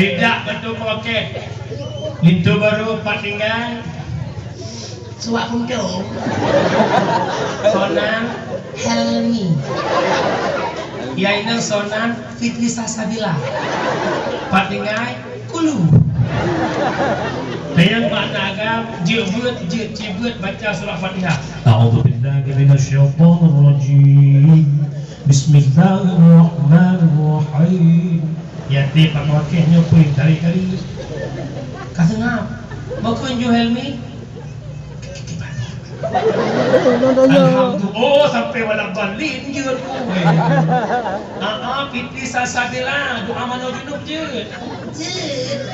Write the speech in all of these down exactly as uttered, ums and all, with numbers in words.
Tidak betul pakai. Linto baru pat tinggai. Suwak punto. Sonan Helmi. Ya inong sonan Fitri Salsabila. Pat tinggai kulu. Tayang makna agam, jeuet beuet, jeuet cibeuet baca surah Fatihah. A'udzubillahi minasyaitonirrajim. Bismillahirrahmanirrahim. Ya tip pakai nyoe pun kali-kali. Ka seungap. Bukon ju Helmi. Alhamdulillah. Oh, sampai waladhdallin jeuet ku. Ah, ah, Fitri Salsabila, doa manoe junub jeuet. Jeuet.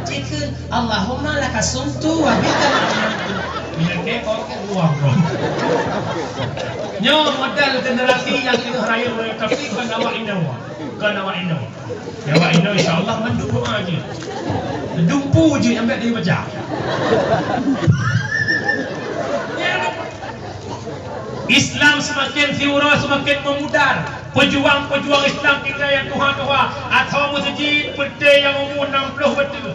Jikheun, Allahumma laka sumtu wa bika amantu. Bila ke kau ke ruang kau. Nyoe model generasi nyang inong rayeuk, tapi kon awak inong. Kon awak inong. Awak inong insya-Allah mandum doa jih. Dumpu jih ambek dia baca. Islam semakin siura, semakin memudar. Pejuang-pejuang Islam tinggai nyang tuha-tuha, atau meuseujid peuté nyang umu enam puluh bateuh.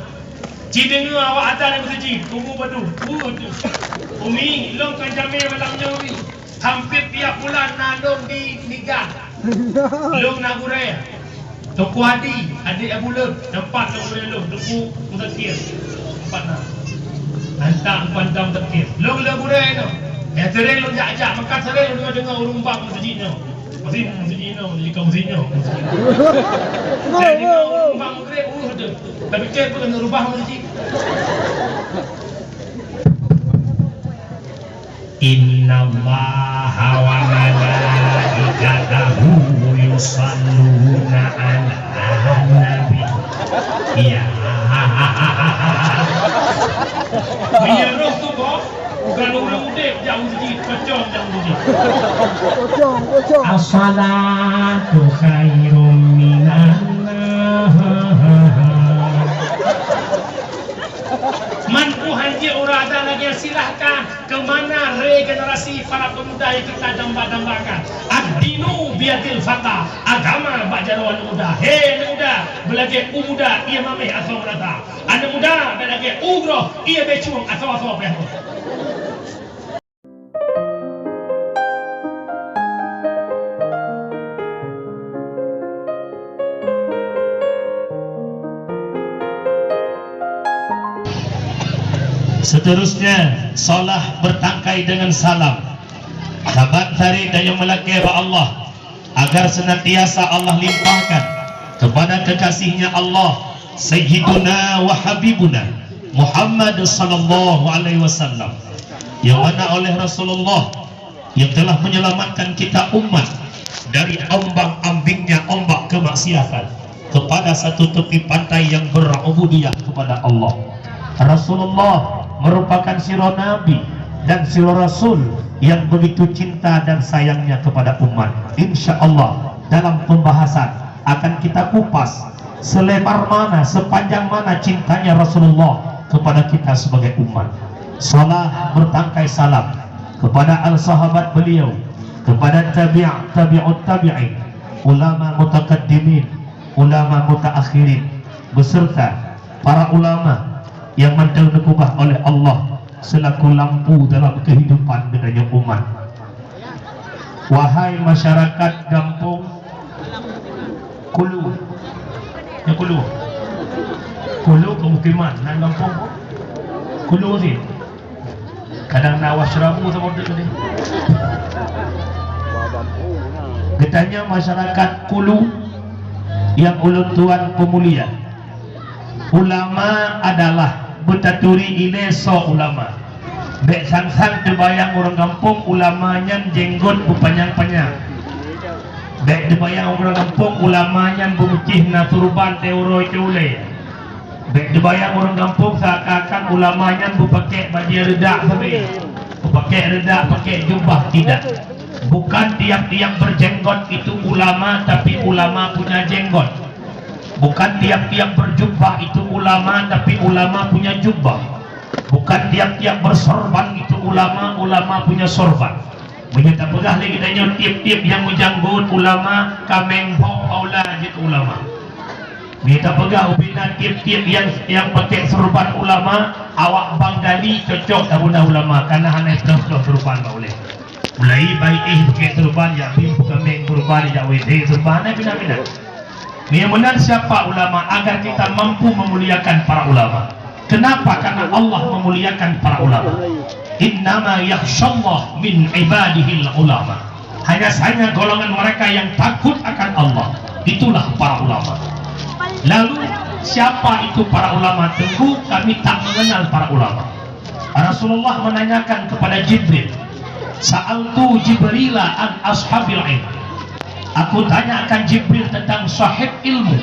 Ci deungoe awak adan di meuseujid, umu badu, uh, tu. Umi, lôn ka jamé malam nyoe, Umi. Hampir tiap bulan na lôn di Nigan. Lôn na gurée. Teungku Hadi, adék Abu Lôn, teumpat lôn gurée lôn, Teungku Muzakir. Teumpat na. Hantam Teungku Hantam Muzakir. Lôn le gurée nyoe. Nyang sering lôn jak-jak, maka sering lôn deungoe-deungoe ureueng bang meuseujid nyoe. Meuseujid, meuseujid nyoe, meuseujid nyoe, meuseujid nyoe. Jadi nyoe ureueng bang Muzakir, uh, tu. Tapi keu peue keuneuk rubah meuseujid? Innallaha wa malaikatahu yusalluna 'alan nabi. Ya. Meunyoe roh tu, boh, bukan ureueng udeb jak u masjid, pocong jak u masjid. Pocong, pocong. As-salatu khairum minan naum. Man peue hanjeuet uroe adan lagée, silahkan. Keu mana regenerasi para pemuda nyang ka tadamba-dambakan? Ad-dinu biyadil fata, agama bak jaroe aneuk muda. He aneuk muda, beulagée u muda, ie mameh asoe meurasa. Aneuk muda, beulagée u groh, ie bécueng asoe-asoe peuet. Seterusnya, shalah bertangkai dengan salam. Saban hari tanyoe meulakée bak Allah, agar senantiasa Allah limpahkan kepada kekasihnya Allah, Sayyiduna wa Habibuna Muhammad sallallahu alaihi wasallam, yang mana oleh Rasulullah yang telah menyelamatkan kita umat dari ombang-ambingnya ombak kemaksiatan kepada satu tepi pantai yang berubudiyah kepada Allah. Rasulullah merupakan sidroe nabi dan sidroe rasul yang begitu cinta dan sayangnya kepada umat. Insya Allah, dalam pembahasan akan kita kupas selebar mana, sepanjang mana cintanya Rasulullah kepada kita sebagai umat. Shalah bertangkai salam kepada al-sahabat beliau, kepada tabi', tabi'ut tabi'in, ulama mutakaddimin, ulama mutaakhirin, beserta para ulama yang mantong neukeubah oleh Allah selaku lampu dalam kehidupan geutanyoe umat. Wahai masyarakat gampông Kulu. Nyoe Kulu. Kulu pemukiman, nan gampông Kulu sih. Kadang na wasyrabu sama tu tadi. Geutanyoe masyarakat Kulu nyang ulôn tuan peumulia. Ulama adalah beutaturi ilée soe ulama. Bék sang-sang teubayang ureuëng gampông ulama nyan jenggot beupanyang-panyang. Bék teubayang ureuëng gampông ulama nyan beumeucih na turban teuroe cule. Bék teubayang ureuëng gampông seakan-akan ulama nyan beupakée bajée reudak sabe, beupakée reudak, pakée jubah, tidak. Bukan tiap-tiap berjenggot itu ulama, tapi ulama punya jenggot. Bukan tiap-tiap berjubah itu ulama, tapi ulama punya jubah. Bukan tiap-tiap bersorban itu ulama, ulama punya sorban. Meunyoe tapeugah lé geutanyoe tiep-tiep nyang meujanggot ulama, ka meng ho aula jeuet ulama. Mita peugah ubena tiep-tiep nyang, nyang pakai seureuban ulama, awak Bang Dali cocok tabuna ulama, karena hana teuh-teuh seureuban bak ulée. Mulai baik eh pakai seureuban, jak bim peugameng seureuban, jak wedeng seureuban, hana bina-bina. Meunan siapa ulama, agar kita mampu memuliakan para ulama. Kenapa? Karena Allah memuliakan para ulama. "Innama yakhsyallaha min ibadihil ulama." Hanya saja golongan mereka yang takut akan Allah, itulah para ulama. Lalu, siapa itu para ulama? Tentu kami tak mengenal para ulama. Rasulullah menanyakan kepada Jibril, "Sa'altu Jibrila an ashabil ilm." Aku tanyakan Jibril tentang sahib ilmu.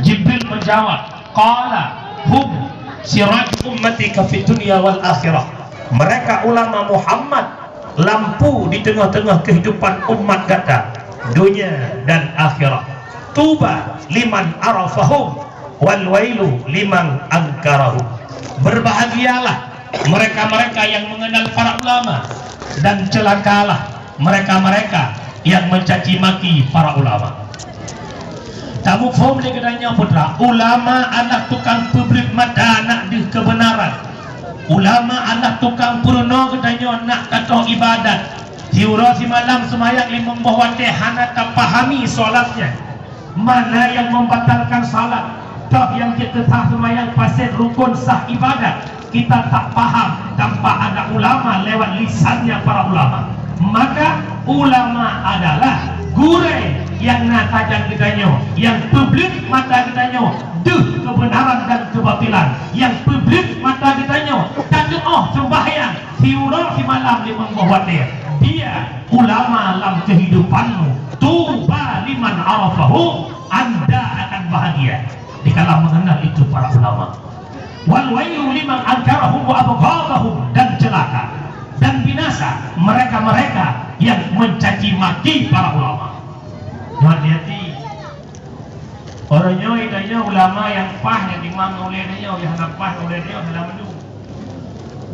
Jibril menjawab, qala, "Hum siraj ummati ka fid dunya wal akhirah." Mereka ulama Muhammad, lampu di tengah-tengah kehidupan umat gata, dunia dan akhirat. "Tuba liman arafahum, wal wailu liman angkarahum." Berbahagialah mereka-mereka yang mengenal para ulama, dan celakalah mereka-mereka yang mencaci maki para ulama. Tamuphom lé geutanyoe putra, ulama adalah tukang peubleuet mata nak deuh kebenaran. Ulama adalah tukang peurunoe geutanyoe nak tatoh ibadat. Siuroe simalam seumayang limong boh watée hana tapahami solatnya. Mana yang membatalkan salat? Toh nyang jeuet keusah seumayang paset rukon sah ibadat? Kita tak paham tanpa ada ulama lewat lisannya para ulama. Maka ulama adalah gurée nyang na tajam geutanyoe, nyang peubleuet mata geutanyoe deuh kebenaran dan kebatilan, nyang peubleuet mata geutanyoe tatuoh seumbahyang siuroe simalam limong boh watée. Dia ulama lam kehidupanmu. Tuba liman arafahu, anda akan bahagia dikala mengenal itu para ulama. Wal wailu liman ankarahum wa abghadahum, dan celaka dan binasa mereka-mereka yang mencaci maki para ulama. Hati-hati. Uroe nyoe tanyoe ulama nyang paih nyang imam ngon ulée tanyoe, nyang hana paih ngon ulée tanyoe hana mandum.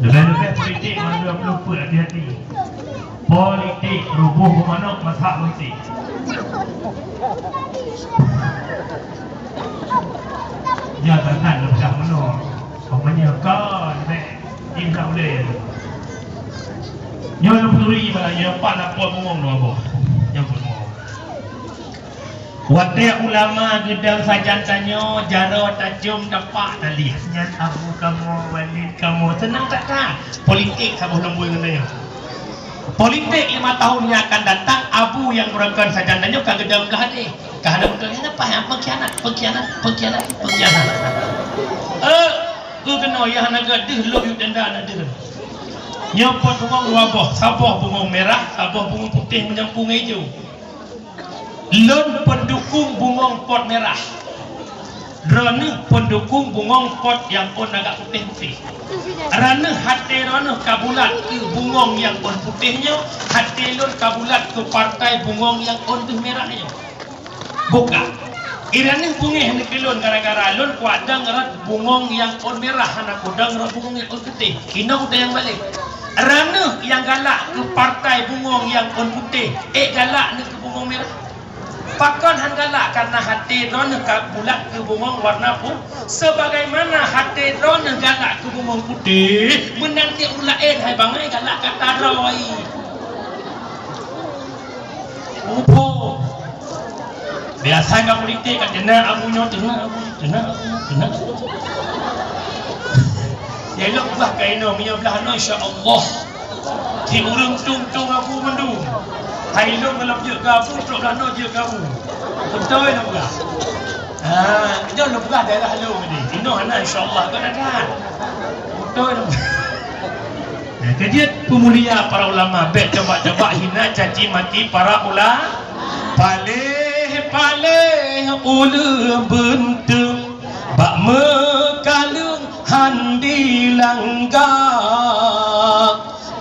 Leubeh-leubeh politik mandum peuet hati-hati. Politik ruboh beumanok masak politik. Nyan that-that leucah meunoe. Umpamanya kon bèk jih that ulèe. Nyoe lôn peuturi bak nyoe pat na pot bungong dua boh. Nyoe pot bungong. Watèe ulama geudong sajan tanyoe, jaroe tacôm tapak tali. Nyan abu kamoe, walid kamoe, seunang that-that. Politik saboh lôn bui ngon tanyoe. Politik lima tahun yang akan datang, abu nyang meureukan sajan tanyoe ka geudong blah deh. Ka hana beutôi, nyan apa nyang pengkhianat, pengkhianat, pengkhianat, pengkhianat. Eh, keu keunoe nyang hana geuh lôn yue tenda na deuh. Nyoe pot bungong dua boh, saboh bungong mirah, saboh bungong putéh meunyampung ijo. Lôn peundukung bungong pot mirah. Droeneuh peundukung bungong pot nyang ôn agak putéh-putéh. Droeneuh até droeneuh ka bulat keu bungong nyang ôn putéh nyoe, até lôn ka bulat keu partai bungong nyang ôn deuh mirah nyoe. Buka. Droeneuh beungéh nibak lôn gara-gara lôn kuadong rot bungong nyang ôn mirah hana kudong rot bungong nyang ôn putéh. Inong teuh nyang balek. Droeneuh nyang galak keu partai bungong nyang ôn putéh, ék galak neuh keu bungong mirah. Pakon han galak? Karena até droeneuh ka bulat keu bungong warna pu-, sebagaimana até droeneuh galak keu bungong putéh, meunan cit ureueng laén hai bangai galak keu ata droe. Muphom. Biasa ka politik ka teunang abu nyoe, teunang abu, teunang abu, teunang abu. Ya lôn bah ka inoe, meunyoe blah noe insya Allah. Di ureueng tueng-tueng abu mandum. Hai lôn galom jeuet keu abu, trok blah noe jeuet keu abu. Beutôi lôn peugah. Ha, nyoe lôn peugah daerah lôn tadi. Inoe hana insya Allah ka na that. Beutôi lôn peugah. Nah, keu jeuet peumulia para ulama, bèk coba-coba hina caci maki para ula-, paléh-paléh ulèe beunteung bak meukaleueng han dilangga.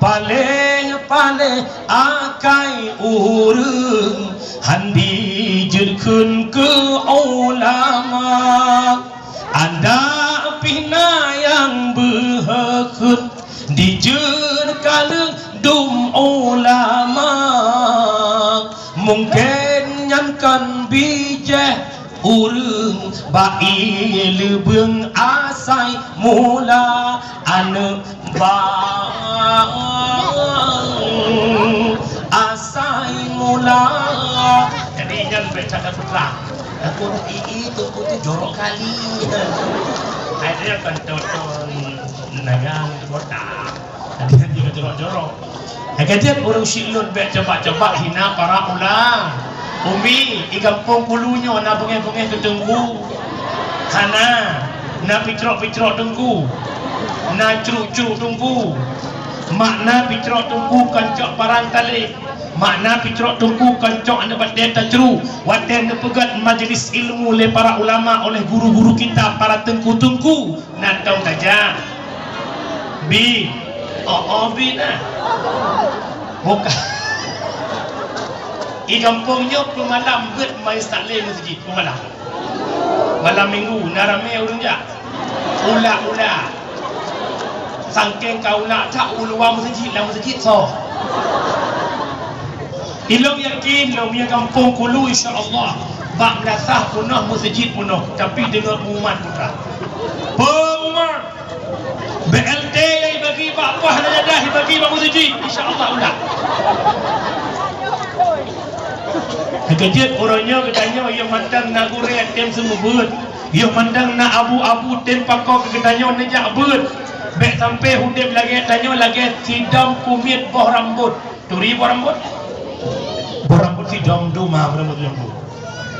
Paléh-paléh akai ureueng han dijeuet kheun keu ulama. Adak pih na nyang beuheueukheun dijeuet kaleueng dum ulama. Mungken nyan kon bijéh ureueng Bak ié leubeueng asai mula aneuk bang, asai mula. Jadi nyan bèk that putra. Aku i, i tu, tu jorok kali. Ada kan tonton naga kota. Hadiah jih ka jorok-jorok. Hai ka jeuet ureueng syiek lôn bèk coba-coba hina para ula-, umi. I gampông Kulu nyoe na beungèh-beungèh teungku? Hana. Na picrok-picrok teungku? Na cruk-cruk teungku? Makna picrok teungku kon cok parang talèh. Makna picrok teungku kon cok aneuk batèe tacruk. Watèe neupeugèt majlis ilmu lé para ulama oleh guru-guru kita, para teungku-teungku. Nan tông tajak. Bi. Oh, oh, bi na. Bukan. I gampông nyoe peumalam beuet majelis taklim meuseujid peumalam. Malam minggu na ramè ureueng jak. Ula-ula. Sangkeng ka ula that u luwa meuseujid, lam meuseujid soe? Ilôn yakin lôn meunyoe gampông Kulu, insya Allah, bak meulasah peunoh meuseujid peunoh, tapi deungon pengumuman putra. Pengumuman! B L T nyang jibagi bak poh hana jadah jibagi bak meuseujid, insya Allah ulah. Keujeuet uroe nyoe geutanyoe yoh mantong na gurèe tem seumeubeuet, yoh mantong na abu-abu tem pakoe keu geutanyoe neujak beuet. Bèk sampai udép lagèe tanyoe lagèe sidom kumiet boh rambôt. Turi boh rambôt? Boh rambôt sidom duma, boh rambôt sidom duma.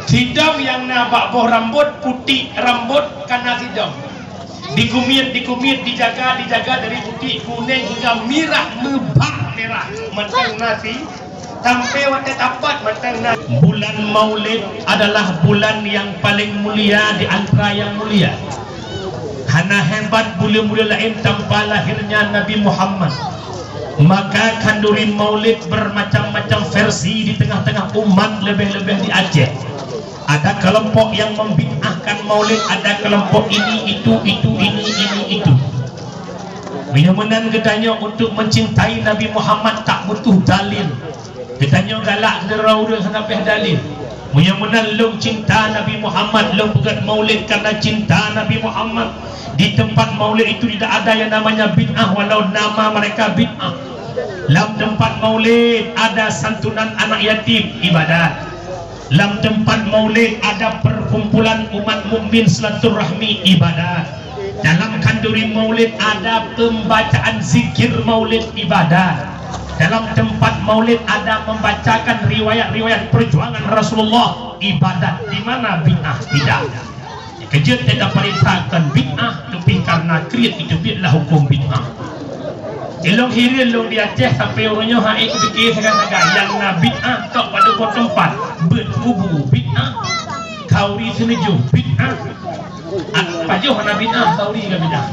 Sidom nyang na bak boh rambôt, putik rambôt ka na sidom. Dikumiet, dikumiet, dijaga, dijaga dari putik, kunèng hingga mirah, meubak mirah. Mantong na si, sampai watèe tapat mantong na. Bulan Maulid adalah bulan yang paling mulia di antara yang mulia. Hana hebat buleuen-buleuen laén tanpa lahirnya Nabi Muhammad. Maka khanduri Maulid bermacam-macam versi di tengah-tengah umat, lebih-lebih di Aceh. Ada kelompok yang membid'ahkan Maulid, ada kelompok ini, itu, itu, ini, ini, itu. Meunyoe meunan geutanyoe untuk mencintai Nabi Muhammad tak butuh dalil. Geutanyoe galak keudroe ureueng hana bèh dalil. Meunyoe meunan lôn cinta Nabi Muhammad, lôn peugèt Maulid karena cinta Nabi Muhammad. Di tempat Maulid itu tidak ada yang namanya bid'ah, walau nama mereka bid'ah. Lam tempat Maulid ada santunan anak yatim, ibadat. Lam tempat Maulid ada perkumpulan umat mukmin silaturahmi, ibadat. Dalam khanduri Maulid ada pembacaan zikir Maulid, ibadat. Dalam tempat Maulid ada membacakan riwayat-riwayat perjuangan Rasulullah, ibadat. Di mana bid'ah? Tidak. Keujeuet teuka parentah kon bid'ah, tapi karena kriet itu biet lah hukum bid'ah. Ilôn hireuen lôn di Aceh sampai uroe nyoe hai kupike sagai-sagai nyang na bid'ah tok padub boh teumpat, beuet kubu bid'ah, khanduri seuneujum bid'ah. At pajoh hana bid'ah, khanduri ka bid'ah.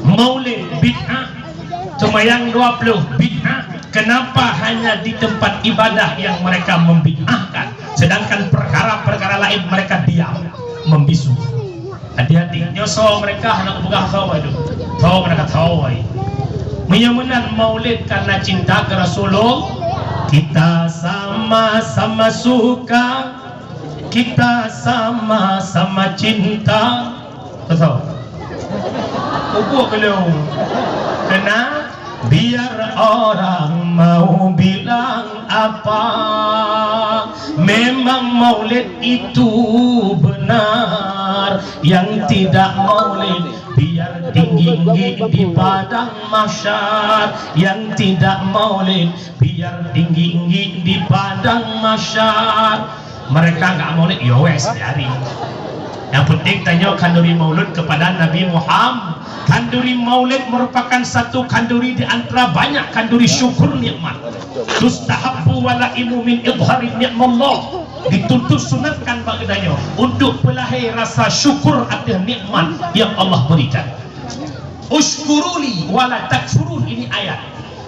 Maulid bid'ah, seumayang dua puluh bid'ah. Kenapa hanya di tempat ibadah yang mereka membid'ahkan, sedangkan perkara-perkara lain mereka diam, membisu? Hati-hati, nyoe soe mereka hana kupeugah soe itu. Soe mereka soe. Meunyoe meunan Maulid karena cinta ke Rasulullah, kita sama-sama suka, kita sama-sama cinta. Betul. Ubuk belum. Kena biar orang mau bilang apa, memang Maulid itu benar. Yang tidak Maulid biar tinggi-tinggi di padang mahsyar. Yang tidak Maulid biar tinggi-tinggi di padang mahsyar. Mereka enggak Maulid, ya wes, biarin. Yang penting tanyoe khanduri Maulid kepada Nabi Muhammad. Khanduri Maulid merupakan satu khanduri di antara banyak khanduri syukur nikmat. Tustahabbu walaimu min idhari ni'mallah. Dituntut sunatkan bagi tanyoe untuk peulahé rasa syukur atas nikmat yang Allah berikan. Usykuruli wala takfurun, ini ayat.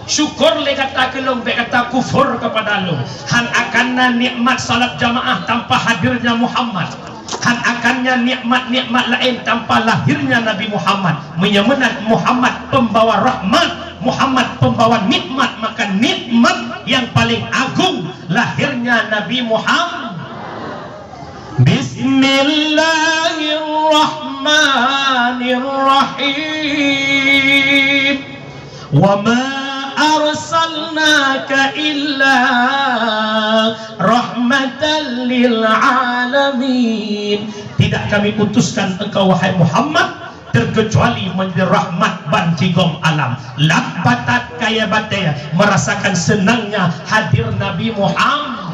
Syukur lé gata keu lôn, bèk gata kufur kepada lôn. Han akan na nikmat salat jamaah tanpa hadirnya Muhammad. Han akan na nikmat-nikmat laén tanpa lahirnya Nabi Muhammad. Meunyoe meunan Muhammad pembawa rahmat, Muhammad pembawa nikmat, maka nikmat yang paling agung lahirnya Nabi Muhammad. Bismillahirrahmanirrahim. Wa ma arsalnaka illa rahmatan lil alamin. Tidak Kami utuskan engkau, wahai Muhammad, terkecuali menjadi rahmat ban sigom alam. Lam batat kayée batée merasakan senangnya hadir Nabi Muhammad.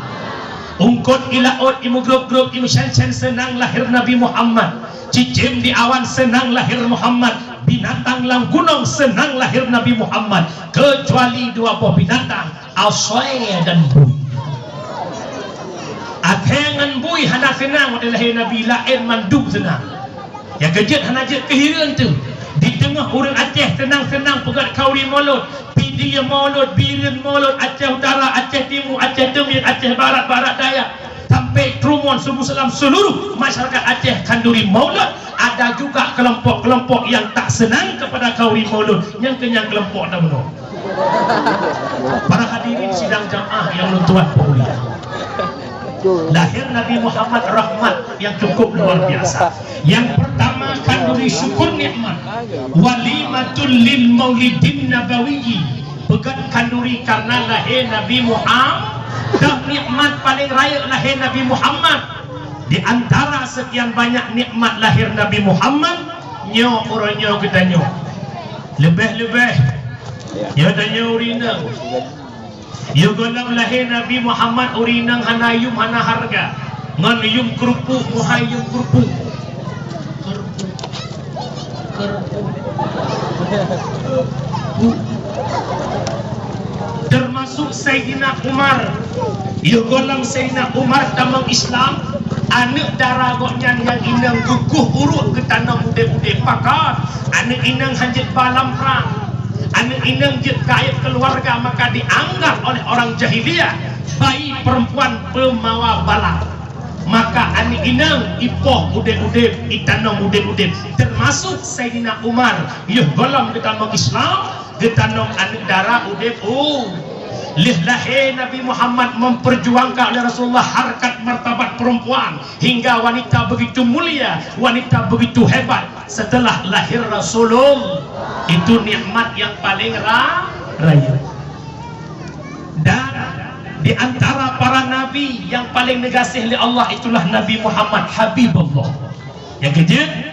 Ungkot i laôt, i meugrôp-grôp, i meusen-sen senang lahir Nabi Muhammad. Cicém di awan senang lahir Muhammad. Binatang lam gunong senang lahir Nabi Muhammad. Kecuali dua boh binatang, asée dan bui. Asée ngon bui hana senang watée lahé Nabi, laén mandum senang. Nyang keujeuet hana jeuet keu hireuen teuh. Di teungoh ureuëng Aceh seunang-seunang peugét khanduri mulod, Pidie mulod, Bireuen mulod, Aceh Utara, Aceh Timu, Aceh Teumiet, Aceh Barat, Barat Daya, sampai Trumon, Subu Salam, seluruh masyarakat Aceh khanduri mulod. Ada juga kelompok-kelompok yang tak senang kepada khanduri mulod, nyang keu nyang kelompok tabunoe. Para hadirin sidang jamaah yang ulôn tuan peumulia. Lahir Nabi Muhammad rahmat yang cukup luar biasa. Yang pertama, khanduri syukur nikmat. Walimatul lil maulidin nabawiyyi. Peugét khanduri karena lahé Nabi Muhammad. Dan nikmat paling rayeuk lahé Nabi Muhammad. Di antara sekian banyak nikmat lahir Nabi Muhammad, nyoe uroe nyoe geutanyoe. Leubeh-leubeh, nyoe tanyoe ureuëng inong. Yoh gohlom lahé Nabi Muhammad, ureuëng inong hana yum, hana hareuga. Ngon yum keurupuk, muhai yum keurupuk. Keurupuk. Keurupuk. Termasuk Saidina Umar. Yoh gohlom Saidina Umar tamong Islam, aneuëk dara gobnyan nyang inong geukueh uruek geutanom udeb-udeb. Pakon? Aneuëk inong hana jeuet ba lam prang. Aneuëk inong jeuet keu aib keuluwarga, maka dianggap oleh orang jahiliyah bayi perempuan pembawa bala. Maka aneuëk inong ipoh udeb-udeb, itanom udeb-udeb. Termasuk Saidina Umar, yoh gohlom geutamong Islam, geutanom aneuëk dara udeb u. Lheueh lahé Nabi Muhammad memperjuangkan oleh Rasulullah harkat martabat perempuan hingga wanita begitu mulia, wanita begitu hebat. Setelah lahir Rasulullah, itu nikmat yang paling ra-, rayeuk. Dan di antara para nabi yang paling digaséh lé Allah, itulah Nabi Muhammad, Habibullah. Nyang keujeuet,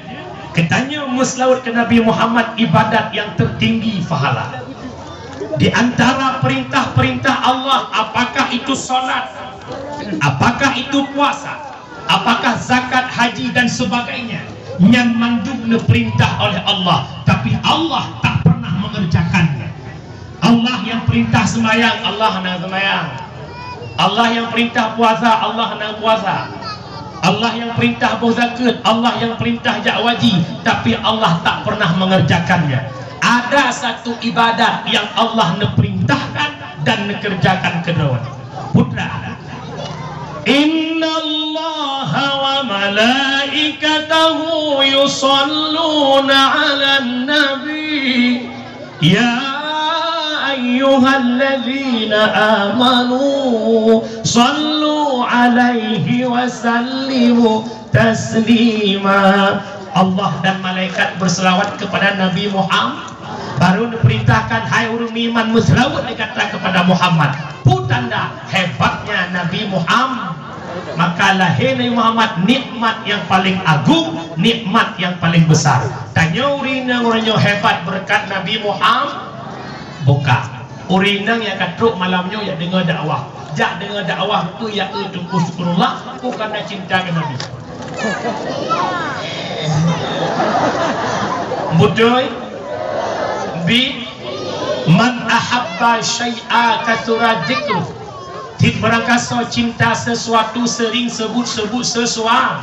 geutanyoe meuseulaweuet keu Nabi Muhammad ibadat yang tertinggi pahala. Di antara perintah-perintah Allah, apakah itu salat, apakah itu puasa, apakah zakat, haji dan sebagainya, nyan mandum neupeurintah oleh Allah, tapi Allah tak pernah mengerjakannya. Allah nyang peurintah seumayang, Allah hana seumayang. Allah nyang peurintah puasa, Allah hana puasa. Allah nyang peurintah boh zakeuet, Allah nyang peurintah jak haji, tapi Allah tak pernah mengerjakannya. Ada satu ibadat yang Allah neupeurintahkan dan neukeureujakan keudroe. Putra. Innallaha wa malaikatahu yusalluna 'alan nabi. Ya ayyuhalladzina amanu sallu 'alaihi wa sallimu taslima. Allah dan malaikat berselawat kepada Nabi Muhammad. Baru diperintahkan, "Hai ureuëng meuiman, meuseulaweuet lé gata kepada Muhammad." Peue tanda hebatnya Nabi Muhammad. Maka lahé Nabi Muhammad nikmat nyang paleng agong, nikmat nyang paleng besar. Tanyoe ureuëng inong, ureuëng nyoe hebat beureukat Nabi Muhammad? Bukan. Ureuëng inong nyang ka trok malam nyoe jak deungoe dakwah. Jak deungoe dakwah peue jak eu Teungku Syukurullah, bukan na cinta keu Nabi. Beutôi? Bi, "Man ahabba syai'a katsura dzikruh." Cit barangkasoe cinta sesuatu, sering sebut-sebut sesuatu.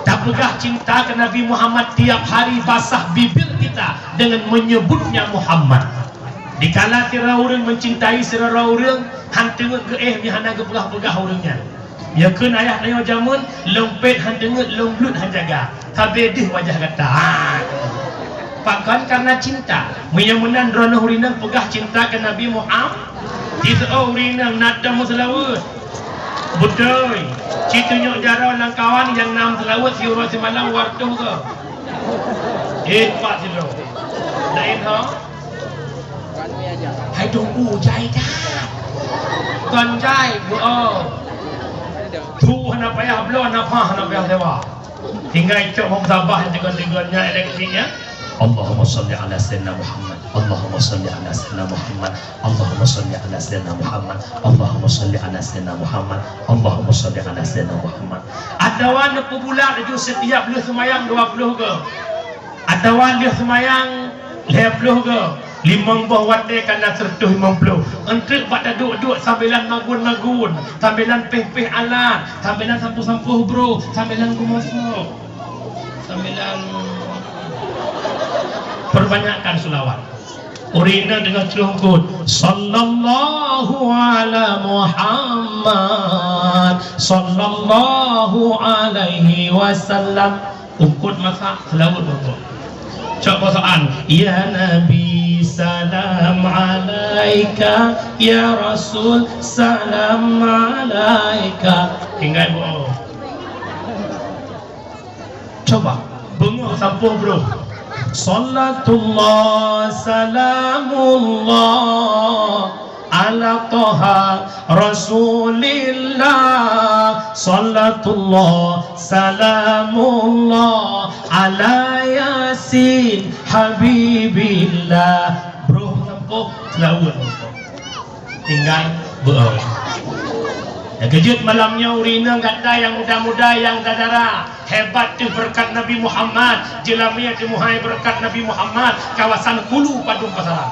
Tapeugah cinta keu Nabi Muhammad, tiap hari basah bibir kita dengan menyebutnya Muhammad. Dikala sidroe ureuëng mencintai sidroe ureuëng, han teungeut geuéh meuhana geupeugah-peugah ureuëng nyan. Nyoe kheun ayah tanyoe jameun, lôn pét han teungeut, lôn bleuet han jaga. Sabe deuh wajah gata. Ha. Pakon? Karena cinta. Meunyoe meunan droeneuh ureuëng inong peugah cinta keu Nabi Muhammad, di sigoe ureuëng inong na tom meuseulaweuet. Beutôi. Ci tunyok jaroe lam kawan nyang nam seulaweuet siuroe simalam watôh keu. Eh, pat sidroe. Laén ho? Hai Teungku, jai that. Kon jai, beuo. Su hana payah bloe, nafah hana payah sewa. Tinggai cok bom sabah nyang tegon-tegon nyan elektrik nyan. Allahumma shalli ala sayyidina Muhammad. Allahumma shalli ala sayyidina Muhammad. Allahumma shalli ala sayyidina Muhammad. Allahumma shalli ala sayyidina Muhammad. Allahumma shalli ala sayyidina Muhammad. Atawa neupeubulat laju setiap lheueh seumayang dua ploh goe. Atawa lheueh seumayang lhèe ploh goe, limong boh watèe ka na seureutôh limong ploh. Eunteuk bak taduek-duek sambilan magun-magun, sambilan péh-péh alat, sambilan sampôh-sampôh broh, sambilan geumoso, sambilan peubanyakkan seulaweuet. Ureueng inong deungon trôh eungkôt, "Sallallahu ala Muhammad, sallallahu alaihi wasallam." Eungkôt masak, seulaweuet eungkôt. Cok bak soal, "Ya Nabi, salam alaika, ya Rasul, salam alaika." Tinggai beuo. Coba, beungoh sampôh broh. Shalatullah, salamullah. Ala Toha Rasulillah, shalatullah, salamullah, ala Yasin Habibillah. Broh sampôh, seulaweuet. Tinggai beuo. Nyang keujeuet malam nyoe ureueng inong gata nyang muda-muda, nyang dara-dara. Hebat teuh beureukat Nabi Muhammad, jeulamé teumuhai beureukat Nabi Muhammad, kawasan Hulu Padum Pasaran.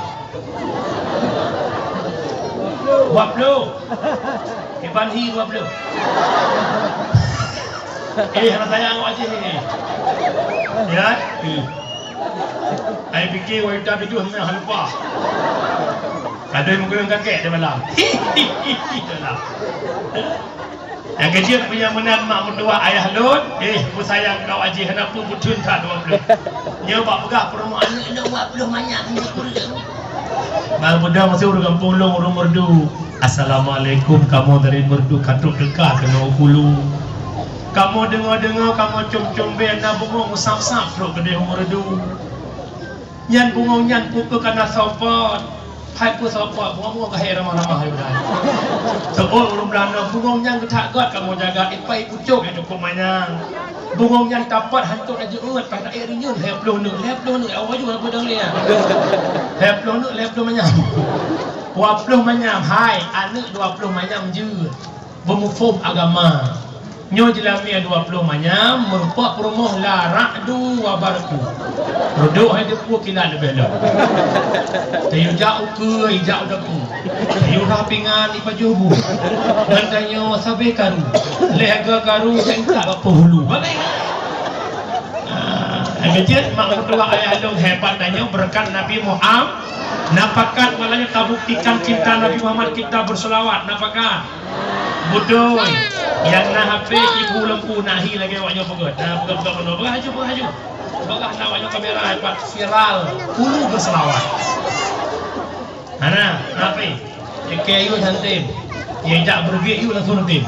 Dua ploh. Iban hi dua ploh. Eh, hana sayang awak jih ni. Ya? Hmm. Ai pike wanita tujoh meunan lupa. Kadang meukeunong kakek di malam. Itulah. Nyang keujeuet meunyoe meunan mak meutuwah ayah lôn, eh, peusayang keu awak jih, hana peue beuteun that dua ploh. Nyoe bak peugah peurumoh aneuk lôn dua ploh manyam, nyoe kureueng. Bang peudong maséh ureueng gampông lôn, ureueng Meureudu. "Assalamualaikum, kamoe dari Meureudu ka trok teuka keunoe u Hulu. Kamoe deungoe-deungoe, kamoe com-com bèe na bungong meusab-sab trok keudeh u Meureudu." Nyan bungong nyan peu kheueh ka na soe pot. Hai peu soe pot, bungong-bungong ka hai ramah-ramah hai udah. Seuôt ureueng Beulando, bungong nyan geutak göt kamoe jaga, ipai pucok nyang cukup manyang. Bungong nyan tapat hantom laju uet, pat taék rinyun, lhèe ploh neuk, lhèe ploh neuk, awai ju peudong lé nyan. Lhèe ploh neuk, lhèe ploh manyam. Dua ploh manyam, hai, aneuk dua ploh manyam jeuet. Beumuphom agama. Nyoe jeulamé dua ploh manyam, meurumpok peurumoh la ra'du wa barqu. Reudôk hai deupue kilat leubeh lom. Tayue jak u keue, jak u dapu. Tayue rhah pingan ipajoh bu. Ngon tanyoe sabe karu. Lhèe hareuga karu, teuingkat bak Po Hulu. Babeh. Ah, beujeuet mak meutuwah ayah lôn hebat tanyoe beureukat Nabi Muhammad. Na pakat malam nyoe tabuktikan cinta Nabi Muhammad, kita berselawat. Na pakat? Beutôi. Nyang na H P ibu lempu na hi lagèe awak nyoe peugöt. Na peugöt-peugöt bunoe. Peugah laju, peugah laju. Peugah na awak nyoe kamera hebat viral. Hulu berselawat. Hana, na H P. Cekè yue santem. Nyang jak beureubiet yue langsung santem.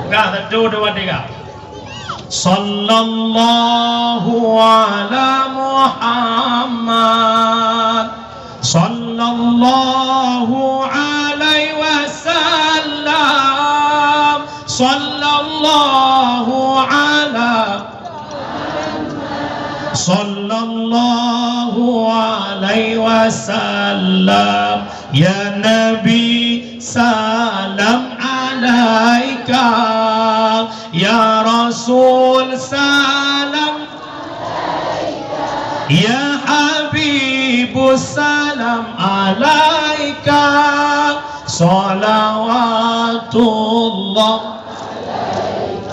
Peugah satu, dua, tiga. Sallallahu ala Muhammad. Sallallahu alaihi wasallam. Sallallahu ala. Sallallahu alaihi wasallam. Ya Nabi, salam alaika. Ya Rasul, salam. Ya Habibu, salam alaika. Salawatullah.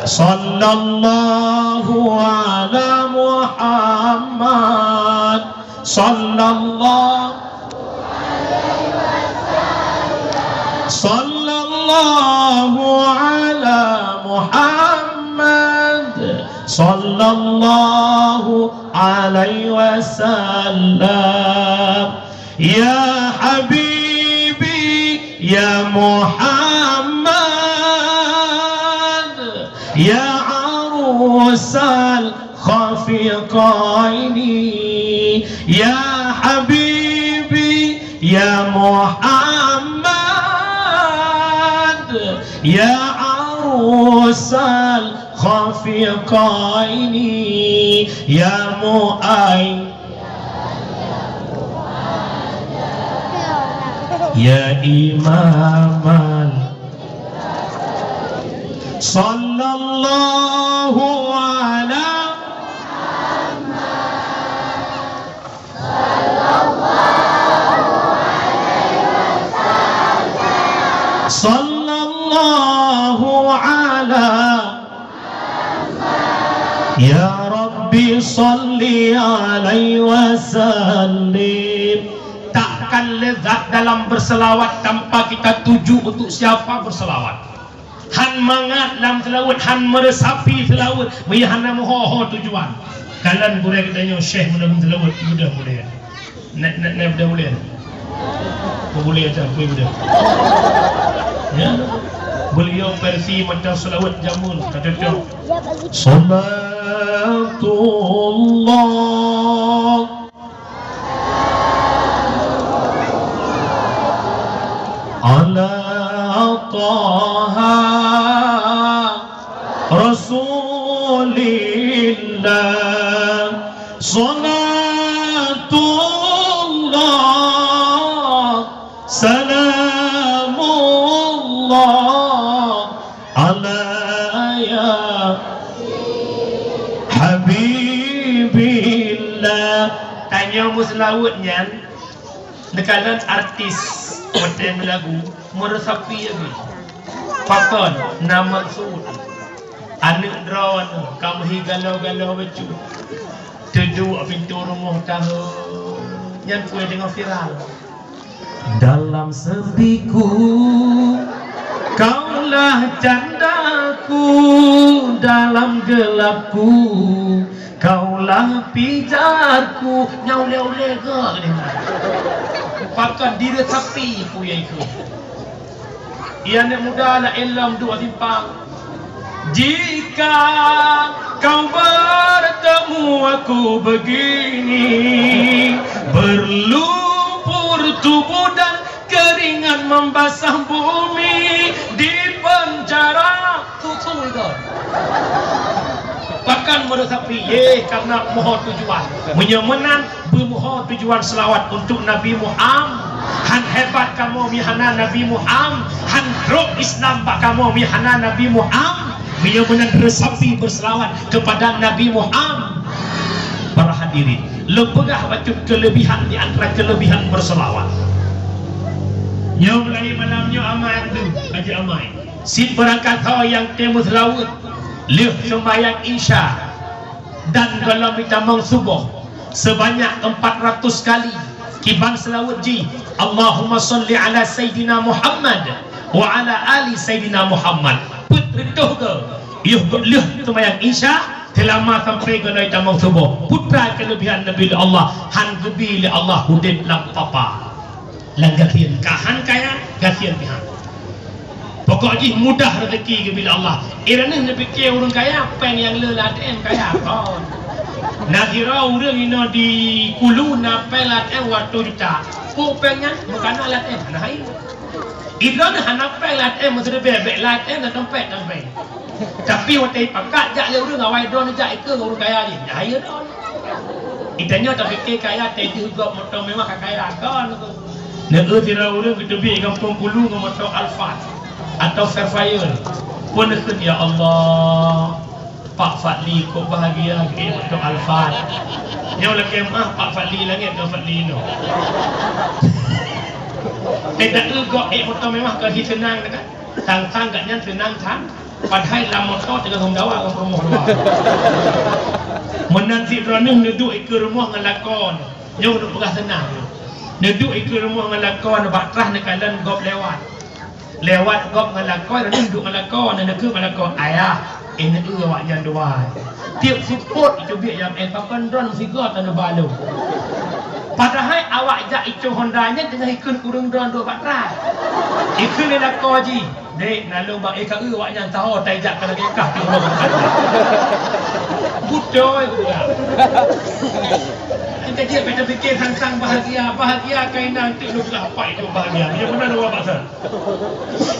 Sallallahu ala Muhammad. Sallallahu Sallallahu ala Muhammad. Sallallahu alaihi wasallam. Ya habibi, ya Muhammad. عروس الخفقين، يا حبيبي يا محمد، يا عروس الخفقين، يا مؤي-، يا إمام ال-، صلى الله على، صلى الله على، يا رب صل عليه وسلم. Takkan lezat dalam berselawat tanpa kita tuju untuk siapa berselawat. Han mangat lam seulaweuet, han meuresapi seulaweuet, meunyo hana meuho-ho tujuan. Kalon gurée geutanyoe Syekh meunurun seulaweuet, ibudah mulia. Nek, nek, nek, ibudah mulia. Ibudah mulia macam apa ibudah? Ya. Beliau versi macam seulaweuet jameun, ka cocok. Salatullah على طه رسول الله، صلاة الله، سلام الله على يا حبيب الله. Tanyoe meuseulaweuet nyan, neukalon artis watée meulagu, meuresapi lagée. Pakon, na maksud. Aneuëk droeneuh ka meuhi galo-galo bacut. Teuduek pintoe rumoh tahon. Nyan peue deungoe viral. Dalam sepiku, kaulah candaku, dalam gelapku, kaulah pijarku. Nyan ulée-ulée geuh. Pakon diresapi peue nyang ikheun. Iya aneuk muda laén lom duek simpang. Jika kau bertemu aku begini, berlumpur tubuh dan keringat membasah bumi, di penjara. Tutu itu. Pakon meuresapi, ye, karena meuho tujuan. Meunyoe meunan, beumeuho tujuan seulawat untuk Nabi Muhammad. Han hebat kamoe meuhana Nabi Muhammad. Han trok Islam bak kamoe meuhana Nabi Muhammad. Meunyoe meunan resapi berselawat kepada Nabi Muhammad. Para hadirin, lôn peugah bacut kelebihan di antara kelebihan berselawat. Nyoe mulai malam nyoe amai tu, aja amai. Sit beurangkat ho nyang teumeung seulaweuet lheueh seumbahyang Isya dan gohlom jitamong suboh sebanyak empat ratus kali kiban seulaweuet jih, Allahumma shalli ala Sayyidina Muhammad wa ala ali Sayyidina Muhammad. Peuet reutôh goe, yoh goe lheueh seumbahyang Isya, teulama sampai gohlom jitamong suboh. Peue treuk kelebihan Nabi lé Allah, han geubi lé Allah udeb lam papa. Lam gasien, ka han kaya, gasien pih han. Pokok jih mudah rezeki geubi lé Allah. Ireuneuh neupike ureuëng kaya, péng nyang le lam A T M kaya kon. Na sidroe ureuëng inoe di Kulu na péng lam A T M dua reutôh juta. Peue péng nyan? Meukana lam A T M hana hai. Idroeneuh hana péng lam A T M, meusidroe bèk lam A T M na dompet, dompet. Tapi watèe ipakat jak lé ureueng awai droeneuh jak ikeue ngon ureueng kaya jih, nyan hayeue droeneuh. Geutanyoe tapike kaya, teuh jeuet gob moto mewah ka kaya kon. Neueu sidroe ureueng geuteubiet gampông Kulu ngon moto Alphard atau Sapphire. Peue neukheun, "Ya Allah, Pak Fadli kok bahagia geuék moto Alphard." Nyoe lakèe meu'ah Pak Fadli langèt ngon Fadli inoe. Eh, taeu gob ék moto mewah ka hi seunang kan? Sang-sang gobnyan seunang sang. Padahai lam moto teungoh lom dawa ngon peurumoh luwa. Meunan cit droeneuh neuduek ikeue rumoh ngon lakoe. Nyoe neupeugah seunang. Neuduek ikeue rumoh ngon lakoe, bak trah neukalon gob lewat. Lewat gob ngon lakoe, droeneuh duek ngon lakoe, neukeue ngon lakoe, "Ayah, eh, neueu awaknyan dua." Tiep seupôt iteubiet nyang, "Eh, pakon droeneuh sigoe taneuba lôn?" Padahai awak jak icong Honda nyan teungoh ikheun ureueng droe duek bak trai. Ikheun lé lakoe jih, "Dek, na lôn bak E K E awak nyan taho tai jak ka lagèe kah ti uroe bak trai." Beutôi, bukan. Kita dia kita fikir tentang bahagia, bahagia kainan tu lu lah apa itu bahagia. Yang benar luar biasa.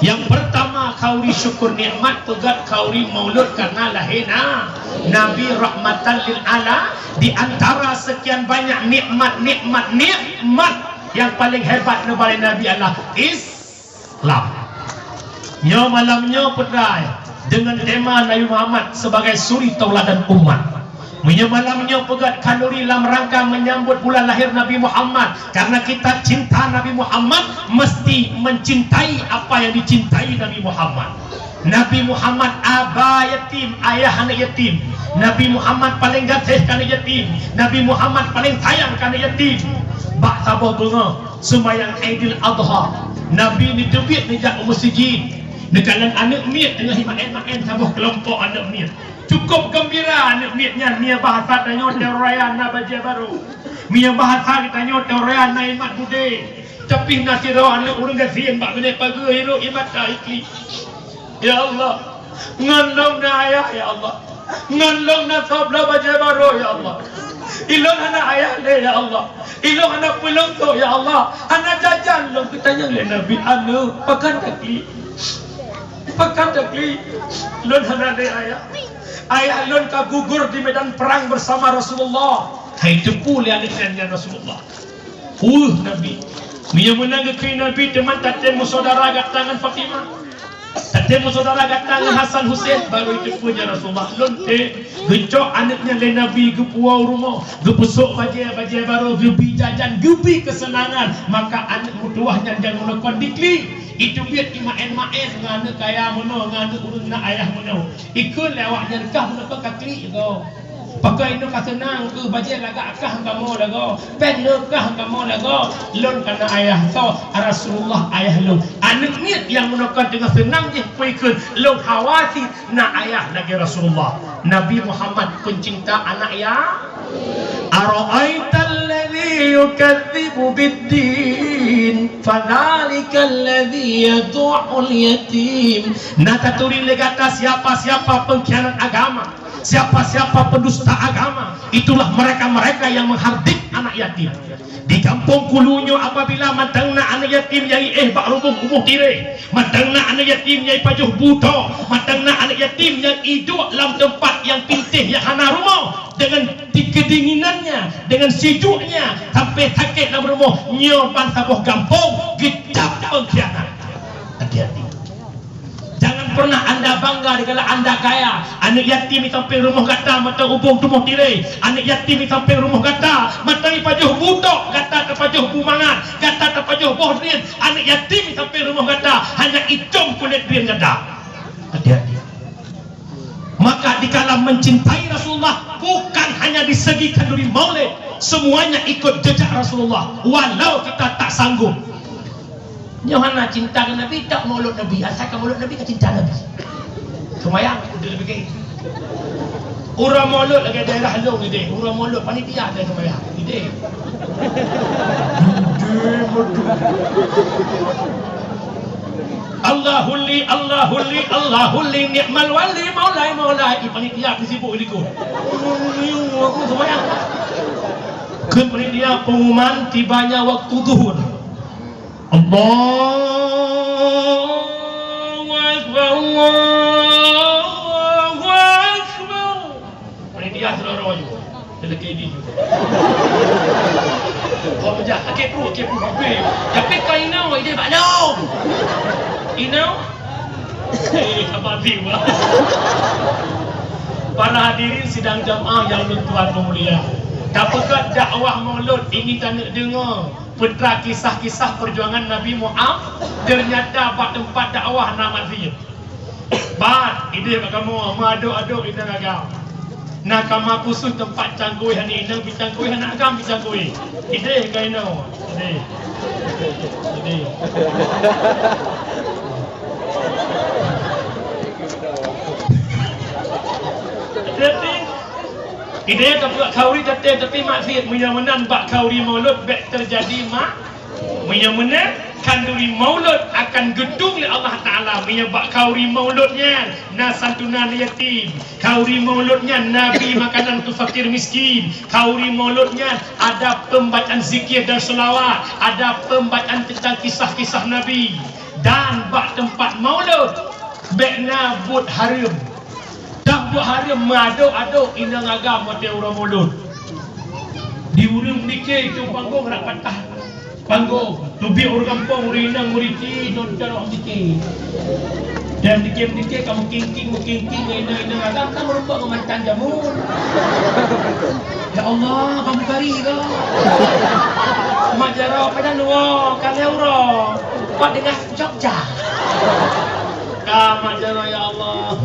Yang pertama, khauri syukur nikmat, peugöt khauri maulud karena lahé na-, Nabi rahmatan lil ala. Di antara sekian banyak nikmat, nikmat, nikmat yang paling hebat neuba lé Nabi adalah Islam. Nyoe malam nyoe peutrai dengan tema Nabi Muhammad sebagai suri tauladan umat. Meunyoe malam nyoe peugöt khanuri lam rangka menyambut bulan lahir Nabi Muhammad, karena kita cinta Nabi Muhammad, mesti mencintai apa yang dicintai Nabi Muhammad. Nabi Muhammad aba yatim, ayah aneuk yatim. Nabi Muhammad paleng gaséh keu aneuk yatim. Nabi Muhammad paleng sayang keu aneuk yatim. Bak saboh beungoh seumayang Aidil Adha, Nabi neuteubiet neujak u meuseujid. Neukalon aneuk miet teungoh jimaén-maén saboh keulompok aneuk miet. Cukup geumbira aneuk miet nyan, meunyoe bahasa tanyoe teuraya na bajèe barô. Meunyoe bahasa geutanyoe teuraya na imat budé. Tapi na sidroe aneuk ureueng gasien bak binéh pageue, hirup ié mata iklik. Ya Allah, ngon lôn na ayah, ya Allah. Ngon lôn na soe bloe bajèe barô, ya Allah. Ilôn hana ayah lé, ya Allah. Ilôn hana peuleueng sôk, ya Allah. Hana jajan lôn. Geutanyong lé Nabi, "Aneuk, pakon taklik?" Pakon taklik? Lôn hana lé ayah. Ayah lôn ka gugur di medan perang bersama Rasulullah. Hai teupeu lé aneuk nyan, ya Rasulullah. Weueh Nabi. Meunyoe meunan geukheun Nabi, teuma tatem meusaudara gata ngon Fatimah. Tatem meusaudara gata ngon Hasan Husein, baru teupeu, ya Rasulullah. Lôn tém geucok aneuk nyan lé Nabi, geupuwoe u rumoh, geupeusôk bajèe, bajèe barô, geubri jajan, geubri keuseunangan. Maka aneuk meutuwah nyan nyang meunoe kon diklik. Iteubiet imaén-maén ngon aneuk kaya meunoe, ngon aneuk ureueng na ayah meunoe. Ikheun lé awaknyan, "Kah meunoe kon ka klik lagoe. Pakon inoe ka seunang keuh, bajèe lagak kah kamoe lagoe, péng le kah kamoe lagoe. Lôn ka na ayah soe? Rasulullah ayah lôn." Aneuk miet nyang meunoe kon teungoh seunang jih peue ikheun, "Lôn hawa cit na ayah lagèe Rasulullah." Nabi Muhammad pencinta anak ya-, "Ara'aital ladzi yukadzibu biddin, fadzalikal ladzi yadu'ul yatim." Na taturi lé gata siapa-siapa pengkhianat agama, siapa-siapa pendusta agama, itulah mereka-mereka yang menghardik anak yatim. Di gampông Kulu nyoe apabila mantong na aneuk yatim nyang jiéh bak rumoh umoh tireh, mantong na aneuk yatim nyang jipajoh bu tho, mantong na aneuk yatim nyang jiduek lam teumpat nyang pintéh nyang hana rumoh, dengan di-, kedinginannya, dengan sejuknya, sampai sakét lam rumoh, nyoe ban saboh gampông geucap pengkhianat. Hati-hati. Jangan pernah anda bangga dikala anda kaya. Aneuk yatim di sampéng rumoh gata mantong ubông tumoh tireh. Aneuk yatim di sampéng rumoh gata mantong jipajoh bu tho, gata tapajoh bu mangat, gata tapajoh boh drien. Aneuk yatim di sampéng rumoh gata hanya icong kulét drien gata. Hati-hati. Maka dikala mencintai Rasulullah, bukan hanya di segi khanduri maulid, semuanya ikut jejak Rasulullah, walau kita tak sanggup. Nyoe hana cinta keu Nabi, tak maulud Nabi, asai ka maulud Nabi ka cinta Nabi. Seumayang, udah lebih ke. Ureueng maulud lagèe daerah lôn idéh, ureueng maulud panitia lagèe seumayang idéh. Idéh beutôi. Allahulli, Allahulli, Allahulli, ni'mal wali, maulai, maulai. Ih, panitia pih sibuk di likot. Aku seumayang. Kheun panitia pengumuman tibanya waktu zuhur. Allahu Akbar, Allahu Akbar. Panitia seurara nyoe. Lelaki ini. Kau pejah, sakit perut, sakit perut, habis. Tapi kau inau, ide bak lom. Inau? Eh, sabar, Bim. Para hadirin sidang jamaah yang ulôn tuan peumulia. Tapeugah dakwah maulud ini taneuk deungoe. Peutra kisah-kisah peujuangan Nabi Muhammad, teunyata bak teumpat dakwah na maksiet. Ban, idéh bak kamoe, meuadôk-adôk inong agam. Na kama khusus teumpat cangkôi aneuk inong, pih cangkôi aneuk agam, pih cangkôi. Idéh ka inoe, idéh. Idéh. Jadi, Idéh ka buet khanduri teuntèe, tapi maksiet. Meunyoe meunan bak khanduri Maulud bèk teujadi ma-, meunyoe meunan khanduri Maulud akan geuduek lé Allah Taala. Meunyoe bak khanduri Maulud nyan na santunan yatim, khanduri Maulud nyan na bri makanan keu fakir miskin, khanduri Maulud nyan ada pembacaan zikir dan selawat, ada pembacaan tentang kisah-kisah Nabi. Dan bak teumpat Maulud bèk na buet hareuem. Dan buet hareuem meuadôk-adôk inong agam watèe uroe Maulud. Di ureueng meudike itu panggong rak patah panggong. Teubiet ureueng gampông, ureueng inong, ureueng ici, nonton awak meudike. Dan meudike-meudike ka meukingking-meukingking ngon inong-inong agam, ka meurumpok ngon mantan jameun. Ya Allah, kamu kari ke? Mak jaroe pada luwa, ka lhèe uroe. Pat deungon Jogja. Ka mak jaroe, ya Allah.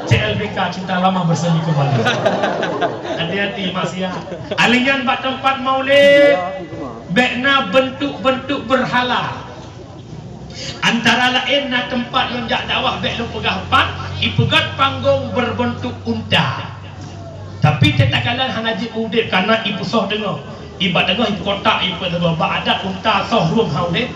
C L B K, cinta lama bersemi kembali. Hati-hati, maksiat. Alèh nyan bak teumpat Maulid, bèk na beuntuk-beuntuk beurhala. Antara laén na teumpat lôn jak dakwah, bèk lôn peugah pat, ipeugöt panggong beurbeuntuk unta. Tapi teutakala hana jeuet udép, kareuna ipeusoh teungoh. Iba teungoh ipeukotak, ipeuteungoh. Bak adat unta soh rhueng han udép.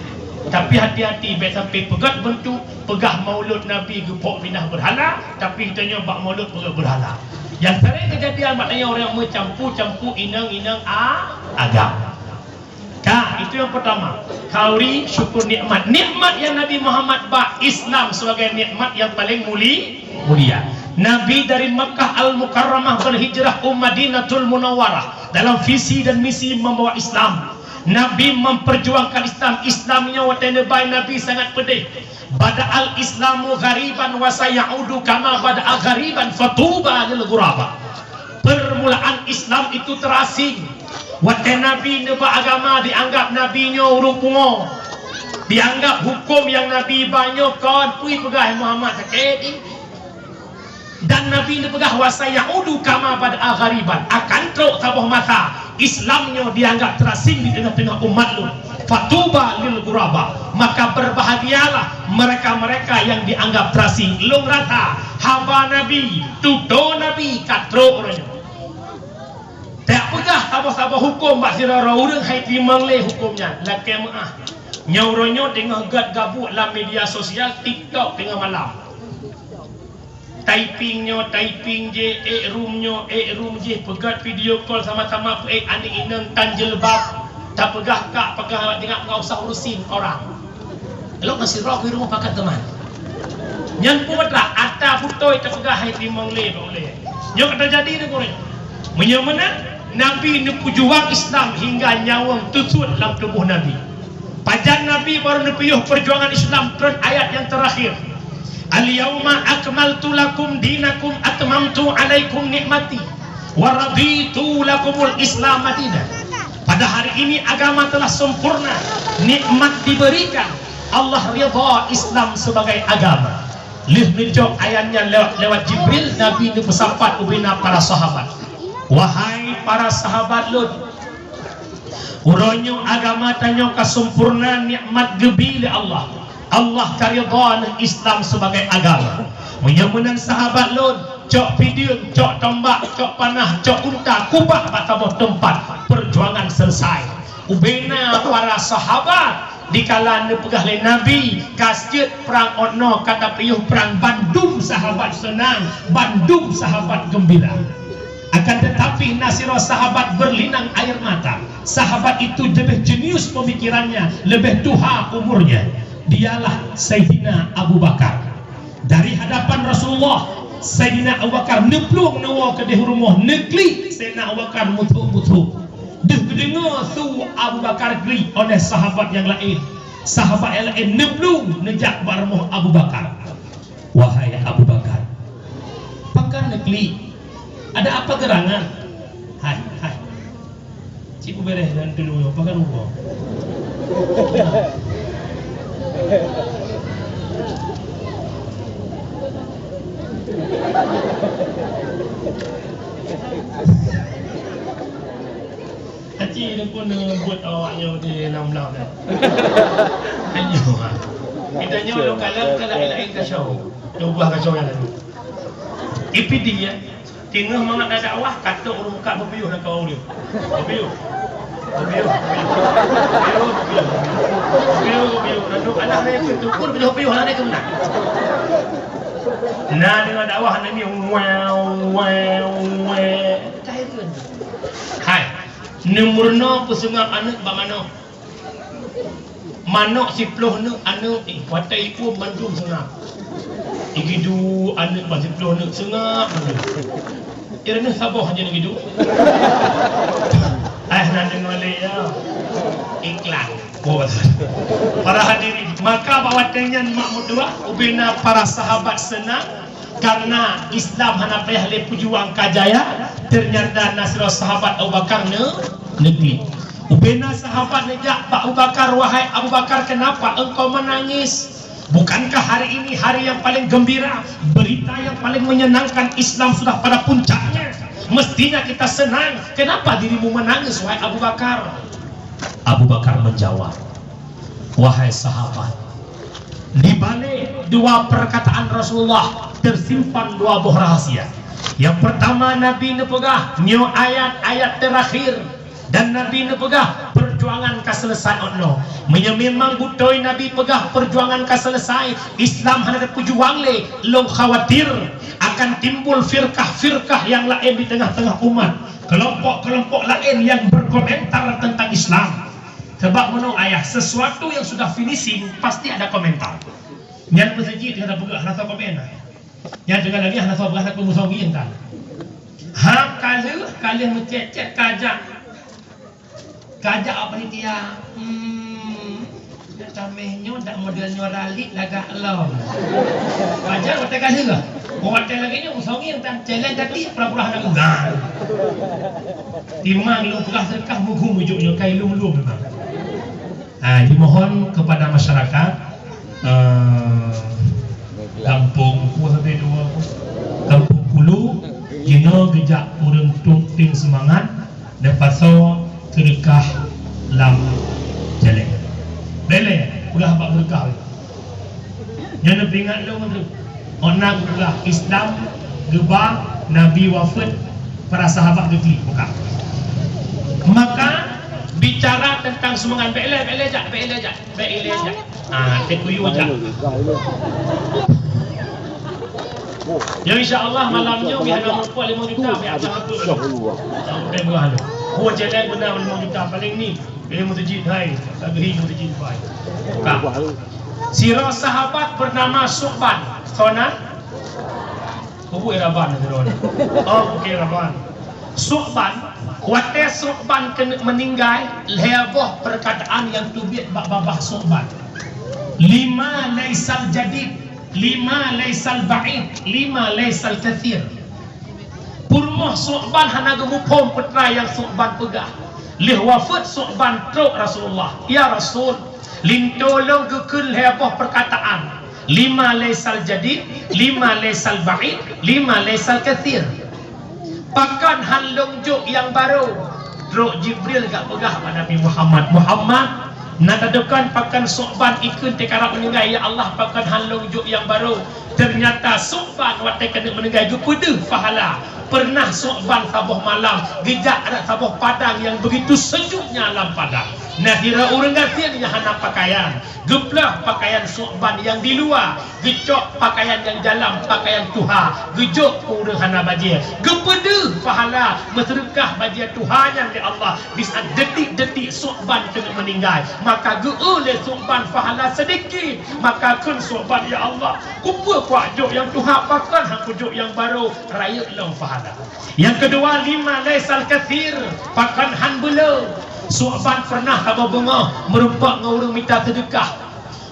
Tapi hati-hati, bèk sampai peugöt beuntuk, peugah Maulud Nabi geuphok pinah beurhala, tapi geutanyoe bak Maulud peugöt beurhala. Nyang sering keujadian bak tanyoe ureueng meucampu-campu inong-inong a-, agam. Ka, itu yang pertama. Khanduri syukur nikmat. Nikmat yang Nabi Muhammad ba, Islam sebagai nikmat yang paling muli-, mulia. Nabi dari Makkah Al-Mukarramah berhijrah ke Madinatul Munawwarah dalam visi dan misi membawa Islam. Nabi memperjuangkan Islam. Islam nyoe watèe neuba Nabi sangat peudeh. Bada'al Islamu ghariban wa sayaudu kama bada'a ghariban fatuba lil ghuraba. Permulaan Islam itu terasing. Watèe Nabi neuba agama, dianggap Nabi nyoe ureueng pungo. Dianggap huköm nyang Nabi ba nyoe kon, peue peugah Muhammad sakét jih. Dan Nabi neupeugah, "Wa sayaudu kama bada'a ghariban." Akan trok saboh masa, Islam nyoe dianggap terasing di teungoh-teungoh umat lôn. "Fatuba lil ghuraba." Maka berbahagialah mereka-mereka yang dianggap terasing. Lôn rasa haba Nabi, tutoe Nabi ka trok uroe nyoe. Tapeugah saboh-saboh huköm bak sidroe-droe ureueng, hai teurimong lé huköm nyan. Lakèe meu'ah. Nyoe uroe nyoe teungoh göt gabuek lam media sosial, TikTok teungoh malam. Typing nyoe, typing jéh, ék room nyoe, ék room jéh, peugöt video call sama-sama peuék aneuk inong tan jilbab, tapeugah kak, peugah awak jingak, nggak usah urusin orang. Lôn masih roh di rumoh pakat teuma. Nyan peue atra, ata beutôi tapeugah hai teurimong lé bak ulèe. Nyoe ka teujadi di gurèe. Meunyoe meunan, Nabi neupeujuang Islam hingga nyawöng teusuet lam tuboh Nabi. Pajan Nabi barô neupiôh peujuangan Islam, treun ayat nyang teurakhir. "Al-yauma akmaltu lakum dinakum atmamtu alaikum ni'mati wa raditu lakumul Islam madina." Pada hari ini agama telah sempurna, nikmat diberikan, Allah ridha Islam sebagai agama. Lheueh neucok ayat nyan lewat, lewat Jibril, Nabi neupeusapat ubena para sahabat. Wahai para sahabat lôn, uroe nyoe agama tanyoe ka sempurna, nikmat geubi lé Allah. Allah ka ridha neuh Islam sebagai agama. Meunyoe meunan sahabat lôn, cok pideung, cok tombak, cok panah, cok unta, kubah bak saboh teumpat, peujuangan selesai. Ubena para sahabat dikala neupeugah lé Nabi, ka jeuet prang ôk noe, ka tapiôh prang, bandum sahabat seunang, bandum sahabat geumbira. Akan tetapi, na sidroe sahabat berlinang air mata. Sahabat itu lebih jenius pemikirannya, lebih tuha umurnya. Dialah Saidina Abu Bakar. Dari hadapan Rasulullah, Saidina Abu Bakar neuplueng neuwoe keudeh rumoh, neuklik Saidina Abu Bakar muthôk-muthôk. Deuh geudeungoe su Abu Bakar klik oleh sahabat nyang laén. Sahabat nyang laén neuplueng neujak bak rumoh Abu Bakar. Wahai Abu Bakar, pakon neuklik? Ada apa gerangan? Hai, hai. Cit beubeureh dan tulung nyoe, pakon rugoe? Aci ni pun, eh, buet awak nyoe di enam belas dah. Ayo, ha. Kita nyoe lôn kalon ka laén-laén ka show. Ubah kacau nyan laju. Ipidi, ya. Teungoh mangat na dakwah, ka trok ureueng muka beupiôh lam kawan ureueng. Beupiôh. Beupiôh, beupiôh. Beupiôh, beupiôh. Beupiôh, beupiôh. Lalu alah na nyang keuneuk ukur, beupiôh, beupiôh, alah na nyang keuneuk. Na deungoe dakwah, na mi, wow, wow, wow. Hai. Neumeurunoe peuseungab aneuk bak manok. Manok siploh neuk aneuk, eh, watèe ipuem mandum seungab. Igidu aneuk bak siploh neuk seungab mandum. Ireuneuh saboh aja igidu. Eh, na deungoe lé, ya. Iklan. Oh, betul. Para hadirin, maka bak watèe nyan mak meutuah, ubena para sahabat seunang, karena Islam hana payah lé peujuang ka jaya, ternyata na sidroe sahabat Abu Bakar ne-, neuklik. Ubena sahabat neujak bak Abu Bakar, "Wahai Abu Bakar, kenapa engkau menangis? Bukankah hari ini hari yang paling gembira, berita yang paling menyenangkan, Islam sudah pada puncaknya? Mestinya kita senang. Kenapa dirimu menangis, wahai Abu Bakar?" Abu Bakar menjawab, "Wahai sahabat, di balik dua perkataan Rasulullah tersimpan dua boh rahasia. Yang pertama, Nabi neupeugah, nyoe ayat-ayat terakhir." Dan Nabi neupeugah, "Peujuangan ka seuleusoe 'oh noe." Meunyoe memang beutôi Nabi peugah peujuangan ka seuleusoe, Islam hana teupeujuang lé, lôn khawatir akan timbul firkah-firkah nyang laén di teungoh-teungoh umat, keulompok-keulompok laén nyang berkomentar teuntang Islam. Sabab meunurot ayah, sesuatu yang sudah finishing pasti ada komentar. Nyan meuseujid hana peugah, hana soe komen. Nyan deungon lagèe hana soe peugah, hana peue musong ngieng tan. Ha, ka lheueh, ka lheueh meucèt-cèt, ka jak. Ka jak awak panitia. Hmm, dak tameh nyoe, dak model nyoe ralit lagak lom. Pajan watèe ka lheueh. Oh, watèe lagèe nyoe, musong ngieng tan, challenge tadi pura-pura hana peugah. Timang lôn peugah seudeukah muphom ujoe nyoe, ka ilôn-lôn memang. Ah, dimohon kepada masyarakat, eh, gampông, peue sabe dua, Gampông Kulu, jinoe geujak ureueng tueng-tueng seumangat, neupasoe seudeukah lam jaleng. Bèk lé, peugah bak seudeukah. Nyan neupeuingat lôn tu. Ôk na geupeugah Islam geuba, Nabi wafeuet, para sahabat geuklik, bukan. Maka, bicara teuntang sumbangan, bèk lé, bèk lé jak, bèk lé jak, bèk lé jak. Ah, teukuyu jak. Ya, insya Allah, malam nyoe, biar ada mumpuk lima juta, biar apa tu. Sampai buah tu. Oh, jalan benar lima juta, paling ni. Lé meuseujid hai, tak geuhi meuseujid bai. Ka. Sidroe sahabat bernama Su'ban. Soe nan? Peue raban sidroe nyan? Oh, bukan raban. Su'ban, watèe Su'ban keuneuk meuninggai, lhèe boh perkataan nyang teubiet bak babah Su'ban. Lima laisal jadid, lima laisal ba'id, lima laisal katsir. Peurumoh Su'ban hana geumuphom peue nyang Su'ban peugah. Lheueh wafeuet Su'ban trok Rasulullah, "Ya Rasul, linto lôn geukheun lhèe boh perkataan, lima laisal jadid, lima laisal ba'id, lima laisal katsir. Pakon han lôn jok nyang barô?" Trok Jibril geupeugah bak Nabi Muhammad, "Muhammad, na tateupeue pakon Su'ban ikheun teukarab meuninggai, 'Ya Allah, pakon han lôn jok nyang barô?'" Ternyata Su'ban watèe keuneuk meuninggai geupeudeuh pahala. Pernah Su'ban saboh malam geujak rot saboh padang nyang begitu sejuknya lam padang. Na sidroe ureueng gasien nyang hana pakaian, geuplôh pakaian Su'ban nyang di luwa, geucok pakaian nyang dalam, pakaian tuha, geujok keu ureueng hana bajèe. Geupeudeuh pahala meuseudeukah bajèe tuha nyan lé Allah. Di saat detik-detik Su'ban keuneuk meuninggai, maka geu-eu lé Su'ban pahala seudikit. Maka kheun Su'ban, "Ya Allah, keupeue kuat jok nyang tuha, pakon han kujok nyang barô, rayeuk lom pahala." Nyang keudua, lima laisal katsir, pakon han beuleu. Su'ban pernah saboh beungoh meurumpok ngon ureueng mita seudeukah.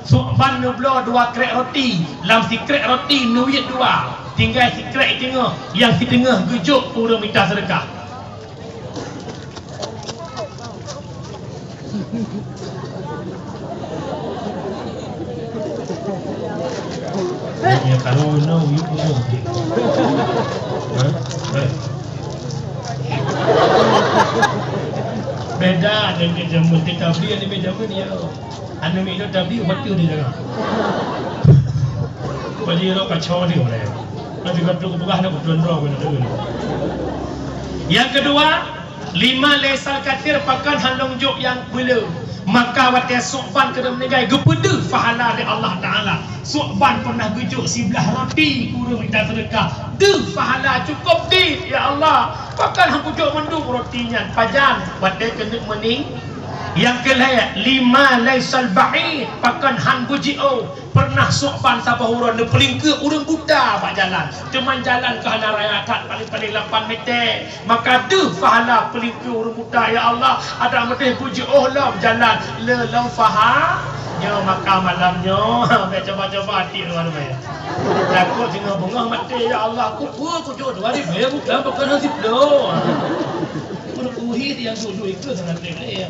Su'ban neubloe dua krék roti, lam sikrék roti neuiet dua, tinggai sikrék teungoh, nyang siteungoh geujok keu ureueng mita seudeukah. Ya, kalau no, you punya. Ha? Ha? Beda dengan zaman kita beli, ada beda pun ya. Anu minum tapi waktu dia dengar. Bagi rot kacau dia boleh. Nanti kata aku peugah nak beutôi droe kena dengar. Nyang keudua, lima laisal katsir pakon han lôn jok nyang beuleu. Maka watée Su'ban keuneuk meuninggai geupeudeuh pahala lé Allah Taala. Su'ban pernah geujok siblaih roti keu ureuëng mita seudeukah. Deuh pahala cukôp dit, ya Allah. Pakon han kujok mandum roti nyan pajan watée keuneuk meuning. Nyang keulhée, lima laisal ba'id pakon han beujiôh. Pernah Su'ban saboh uroe neupeulingkeue ureuëng buta bak jalan. Teuma jalan ka hana raya that, paléng-paléng lapan meter. Maka deuh pahala peulingkeue ureuëng buta, ya Allah. Adak meudeh beujiôh lom jalan le lom paha. Nyoe maka malam nyoe, bèk cuba-cuba até luwa-luwa. Takot singoh beungoh maté, ya Allah. Kupeue kujok dua ribu bukan, bukan nasib lo. Kupeue nyang duduk ikut sangat lé.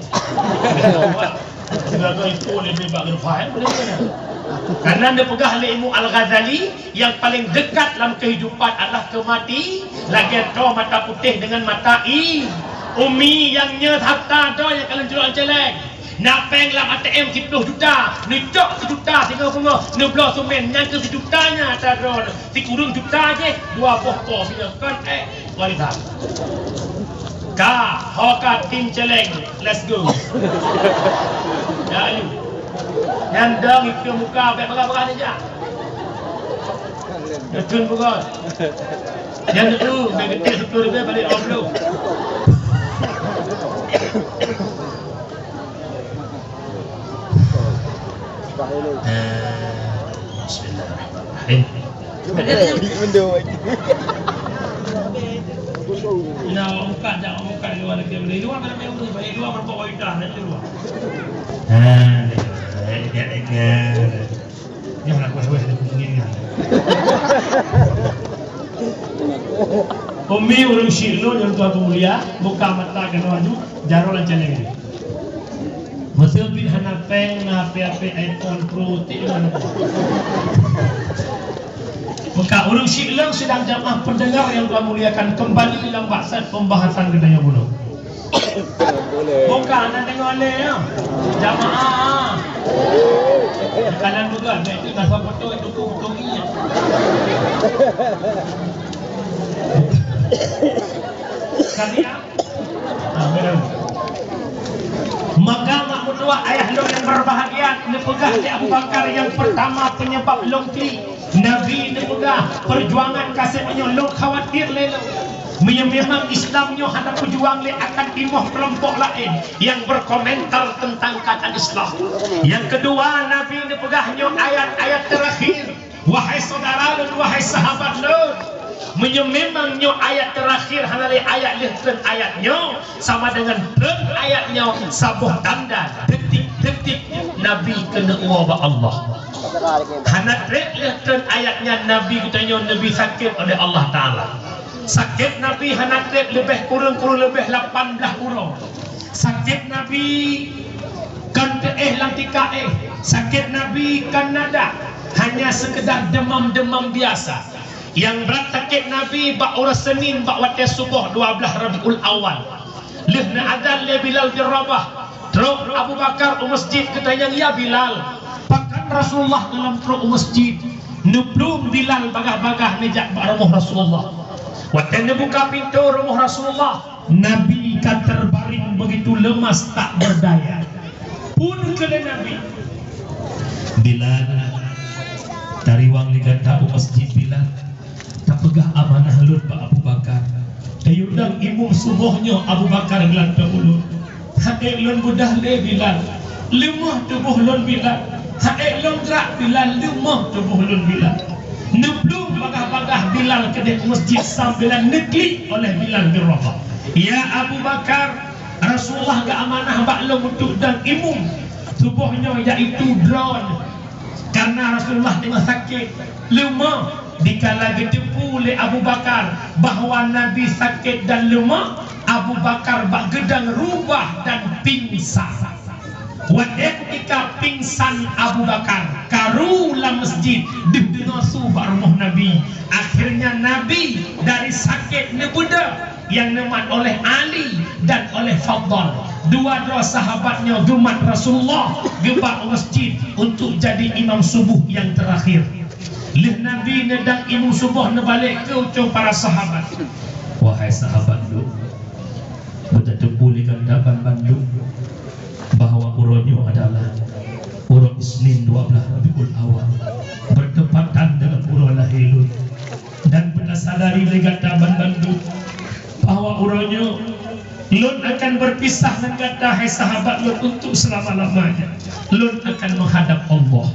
Sebagai itu lebih bak geureupai, boleh kena. Karena neupeugah lé Imam Al-Ghazali, yang paling dekat lam kehidupan adalah kemati, lagée droe mata putéh dengan mata i. Umi nyang nyoe harta droe nyang ka lheueh jroh celeng. Na péng lam A T M siploh juta, neucok sijuta singoh beungoh, neubloe seumén, nyang keu sijuta nyan atra droe. Sikureueng juta jih, dua boh po singoh kon, eh. Warisan. Ka, ho ka tim celeng. Let's go. Ya, ayu. Nyan dong ikeu muka bèk bagah-bagah ni jak. Betul bukan? Nyan tu, bèk geutek sepuluh ribu balik dua puluh. Eh, bismillahirrahmanirrahim. Nah, awak buka, jangan awak buka di luar negeri. Di luar mana yang boleh, di luar berapa wanita, di luar. Ah, ya, ya, ya. Jangan aku weh, weh, ini, ini. Umi ureueng syik lôn nyang tuha peumulia, buka mata keunoe aju, jaroe lam caleng. Meuseubit hana péng, na api-api iPhone Pro, tik mana. Maka ureueng syik lôn sidang jamaah pendengar yang tuha muliakan, kembali lam bahasan pembahasan geutanyoe bunoe. Bukan, na deungoe lé, ya. Jamaah. Kanan juga, baik tu, masa foto itu, foto ni, ya. Kalian? Ah, betul. Maka mak meutuah ayah lôn yang berbahagia, neupeugah lé Abu Bakar yang pertama penyebab lôn klik. Nabi neupeugah, perjuangan kaseb meunyoe lôn khawatir lé lôn. Meunyoe memang Islam nyoe hana peujuang lé akan timoh keulompok laén yang berkomentar tentang kata Islam. Yang kedua, Nabi neupeugah nyoe ayat-ayat terakhir. Wahai saudara lôn, wahai sahabat lôn, meunyoe memang nyoe ayat terakhir hana lé ayat lheueh treun ayat nyoe, sama dengan treun ayat nyoe saboh tanda, detik-detik Nabi keuneuk woe bak Allah. Hana treb lheueh treun ayat nyan Nabi geutanyoe neubi sakét oleh Allah Taala. Sakét Nabi hana treb leubeh kureueng-kureueng leubeh lapan blaih uroe. Sakét Nabi kon teuéh lam tika éh. Sakét Nabi kon nadak, hanya sekedar demam-demam biasa. Nyang brat sakét Nabi bak uroe Senin bak watée suboh dua blaih Rabiul Awal. Lheueh neuazan lé Bilal bin Rabah, trok Abu Bakar u masjid geutanyong, "Ya Bilal, pakon Rasulullah lom trok u masjid?" Neuplueng Bilal bagah-bagah neujak bak rumoh Rasulullah. Watée neubuka pintoe rumoh Rasulullah, Nabi ka terbaring begitu lemas tak berdaya. Phon keu lé Nabi, "Bilal, tariwang lé gata u masjid, Bilal." Tapeugah amanah lôn bak Abu Bakar. Tayue dong imum suboh nyoe Abu Bakar geulantoe ulôn. Hana ék lôn beudah lé Bilal. Leumoh tuboh lôn Bilal. Hana ék lôn grak Bilal, leumoh tuboh lôn Bilal. Neuplueng bagah-bagah Bilal keudeh u masjid sambilan neuklik oleh Bilal bin Rabah. "Ya Abu Bakar, Rasulullah geuamanah bak lôn untuk dong imum suboh nyoe, yaitu droeneuh." Karena Rasulullah teungoh sakét, leumoh. Dikala geuteupeue lé Abu Bakar bahwa Nabi sakét dan leumoh, Abu Bakar bak geudong rubah dan pingsan. Watée keutika pingsan Abu Bakar, karu lam masjid, deuh deungoe su bak rumoh Nabi. Akhirnya Nabi dari sakét neubeudôh. Nyang neumat oleh Ali dan oleh Fadl. Dua droe sahabat nyoe geumat Rasulullah geuba u masjid untuk jadi imam suboh nyang terakhir. Lheueh Nabi neudang imeum suboh neubalek keu ucong para sahabat, "Wahai sahabat lôn, beutateupeue lé gata banmandum bahwa uroe nyoe adalah uroe Isnin dua blaih Rabiul Awal, beuteumpatan deungon uroe lahé lôn. Dan beutasadari lé gata banmandum bahwa uroe nyoe lôn akan beupisah ngon gata, hai sahabat lôn, untuk seulama-lamanya. Lôn akan meuhadab Allah."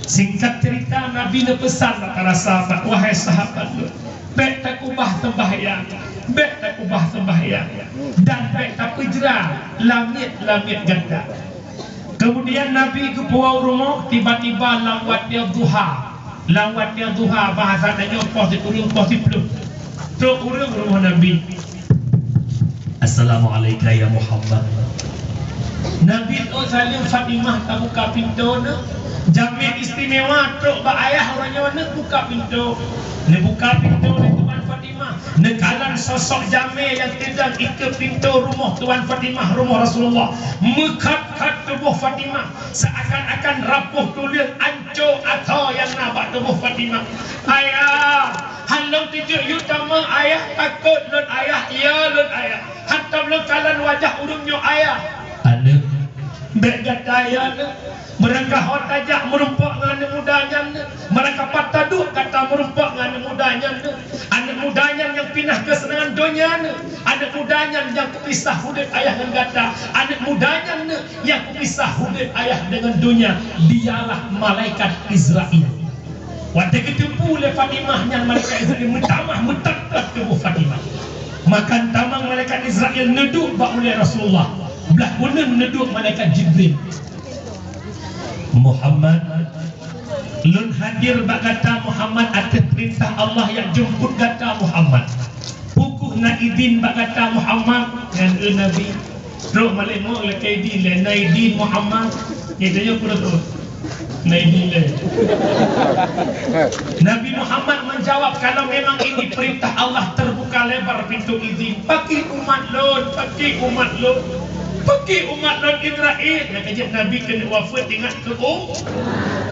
Singkat cerita, Nabi neupeusan bak para sahabat, "Wahai sahabat lôn, bék takeubah seumbahyang, bék takeubah seumbahyang, dan bék tapeujra lamiet-lamiet gata." Keumudian Nabi geupeuwoe u rumoh, tiba-tiba lam watée duha. Lam watée duha, bahasa tanyoe poh sikureueng, poh siplôh. Trok ureuëng rumoh Nabi. "Assalamu'alaika ya Muhammad." Nabi trok saleuem, Fatimah tabuka pintoe neuh. Jamé istimewa trok bak ayah uroe nyoe, neubuka pintoe. Neubuka pintoe lé Tuan Fatimah. Neukalon sosok jamé nyang teudong ikeue pintoe rumoh Tuan Fatimah, rumoh Rasulullah. Meukhat-khat tuboh Fatimah, seuakan-akan rapoh tuleueng, ancô asoe nyang na bak tuboh Fatimah. "Ayah, han lôn teujeuet yue tamong, Ayah, takot lôn, Ayah, ya lôn, Ayah. Hantom lôn kalon wajah ureuëng nyoe, Ayah." "Aneuëk, bék gata ya, Aneuëk. Meurangkaho tajak meurumpok ngon aneuëk muda nyan, Aneuëk. Meurangkapat taduek gata meurumpok ngon aneuëk muda nyan, Aneuëk. Aneuëk muda nyan nyang pinah keuseunangan donya, Aneuëk. Aneuëk muda nyan nyang kupisah udeb ayah ngon gata. Aneuëk muda nyan, Aneuëk, nyang kupisah udeb ayah deungon donya, dialah malaikat Izrail." Watée geuteupeue lé Fatimah nyan malaikat Izrail, meutamah meutat-tat tuboh Fatimah. Maka tamong malaikat Izrail neuduek bak ulée Rasulullah, blaih uneuen neuduek malaikat Jibril. "Muhammad, lôn hadir bak gata Muhammad ateueh peurintah Allah nyang jeumput gata Muhammad. Peu kheueh na idin bak gata Muhammad?" Nyan, "Eu Nabi, trok malée mo lakée idin lé, na idin Muhammad." Geutanyoe peue rot, "Na idin lé." Nabi Muhammad menjawab, "Kalau memang ini perintah Allah, terbuka lebar pintu idin." "Pakri umat lôn, pakri umat lôn, pakri umat lôn Izrail." Nyang ka jeuet Nabi keuneuk wafeuet ingat keu u-,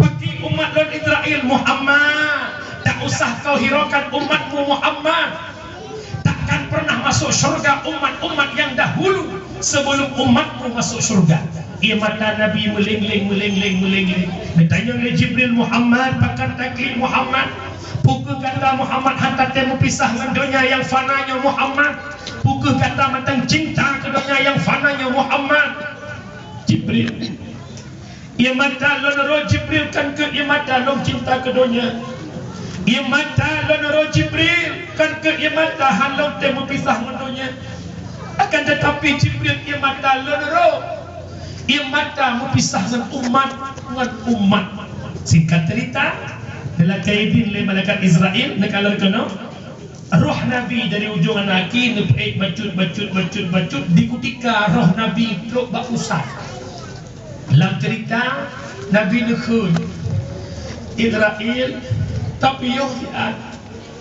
"Pakri umat lôn Izrail, Muhammad. Tak usah kau hiraukan umatmu, Muhammad. Takkan pernah masuk syurga umat-umat yang dahulu sebelum umatmu masuk syurga." Ie mata Nabi meuléng-léng, meuléng-léng, meuléng-léng. Geutanyong lé Jibril, "Muhammad, pakon takli Muhammad? Peu kheueh gata Muhammad hana tém meupisah ngon donya nyang fana nyoe Muhammad? Peu kheueh gata mantong cinta keu donya nyang fana nyoe Muhammad?" Jibril. "Ie mata lôn rô Jibril, kon keu ie mata lôn cinta keu donya. Ie mata lôn rô Jibril, kon keu ie mata han lôn tém meupisah ngon donya. Akan tetapi Jibril, ie mata lôn rô, ie mata meupisah ngon umat, ngon umat." Singkat cerita, neulakée idin lé malaikat Izrail, neukalon keunoe. Roh Nabi dari ujong anaki neupeuék bacut, bacut, bacut, bacut, di kutika roh Nabi trok bak pusat. Lam cerita, Nabi neukheun, "Izrail, tapiôh siat.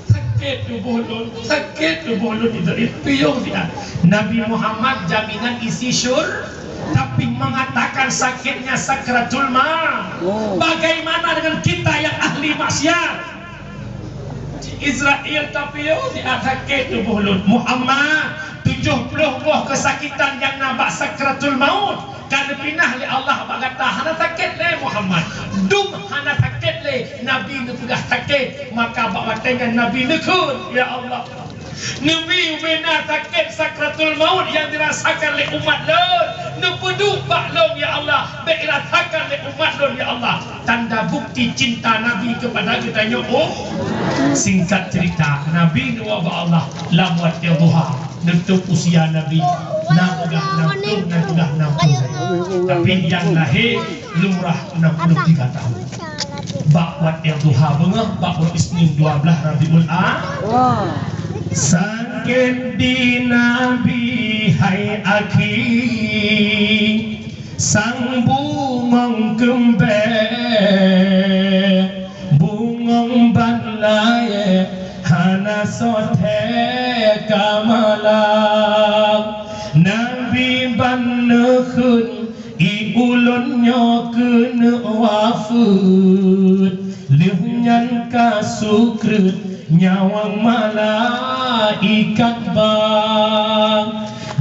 Sakét tuboh lôn, sakét tuboh lôn, Izrail, piôh siat." Nabi Muhammad jaminan isi syur-, tapi mengatakan sakitnya sakratul maut. Oh. Bagaimana dengan kita yang ahli maksiat? "Izrail, tapiôh siat, sakét tuboh lôn. Muhammad, tujoh ploh boh keusakitan nyang na bak sakratul maut ka neupinah lé Allah bak gata, hana sakét lé Muhammad. Dum hana sakét lé, Nabi neupeugah sakét, maka bak watée nyan Nabi neukheun, 'Ya Allah, neubi ubena sakét sakratul maut nyang dirasakan lé umat lôn, neupeuduek bak lôn, ya Allah, bék irasakan lé umat lôn, ya Allah.'" Tanda bukti cinta Nabi kepada geutanyoe. Oh, singkat cerita, Nabi neuwoe bak Allah lam watée duha, neutôb usia Nabi, na peugah nam ploh, na peugah nam ploh. Tapi nyang lahé lumrah nam ploh tiga tahun. Bak watée duha beungoh, bak uroe Isnin dua blaih Rabiul A-, sakét di Nabi hai akhi. Sang bungong keumbée, bungong ban laée, hana soe thée ka malam. Nabi ban neukheun, "Ie ulôn nyoe keuneuk wafeuet, lheueh nyan Ka sukreut nyawöng malaikat ba,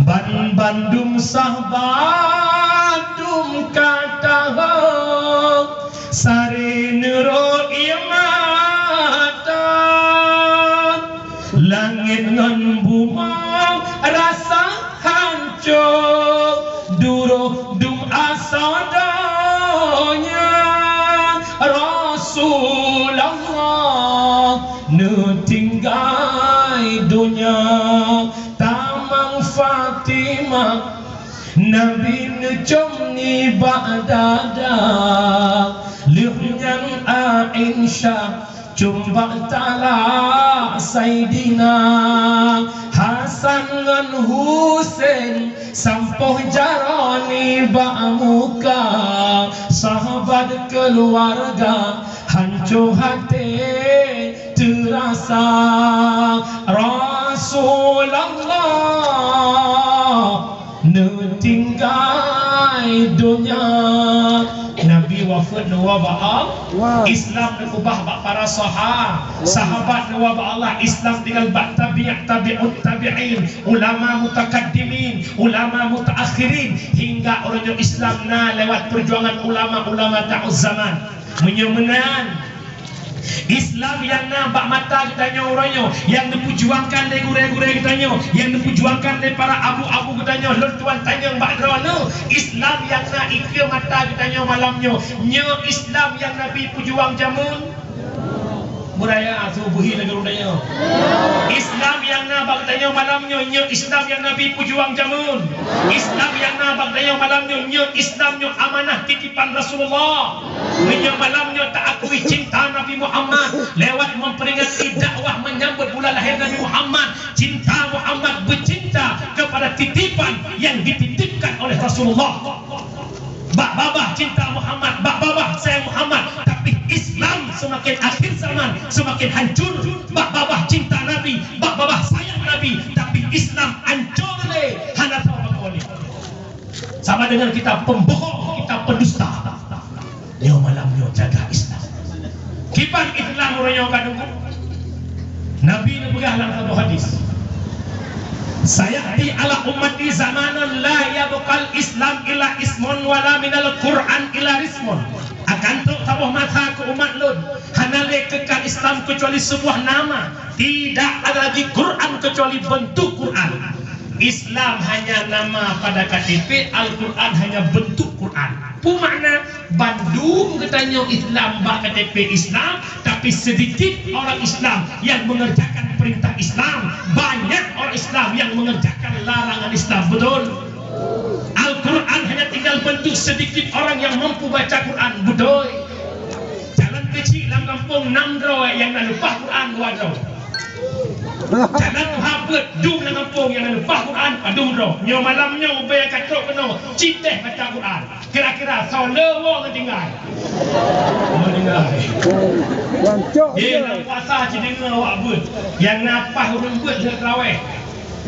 ban bandum sah bandum ka tahö, sare neurok ie mata. Langét ngon bumoe rasa hanco, duroh dum asoe donya. Rasulullah neutinggai donya, tamong Fatimah Nabi neucöm nibak dada. Lheueh nyan Aisyah cöm bak talak Saidina Hasan ngon Husen, sampoh jaroe nibak muka. Sahabat keuluwarga hanco até teurasa. Rasulullah neutinggai donya. Nabi wafeuet neuwoe bak Allah. Wah. Islam neukeubah bak para saha-, sahabat neuwoe bak Allah. Islam tinggai bak tabi', tabi'ut tabi'in, ulama mutakaddimin, ulama mutaakhirin, hingga uroe nyoe Islam na lewat peujuangan ulama-ulama ta'uz zaman. Meunyoe meunan, Islam nyang na bak mata geutanyoe uroe nyoe, nyang neupeujuangkan lé gurée-gurée geutanyoe, nyang neupeujuangkan lé para abu-abu geutanyoe, lôn tuan tanyong bak droeneuh, Islam nyang na ikeue mata geutanyoe malam nyoe, nyoe Islam nyang Nabi peujuang jameun? Beuraya, su beuhi lagée ureuëng tanyoe. Islam nyang na bak geutanyoe malam nyoe, nyoe Islam nyang Nabi peujuang jameun. Islam nyang na bak geutanyoe malam nyoe, nyoe Islam nyoe amanah titipan Rasulullah. Meunyoe malam nyoe taakui cinta Nabi Muhammad lewat memperingati dakwah menyambut bulan lahir Nabi Muhammad, cinta Muhammad bercinta kepada titipan yang dititipkan oleh Rasulullah. Bak babah cinta Muhammad, bak babah sayang Muhammad, tapi Islam semakin akhir zaman, semakin hancur. Bak babah cinta Nabi, bak babah sayang Nabi, tapi Islam hancur lé, hana tahu apa boleh. Sama dengan kita pembohong, kita pendusta. Nyoe malam nyoe jaga Islam. Kiban Islam uroe nyoe ka deungoe? Nabi neupeugah lam saboh hadis, "Sayati ala ummati zamanun la yabqal Islam illa ismun wala minal Qur'an illa rismun." Akan trok saboh masa keu umat lôn, hana lé keukai Islam keucuali sebuah nama, tidak ada lagi Qur'an keucuali bentuk Qur'an. Islam hanya nama pada K T P, Al-Quran hanya bentuk Quran. Peue makna? Bandum geutanyoe Islam bak K T P Islam, tapi sedikit orang Islam yang mengerjakan perintah Islam, banyak orang Islam yang mengerjakan larangan Islam. Betul? Al-Quran hanya tinggal bentuk sedikit orang yang mampu baca Quran. Betul? Jalan keuchik lam gampông nam droe nyang na leupah Quran dua droe. Jalan tuha peuet dum lam gampông nyang na leupah Quran padum droe. Nyoe malam nyoe ubé ka trok keunoe, cit teh baca Quran. Kira-kira soe le woe ngon tinggai? Ngon tinggai. Wan cok. Eh, lam puasa ci deungoe awak beuet. Nyang na paih ureuëng beuet lheueh traweh.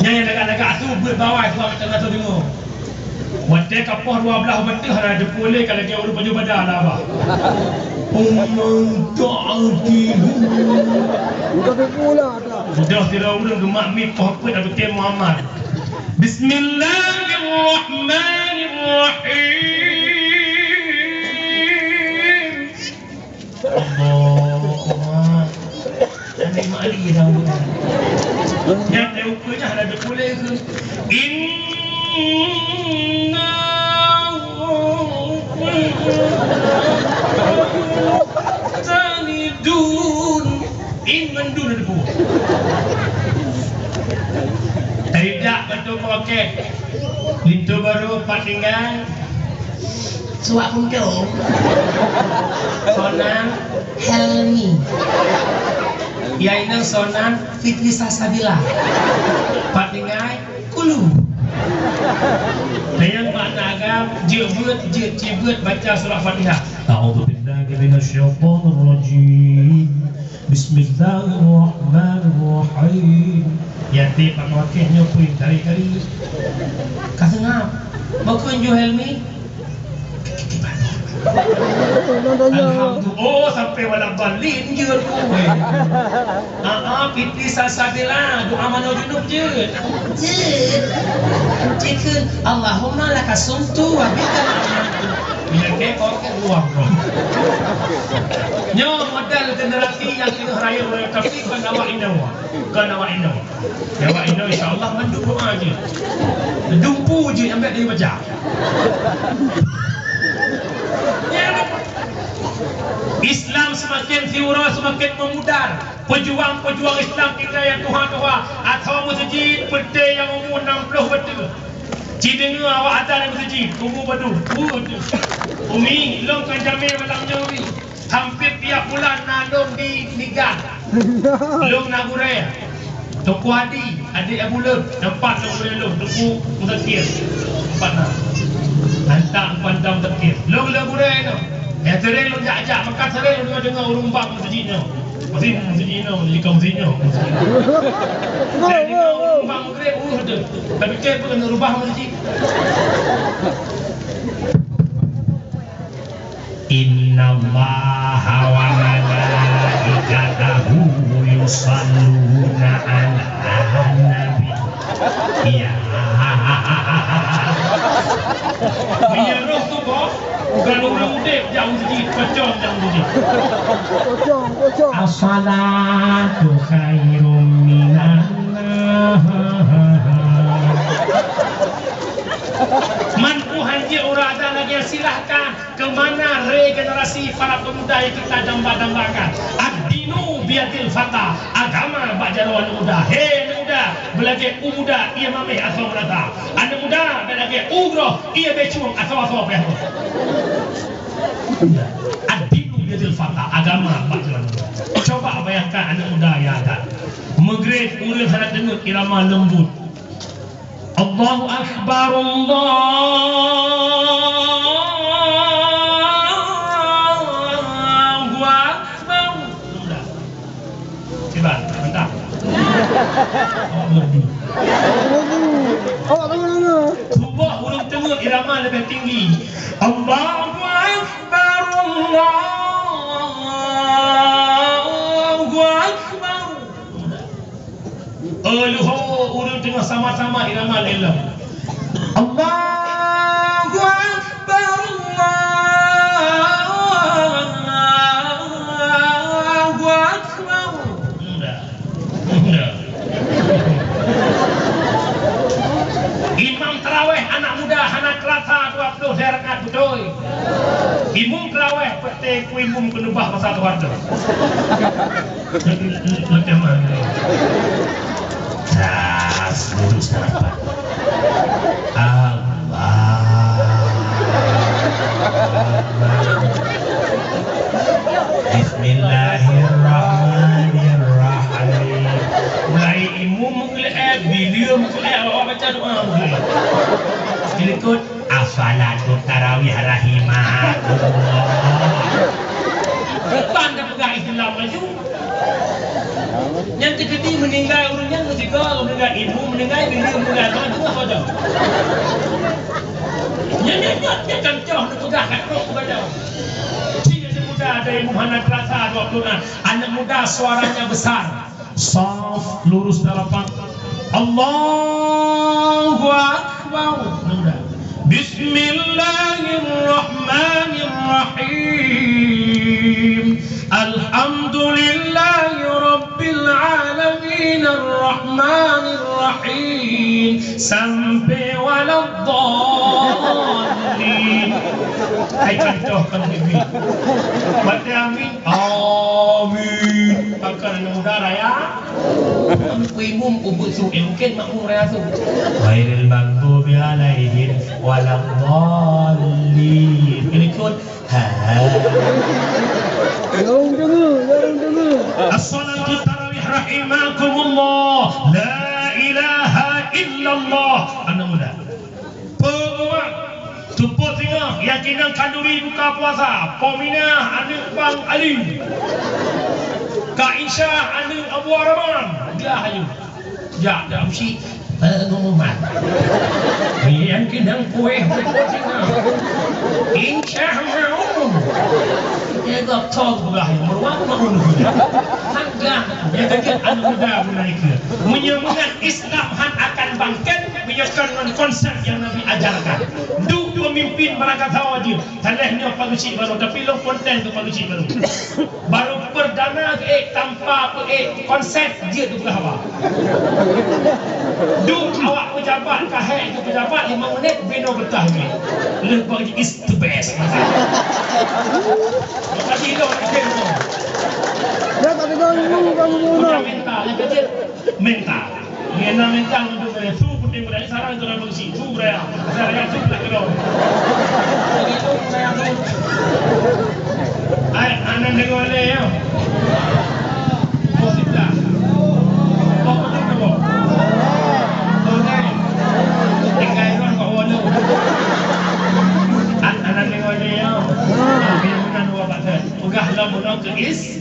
Nyan nyang lagak-lagak su beuet bawai suah mata-mata deungoe. Watée ka poh dua blaih beuteuh hana teupeu lé ka lagée ureuëng pajoh bada lam babah. Umman ta'dilu. Udah teupeu lah dah. Udah sidroe ureuëng geumat miet poh peuet Nabi Muhammad. Bismillahirrahmanirrahim. Allah. Aneuk mali dah. Nyang teupeue nyan ada teupeue lé keu. Inna tanidun. In mandun ada teupeue. Tidak betul pakai. Linto barô pat tinggai. Suak Pundong. Sonan Helmi. Yai nang sonan Fitri Salsabila. Pat tinggai kulu. Dayang makna agam, jeuet beuet, jeuet cibeuet baca surah Fatihah. A'udzubillahi minasyaitonirrajim. Bismillahirrahmanirrahim. Yatim bak wakil nyoe pui kari-kari. Ka seungab. Bukon ju Helmi. Kiban. Alhamdulillah. Oh, sampai wala dhalin jeuet ku. Ah, ah, pipi salsabila, doa manoe junub jeuet. Jeuet. Jeuet keu, Allahumma laka sumtu wa bika amantu. Bila ke kau ke ruang kau. Nyoe model generasi nyang keuneuk rayeuk, tapi kon awak inong. Kon awak inong. Awak inong, insya Allah, mandum doa jeuet. Dumpu jeuet, ambek dia baca. Ya, Islam semakin siuroe, semakin memudar. Pejuang-pejuang Islam kita nyang tuha-tuha, atawa meuseujid peuté nyang umu enam puluh beutôi. Ci deungoe awak adan di meuseujid, umu beutôi. Umi, lôn ka jamé malam nyoe, Umi. Hampir tiap bulan na lôn di Nigan. Lôn na gurée. Teungku Adi, adék Abu Lôn, teumpat lôn gurée lôn, Teungku Muzakir. Teumpat na. Hantam Teungku Muzakir. Lôn, lôn gurée nyoe. Nyang sering lôn jak-jak, maka sering lôn deungoe ureueng bang meuseujid nyoe. Meuseujid, meuseujid nyoe, meuseujid nyoe, meuseujid nyoe. Jadi nyoe ureueng bang Muzakir, uh, tu. Tapi ke pun kena rubah meuseujid. Innallaha wa malaikatahu yusalluna 'alan nabi. Ya. Meunyoe roh tu, boh, bukan ureueng udeb nyang udeb, pocong nyang udeb. Pocong, pocong. As-salatu khairum minan naum. Man Tuhan jih uroe adan lagée, silahkan. Kemana regenerasi para pemuda yang kita damba-dambakan? Ad-dinu biyadil fata, agama bak jaroe aneuk muda. He aneuk muda, beulagée u muda, ie mameh asoe meurata. Aneuk muda, beulagée u groh, ie becung asoe-asoe pih. Ad-dinu biyadil fata, agama bak jaroe aneuk muda. Coba bayangkan aneuk muda nyang ada. Meugreb ureueng hana deungoe irama leumbut. Allahu Akbar, Allahu Akbar. Cuba, mantap. Awak merdu. Awak merdu. Awak merdu. Cuba ureueng teungoh irama leubeh tinggi. Allahu Akbar, Allahu Akbar. Allahu, ureueng teungoh sama-sama irama lom. Allahu Akbar, Allahu Akbar. Mudah. Mudah. Imam tarawih anak muda hana keurasa dua puluh lhée rakaat beutôi. Imum tarawih peuté ku imum keuneubah masa Soeharto. Macam mana? Tas, lurus rapat. Allah. Bismillahirrahmanirrahim. Mulai imum meukeuleh, bileu meukeuleh, awak baca doa meukeuleh. Dilikot. As-salatu tarawih rahimakumullah. Ban tapeugah Islam laju. Nyang teukeudi meuninggai ureueng nyan meusigoe, meuninggai ibu, meuninggai bini, meuninggai ma, dua saja. Nyan, nyan, nyan, nyan kan cah neupeugah kat trok kepada. Cina muda ada ibu hana terasa dua puluh enam. Anak muda suaranya besar. Saf lurus dan rapat. Allahu Akbar. Mudah. Bismillahirrahmanirrahim. Alhamdulillahi rabbil alamin. Arrahmanirrahim. Sampai waladdallin. Hai, contoh kan bibi. Baca amin. Amin. Maka aneuk muda raya. Imum ubit su, eh, mungkin makmum raya su. Ghairil maghdubi alaihim waladdallin. Berikut. Ha. Jarang dengar, jarang dengar. As-salatu tarawih rahimakumullah. La ilaha illallah. Aneuk muda. Peuumat, seupôt singoh, yakinang khanduri buka puasa, Pominah aneuk Bang Ali, Kak Isyah aneuk Abu Rahman, dia hayu. Jak, jak meusi. Eh, ngumuman. Nyang keunong kueh, kueh singa. Insya Allah. Ya, gak tong lah, meruang bangun. Hangga, ya, tadi anak muda mulai ke. Meunyoe meunan Islam han akan bangkit, meunyoe kon ngon konsep nyang Nabi ajarkan. Duek pemimpin barangkasoe jeuet. Teuléh nyoe Pak Geuchik baru, tapi lôn konten keu Pak Geuchik baru. Baru perdana geuék tanpa peuék konsep jeuet keu peugah haba. Duek awak pejabat ka hék keu pejabat lima menit binoe beutah jih. Lheueh Pak Geuchik is the best. Makasih dong, izin dong. Ya, tak ada ganggu, ganggu. Punya mental, yang kecil mental. Nyang na mantong untuk geutanyoe, su peuting geutanyoe, sarang geutanyoe beusi, su geutanyoe. Sarang su tak keudroe. Ai, aneuk deungoe lé, ya. Boh siblah. Boh beutôi boh. Boh laén. Tinggai rong kok wolu. An-, aneuk deungoe lé, ya. Biar bukan dua paket. Peugah lom bunoe keu is-,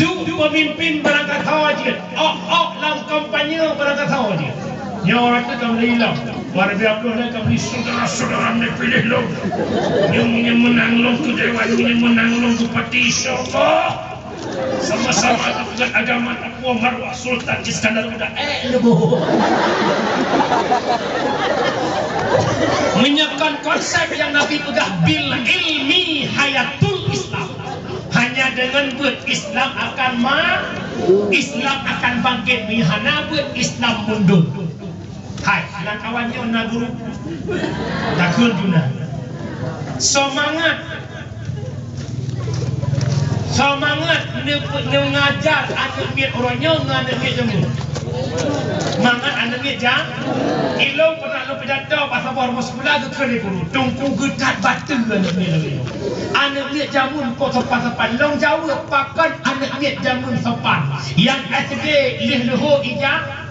duek pemimpin barangkasoe jeuet. Ôk-ôk lam kampanye barangkasoe jih. Nyoe watèe ka meulilong. Dua ribu dua puluh lhèe ka meuli syedara-syedara neupiléh lôn. Nyang, nyang meunang lôn keu dewan, nyang meunang lôn keu parti, insya Allah. Sama-sama tapeugöt agama, tapuwoe maruah Sultan Iskandar Muda. Eh, leuboh. Meunyoe kon konsep nyang Nabi peugah, "Bil ilmi hayatul Islam." Hanya dengan beuet Islam akan ma-, Islam akan bangkit. Meunyoe hana beuet, Islam mundur. Hai, lam kawan nyoe na guru. Takheun juna. Seumangat. Seumangat neu-, neungajar aneuk miet uroe nyoe ngon aneuk miet jameun. Mangat aneuk miet ja-, ilôn pernah lôn pidato bak saboh rumoh sikula geukheun lé guru, teungku geutat bateue aneuk miet lagèe nyoe. Aneuk miet jameun kok sopan-sopan. Lôn jaweueb, pakon aneuk miet jameun sopan? Nyang S D lheuh leuhô ija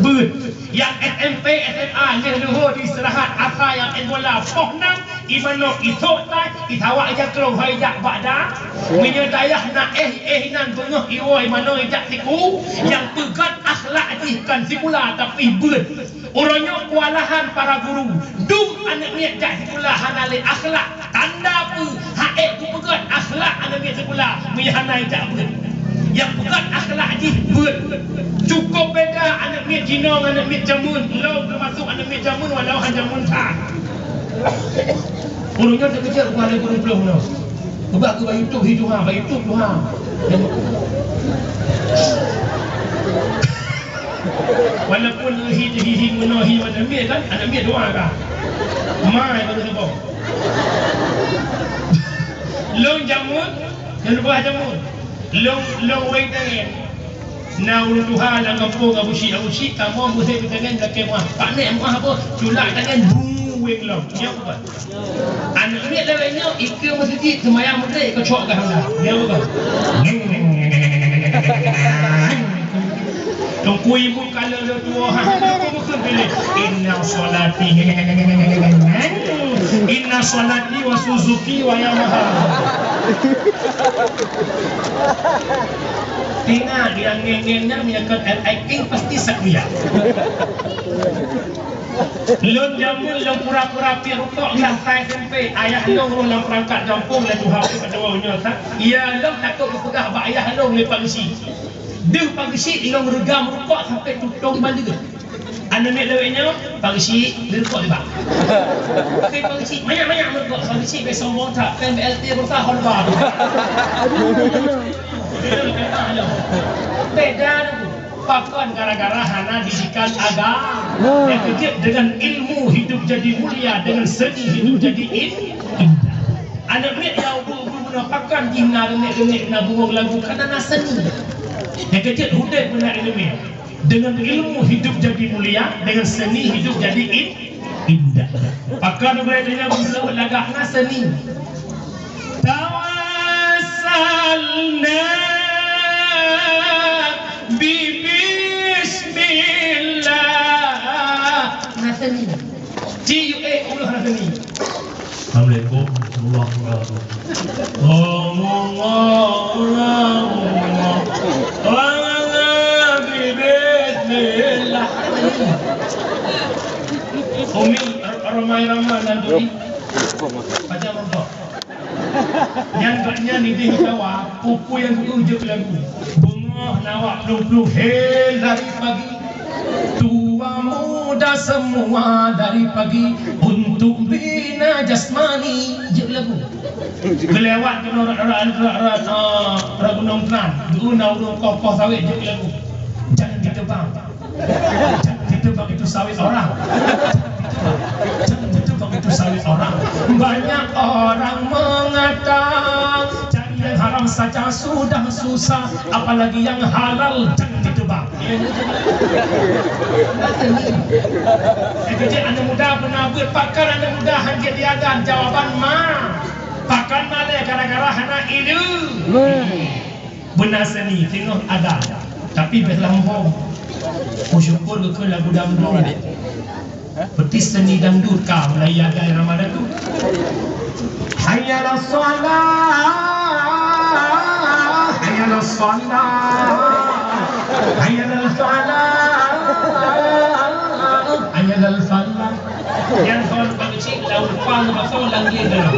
beuet. Nyang S M P, S M A lheuh leuhô diistirahat, asa nyang main bola. Poh nam, imanoe isôk tai, isawak ija krông, hai jak bak da. Meunyoe dayah na éh, éh inan beungoh iwoe, imanoe ijak siku. Nyang peugöt akhlak jih kon sikula, tapi beuet. Uroe nyoe keuwalahan para guru. Dum aneuk miet jak sikula hana lé akhlak. Tanda peue? Hana ék geupeugöt akhlak aneuk miet sikula, meunyoe hana ijak beuet. Nyang peugöt akhlak jih beuet. Cukôp beda aneuk miet jinoe ngon aneuk miet jameun. Lôn teumasok aneuk miet jameun, walau han jameun that. Ureueng nyoe teukeujot bukan lé ureueng plueng nyoe. Peugah keu bak YouTube hi tuha, bak YouTube tuha. Walaupun hi, hi, hi, meunoe hi, aneuk miet kan, aneuk miet dua kan. Mai baru teuboh. Lôn jameun, lôn leubeh jameun. Lôn, lôn wéng tangen. Na ureueng tuha lam gampông Abu Syik, Abu Syik, kamoe meuhé tangen lakèe meuah. Pak nek meuah apa? Culak tangen, bru, wéng lom. Nyoe apa? Aneuk miet lawét nyoe, ikeue meuseujid, seumayang Maghrib, keucok gah anda. Nyoe apa? Teungku ibu kalau le tuwo, ha, ha, ha, ha, ha, ha. Inna sholati, inna sholati wa Suzuki wa Yamaha. Ingat, nyang ngeng-ngeng nyan, nyang kon R I King pasti Satria. Lôn jameun lôn pura-pura piep rukok lam S M P. Ayah lôn rôh lam perangkat gampông lé tuha peuet dua nyoe sa. Iya lôn takot geupeugah bak ayah lôn lé Pak Geuchik. Deuh Pak Geuchik lôn reugam rukok sampai tutong baleue. Aneuk miet lawét nyoe, Pak Geuchik, bri rukok dibak. Oke, Pak Geuchik, manyak-manyak meurukok. Pak Geuchik bèk sombong that, kan B L T beureusa Honda. Beda tu. Pakon gara-gara hana didikan agama. Nyang keujeuet dengan ilmu hidup jadi mulia, dengan seni hidup jadi in-, indah. Aneuk miet nyang ubu-ubu bunoe pakon jih na renek-renek na bungong lagu karena na seni. Nyang keujeuet udép meunan aneuk miet. Dengan ilmu hidup jadi mulia, dengan seni hidup jadi in-, indah. Pakon ureueng nyan beuleueh lagak na seni. Tawassalna bi bismillah. Na seni. G U A puluh na seni. Assalamualaikum warahmatullahi wabarakatuh. Allahu Akbar. Allahu Akbar. Umi, ar-, aromai rama nan tadi. Pajan rontok. Nyan gobnyan idéh Jawa, peue-peue nyang geueu jeuet lagu. Beungoh na awak plueng-plueng hel dari pagi. Tua muda semua dari pagi untuk bina jasmani. Jeuet lagu. Geulewat keunoe rot-rot, rot-rot, eh, rot gunong teunan. Geueu na ureueng koh-koh sawét jeuet lagu. Jangan ditebang. Jangan ditebang itu sawit orang. Jangan ditebang itu sawit orang. Banyak orang mengata cari yang haram saja sudah susah, apalagi yang halal jangan ditebang. Jadi anak muda beuna beuet, pakon anak muda hana diadan, jawaban ma. Pakon malée gara-gara hana ileu. Beuna seni teungoh adan, tapi bèk lambong. Meusyukur keu lagu dangdut. Peutis seni dangdut ka mulai ada Ramadan tu. Hayya 'alas shalah, hayya 'alas shalah, hayya 'alal falah, hayya 'alal falah. Nyang kon bak keuchik lawan pang bak soe lam lé dalam.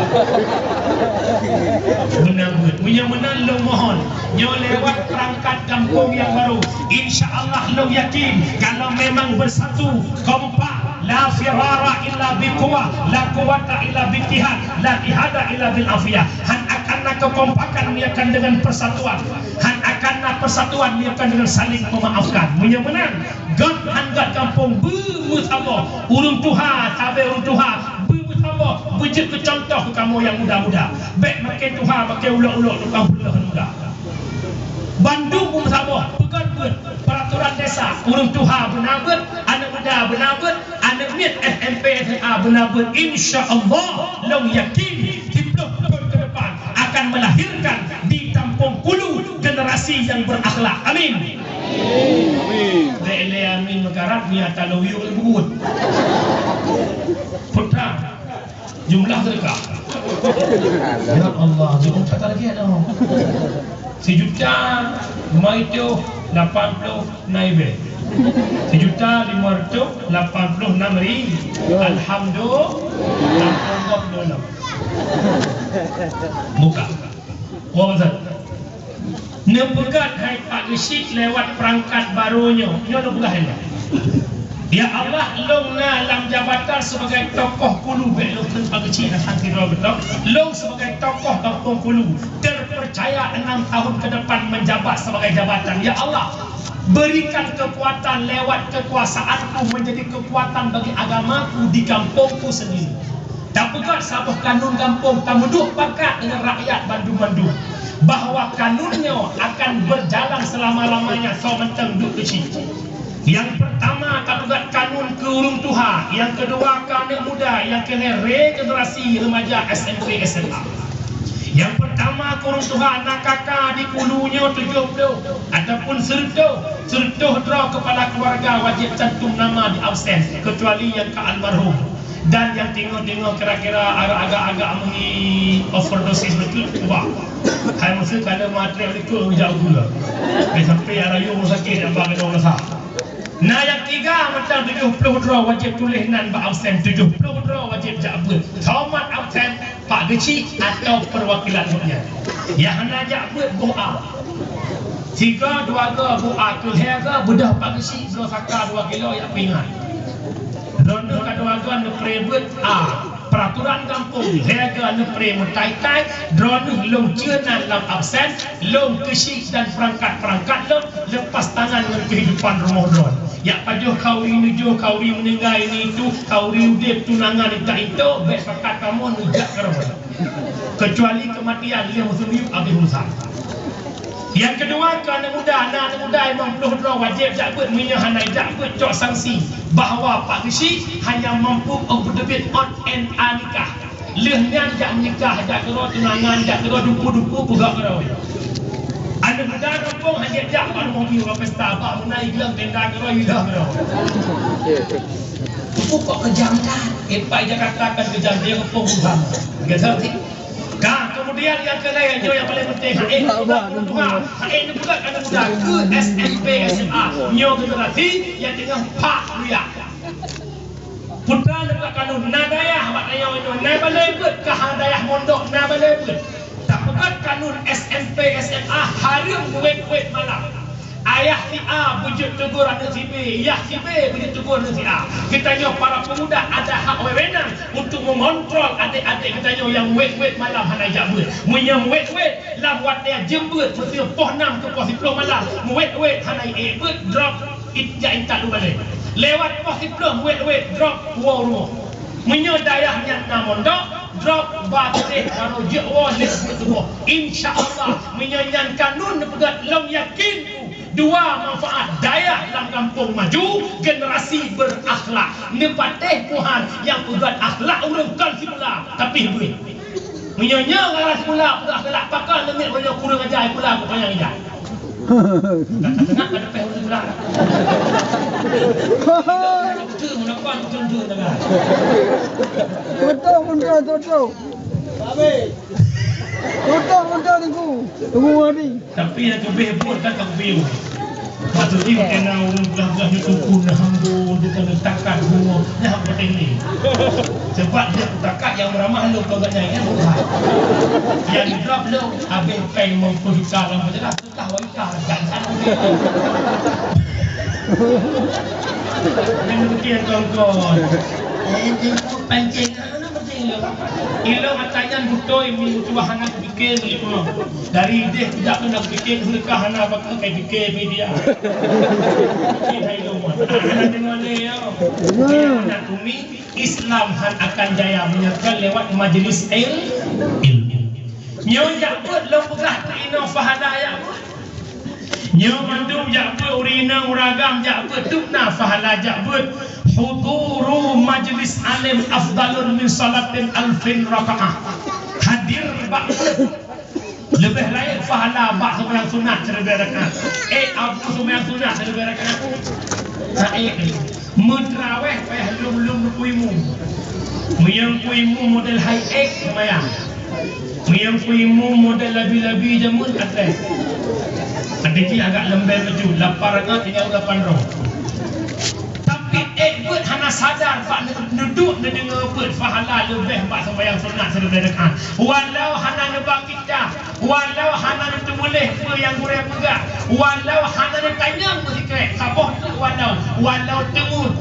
Beuna beuet. Meunyoe meunan lôn mohon, nyoe lewat perangkat gampông nyang baru. Insya Allah lôn yakin, kalau memang bersatu, kompak, la firara illa bi quwwah, la quwwata illa bi ittihad, la ittihada illa bil afiyah. Han akan na kekompakan meunyoe kon dengan persatuan. Han akan na persatuan meunyoe kon dengan saling memaafkan. Meunyoe meunan, Göt han göt gampông beumeusaboh, ureueng tuha sabe ureueng tuha beumeusaboh, beujeuet keu contoh keu kamoe nyang muda-muda. Bèk makin tuha makin ulok-ulok tukang peuleueh muda. Bandum beumeusaboh, peugöt beuet peraturan desa, ureueng tuha beuna beuet, aneuk muda beuna beuet, aneuk miet S M P S M A beuna beuet. Insya Allah, lôn yakin siplôh thôn ke depan akan melahirkan di Kampung Kulu generasi yang berakhlak. Amin. Amin. Bèk lé amin meukarat, nyan taleueng yue lé buet. Putra, jumlah sedekah. Ya Allah, jumlah sedekah lagi ada. Sijuta lima ratus lapan puluh na ribèe. Sijuta lima ratus lapan puluh enam ribu. Alhamdulillah. Buka. Wah, Ustaz. Neupeugah hai Pak Geuchik lewat perangkat baru nyoe. Nyoe neupeugah hai nyoe. Ya Allah, lôn na lam jabatan sebagai tokoh Kulu, bèk lôn kheun Pak Geuchik, na sang sidroe beutôi. Lôn sebagai tokoh Kampung Kulu, terpercaya enam tahun ke depan menjabat sebagai jabatan. Ya Allah, berikan kekuatan lewat kekuasaanku menjadi kekuatan bagi agamaku di kampungku sendiri. Tapeugöt saboh kanun gampông, tameuduek pakat deungon rakyat bandum-bandum bahwa kanun nyoe akan berjalan selama-lamanya, soe mantong duek keuchik. Nyang peurtama tapeugöt kanun keu ureueng tuha, nyang keudua keu aneuk muda, nyang keulhèe regenerasi remaja S M P S M A. Nyang peurtama keu ureueng tuha na K K di Kulu nyoe tujoh ploh ataupun seureutôh, seureutôh droe keupala keuluwarga wajéb cantum nama di absen, keucuali nyang ka almarhum. Dan nyang teungoh-teungoh kira-kira agak-agak, agak meuhi overdosis beutôi, ubah. Hai meuseue ka lheueh matrek likot geujak u gula. Hai sampai arayong sakét nyang bak keunoe rasa. Na nyang tiga mantong tujoh ploh droe wajéb tuléh nan bak absen, tujoh ploh droe wajéb jak beuet. Soe mat absen, Pak Geuchik atau perwakilan gobnyan. Nyang hana jak beuet boh A. Sigoe dua goe boh A, keulhèe goe beudôh Pak Geuchik, bloe saka dua kilo jak peuingat. Droeneuh ka dua goe neupré beuet A. Peuraturan gampông, lhèe goe neupré meutai-tai, droeneuh lôn cue nan lam absen, lôn keuchik dan peurangkat-peurangkat lôn lepas tangan ngon keuhidupan rumoh droe. Jak pajoh khauri nujoh, khauri meuninggai, ini itu, khauri udép, tunangan, intat itu, bèk pakat kamoe neujak keudroe. Keucuali keumatian lheueh meuseumiyueb habéh urusan. Nyang keudua, keu aneuk muda, na aneuk muda limong ploh droe wajéb jak beuet, meunyoe hana jak beuet cok sanksi bahwa Pak Geuchik hanya mampu untuk berdebat on and a nikah. Lheueh nyan jak meunikah, jak keudroe tunangan, jak keudroe duku-duku peugah keudroe. Aneuk muda gampông hana jak bak rumoh biu, bak pesta, bak meunan igleueng tenda keudroe, ilah keudroe. Duku kok keujam that? Eh, pai Jakarta kan keujam, dia gampông keujam. Gata sih? Ka keumudian Nyang, nyang keuneuk nyoe nyang paleng penting, hai aneuk muda, hai aneuk muda, aneuk muda keu S M P, S M A. Nyoe generasi nyang teungoh phak kuliah. Peue teuma neupeubuet kanun, na dayah bak tanyoe nyoe, na balée beuet, ka hana dayah mondok, na balée beuet. Tapeugöt kanun S M P, S M A hareuem wét-wét malam. Ayah si A beujeuet teugor aneuk si B, yah si B beujeuet teugor aneuk si A. Geutanyoe para pemuda ada hak wewenang untuk mengontrol adik-adik geutanyoe nyang wét-wét malam hana jak beuet. Meunyoe wét-wét lam watée jeuem beuet, meuseu poh nam keu poh siplôh malam, wét-wét hana ék beuet, drop, it-, jak intat u balée. Lewat poh siplôh wét-wét, drop, woe u rumoh. Meunyoe dayah nyan na mondok, drop, ba putéh, barô jeuet woe lé beuet tuboh. Insya Allah, meunyoe nyan kanun neupeugöt, lôn yakin dua manfaat, dayah lam gampông maju, generasi berakhlak. Neupatéh Tuhan nyang peugöt akhlak ureuëng kon simula, tapi beuet. Meunyoe nyoe gara simula peugah galak, pakon leumiet meunyoe kureueng aja, pula kupanyang ija. Ka teunak ka teupeh ureueng sebelah. Beutôi, meunokon beutôi-beutôi negara. Beutôi, beutôi, beutôi. Beutôi, beutôi, Teungku. Teungku Wadi. Tapi nyang keubeh buet kan ka kupiôh. Maksud jih, kena ureueng peugah-peugah nyoe teungku, nah, ambo, dia kena takat bunoe, nah, apa tadi? Sebab dia takat nyang meuramah lôn keu gobnyan, kan, bukan? Nyang drop lôn, habéh péng meupeuriksa lam penjara, seutah wanita, jangan. Yang demikian, kawan-kawan. Eh, dia pancing. Ilôn ata nyan beutôi, mi meutuwah hana kupike, mi, dari ideh kujak keuneuk pike, seudeukah hana, bak keukai pike, mi dia. Pike hai lôn, hana deungoe lé, yo. Anak umi, Islam han akan jaya meunyoe kon lewat majlis il-, ilmu. Nyoe jak beuet lôn peugah teuinoe pahala jak beuet. Nyoe mandum jak beuet, ureueng inong, ureueng agam jak beuet, dum na pahala jak beuet. Huduru majlis alim afdalun min salatin alfin rakaah. Hadir bak leubeh laén pahala bak seumayang sunat siribèe rakaat. Eh, abu seumayang sunat siribèe rakaat. Nah, eh. Meutraweh payah lom-lom neupeuimum. Meunyoe peuimum model hai ék seumayang. Meunyoe peuimum model labi-labi jameun atlét. Até jih agak leumbée bacut, lapan rakaat tinggai lapan droe. Tapi ék beuet hana sadar bak neuduek neudeungoe beuet pahala leubeh bak seumayang sunat siribèe rakaat. Walau hana neuba kitab, walau hana neuteumuléh peue nyang gurée peugah, walau hana neutanyong meusikrek, saboh teuk walau, walau teungeut.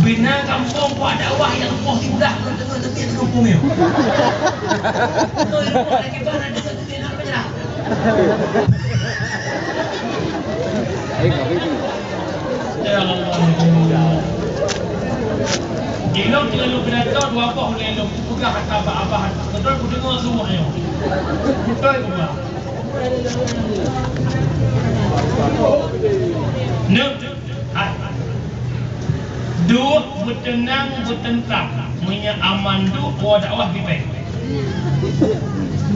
Bina gampông buah dakwah nyang poh sibudah, kalau teungeut, teungeut, teungeut, teungeut. Beutôi, lagi bana deungon teungeut, nak meunyeurah. Ya Allah. Ilôn tinggai lôn pidato dua boh ulèe lôn, kupeugah hata bak abah, beutôi kudeungoe su nyoe. Beutôi kupeugah. Neuk, hai. Duek beuteunang beuteuntang, meunyoe aman duek, woe dakwah bibée.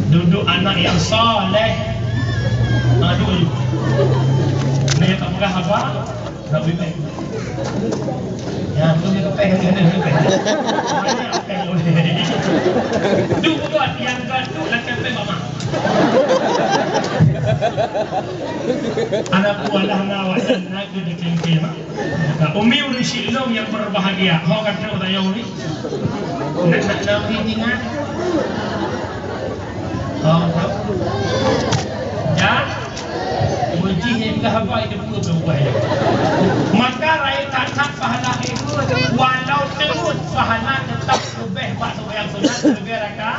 Duduek anak nyang saleh. Ha, duek ju. Nah, nyang ka peugah haba, nak bibée. Ya, tu dia kepeh, dia kepeh. Banyak kepeh. Duek buat nyang ka duek lakée peh bak mak. Anak buah dah na awak nyan, na keu dikem-kem. Nah, umi ureueng syik lôn nyang berbahagia. Ho ka trok tayong ni. Nak, nak, nak umi tinggal. Ho, ho. Ya. Mujih nyang ka haba itu pun berubah ya. Maka rayeuk that-that pahala itu, walau teungeut pahala tetap leubeh bak seumayang sunat leubeh raka.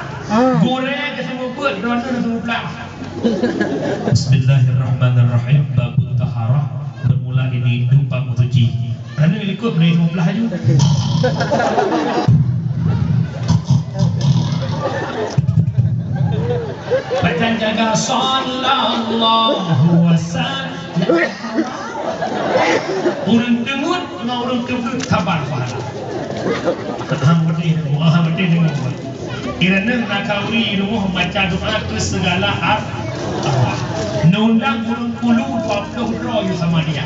Gurée geuseumeubeuet, droeneuh geuseumeublah. Bismillahirrahmanirrahim. Babut taharah. Bermula ini dupa mutuji. Kerana ikut boleh lima belas aju. Bacaan jaga sallallahu wasallam. Ureueng teungeut ngon ureueng teubeuet saban pahala. Alhamdulillah, alhamdulillah. Ireuneuh na khanduri rumoh baca doa keu sigala ar-, arwah. Neuundang ureueng kulu dua ploh droe yue sama dia.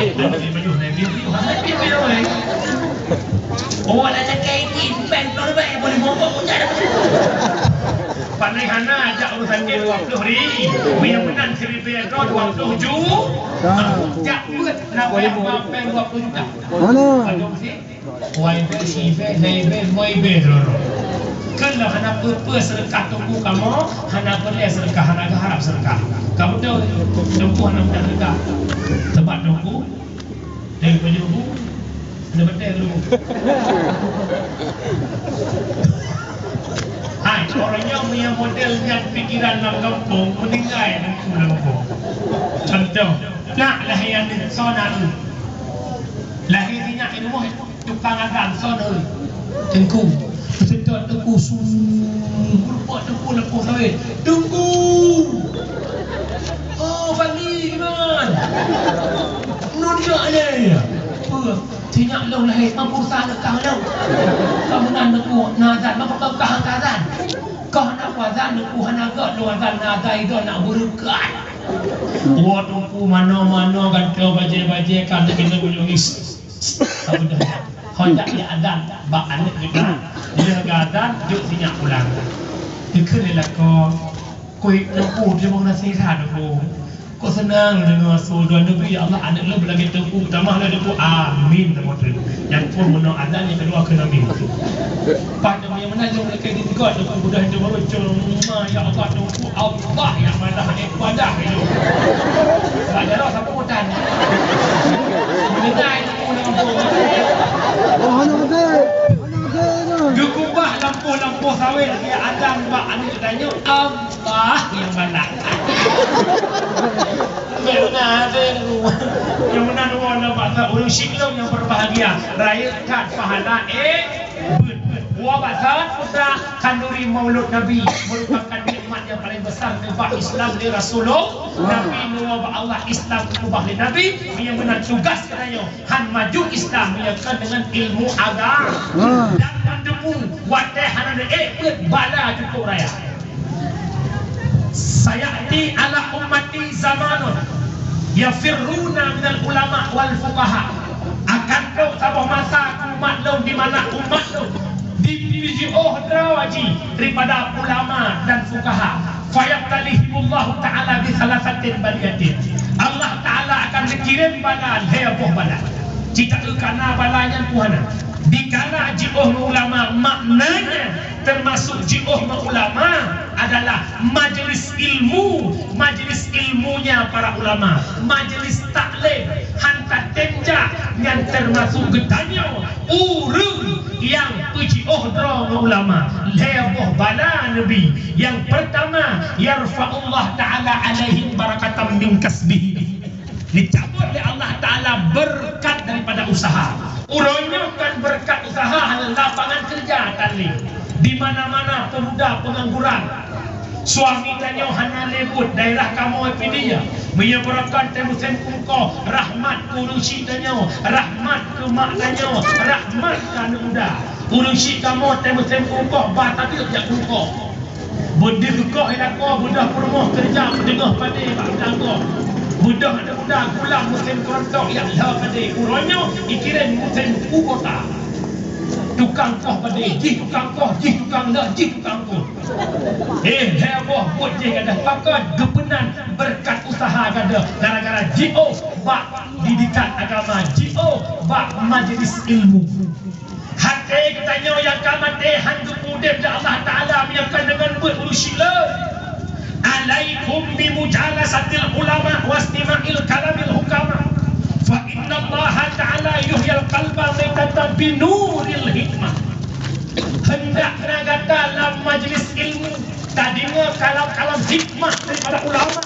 Aneuk lima puluh, lima puluh, lima puluh. Oh, ada cakap ini, peng dua ribu, boleh bobok pun tak ada. Pandai hana ajak urusan dia dua puluh ri. Yang menang seribu dua puluh tujuh. Jak buat nak bayar peng dua puluh juta. Mana? Aduh, mesti. Wai bèe, si bèe, nai bèe, moi bèe droe-droe. Kan lah hana peue-peue seudeukah teungku kamoe, hana peureulèe seudeukah, hana geuharab seudeukah. Ka beutôi, teungku hana mudah seudeukah. Sabab teungku, dari peunyoe bu, hana beutôi teungku. Hai, ureueng nyoe meunyo model nyan pikeran lam gampông, meuninggai teungku lam gampông. Contoh, nak lahé aneuk, soe na eu? Lahé sinyak i rumoh. Tukang azan soe na eu? Teungku. Meuseutôt teungku su, meurumpok teungku lampôh sawét. Teungku! Oh, Fadli, kiban? Nun jak lé. Peue? Sinyak lôn lahé, mampu sa neukah lôn. Ka meunan teungku na azan, mampu kah ka azan. Kah na ku azan, teungku hana gèt lôn azan, na azan idong nak beureukat. Woe teungku manoe-manoe gantoe bajèe-bajèe ka neukeuneuk ujoe ngis. Ka beudôh. Hon jak lé adan bak aneuk geutanyoe. Lheueh geuadan, jok sinyak pulang. Geukheun lé lakoe, "Kuék teungku, teurimong naseuhat teungku. Kok seunang deungoe su dua neubri, ya Allah, aneuk lôn beulagèe teungku, tamah lé teungku." Amin, teungku. Nyan pun meunoe adan nyang keudua kheun amin. Pat nyang meunan nyang lakèe geupeugah teungku, beudôh teungku, cuma, ya Allah, teungku, Allah nyang balah ibadah itu. Bak jalan sapu hutan. Mendengar itu. Oh, hana beutôi. Hana beutôi nyan. Geukubah lampôh-lampôh sawét, dia adan bak aneuk tanyoe, Allah nyang balah. Beuna, beuna. Nyang meunan woe na bak ureueng siklong nyang berbahagia, rayeuk that pahala, eh, beuet. Woe bak saat putra khanduri maulud Nabi, merupakan nikmat yang paling besar neubah Islam lé Rasulullah. Nabi neuwoe bak Allah, Islam neubah lé Nabi, nyang meunan tugas geutanyoe. Han maju Islam, ya kan, dengan ilmu agama. Hmm. Dan meunteumèe watèe hana neuék peuet bala cukup raya. Sayati ala ummati zamanun yafirruna minal ulama wal fuqaha. Akan trok saboh masa keu umat lôn di mana umat lôn di, di, dijiôh droe jih daripada ulama dan fuqaha. Fayabtalihimullahu ta'ala bi thalathatin baliyatin. Allah Ta'ala akan geukirém bala lhèe boh bala. Cit taeu kana bala nyan peue hana. Dikala jiôh ngon ulama, maknanya termasuk jiôh ngon ulama adalah majlis ilmu, majlis ilmunya para ulama, majlis taklim, han tatem jak, nyan termasuk geutanyoe ureueng nyang peujiôh droe ngon ulama. Lhèe boh bala Nabi. Nyang peurtama, yarfa'ullah ta'ala alaihim barakatan min kasbihim. Dicabut lé Allah Ta'ala beureukat daripada usaha. Uroe nyoe kan beureukat usaha, hana lapangan keureuja tan lé. Di mana-mana pemuda pengangguran. Suami tanyoe hana lé buet, daerah kamoe pih di ya. Meunyoe beureukat teumusém kungkoh, rahmat keu ureueng chik tanyoe, rahmat keu mak tanyoe, rahmat keu aneuk muda. Ureueng chik kamoe teumusém kungkoh, bah tadeuk jak kungkoh. Beudeuh keukoh i lakoe, beudôh peurumoh keureuja peuteungoh padé bak meudang gob. Beudôh aneuk muda gulang musém keurontok jak lhô padé. Uroe nyoe ikirém musém kubota. Tukang koh padé, jih tukang koh, jih tukang lhô, jih tukang koh. Eh, lhée boh buet jih gadoh pakon geupeunan beureukat usaha gadoh gara-gara jiôh bak didikan agama, jiôh bak majlis ilmu. Até geutanyoe nyang ka maté han geupeuudeb lé Allah Taala meunyoe kon deungon buet ureuëng syik lôn. Alaikum bi mujalasatil ulama wastima'il kalamil hukama. Fa innallaha ta'ala yuhyil qalba maitatan bi nuril hikmah. Hendakna gata lam majlis ilmu tadeungoe kalam-kalam hikmah daripada ulama.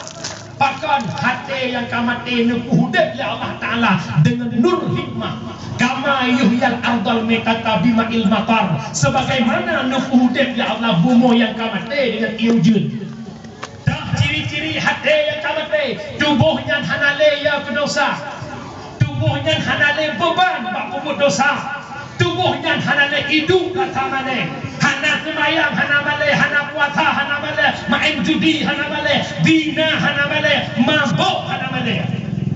Pakon até nyang ka maté neupeuudeb lé Allah Taala deungon nur hikmah. Kama yuhyil ardal maitata bima'il matar. Sebagaimana neupeuudeb lé Allah bumoe nyang ka maté deungon ié ujeuen. Dah ciri-ciri até nyang ka maté, tuboh nyan hana lé ya keu dosa. Tuboh nyan hana lé beuban bak peubuet dosa. Tuboh nyan hana lé iduek rasa malée. Hana seumayang hana malée, hana puasa hana malée, maén judi hana malée, zina hana malée, mabök hana malée.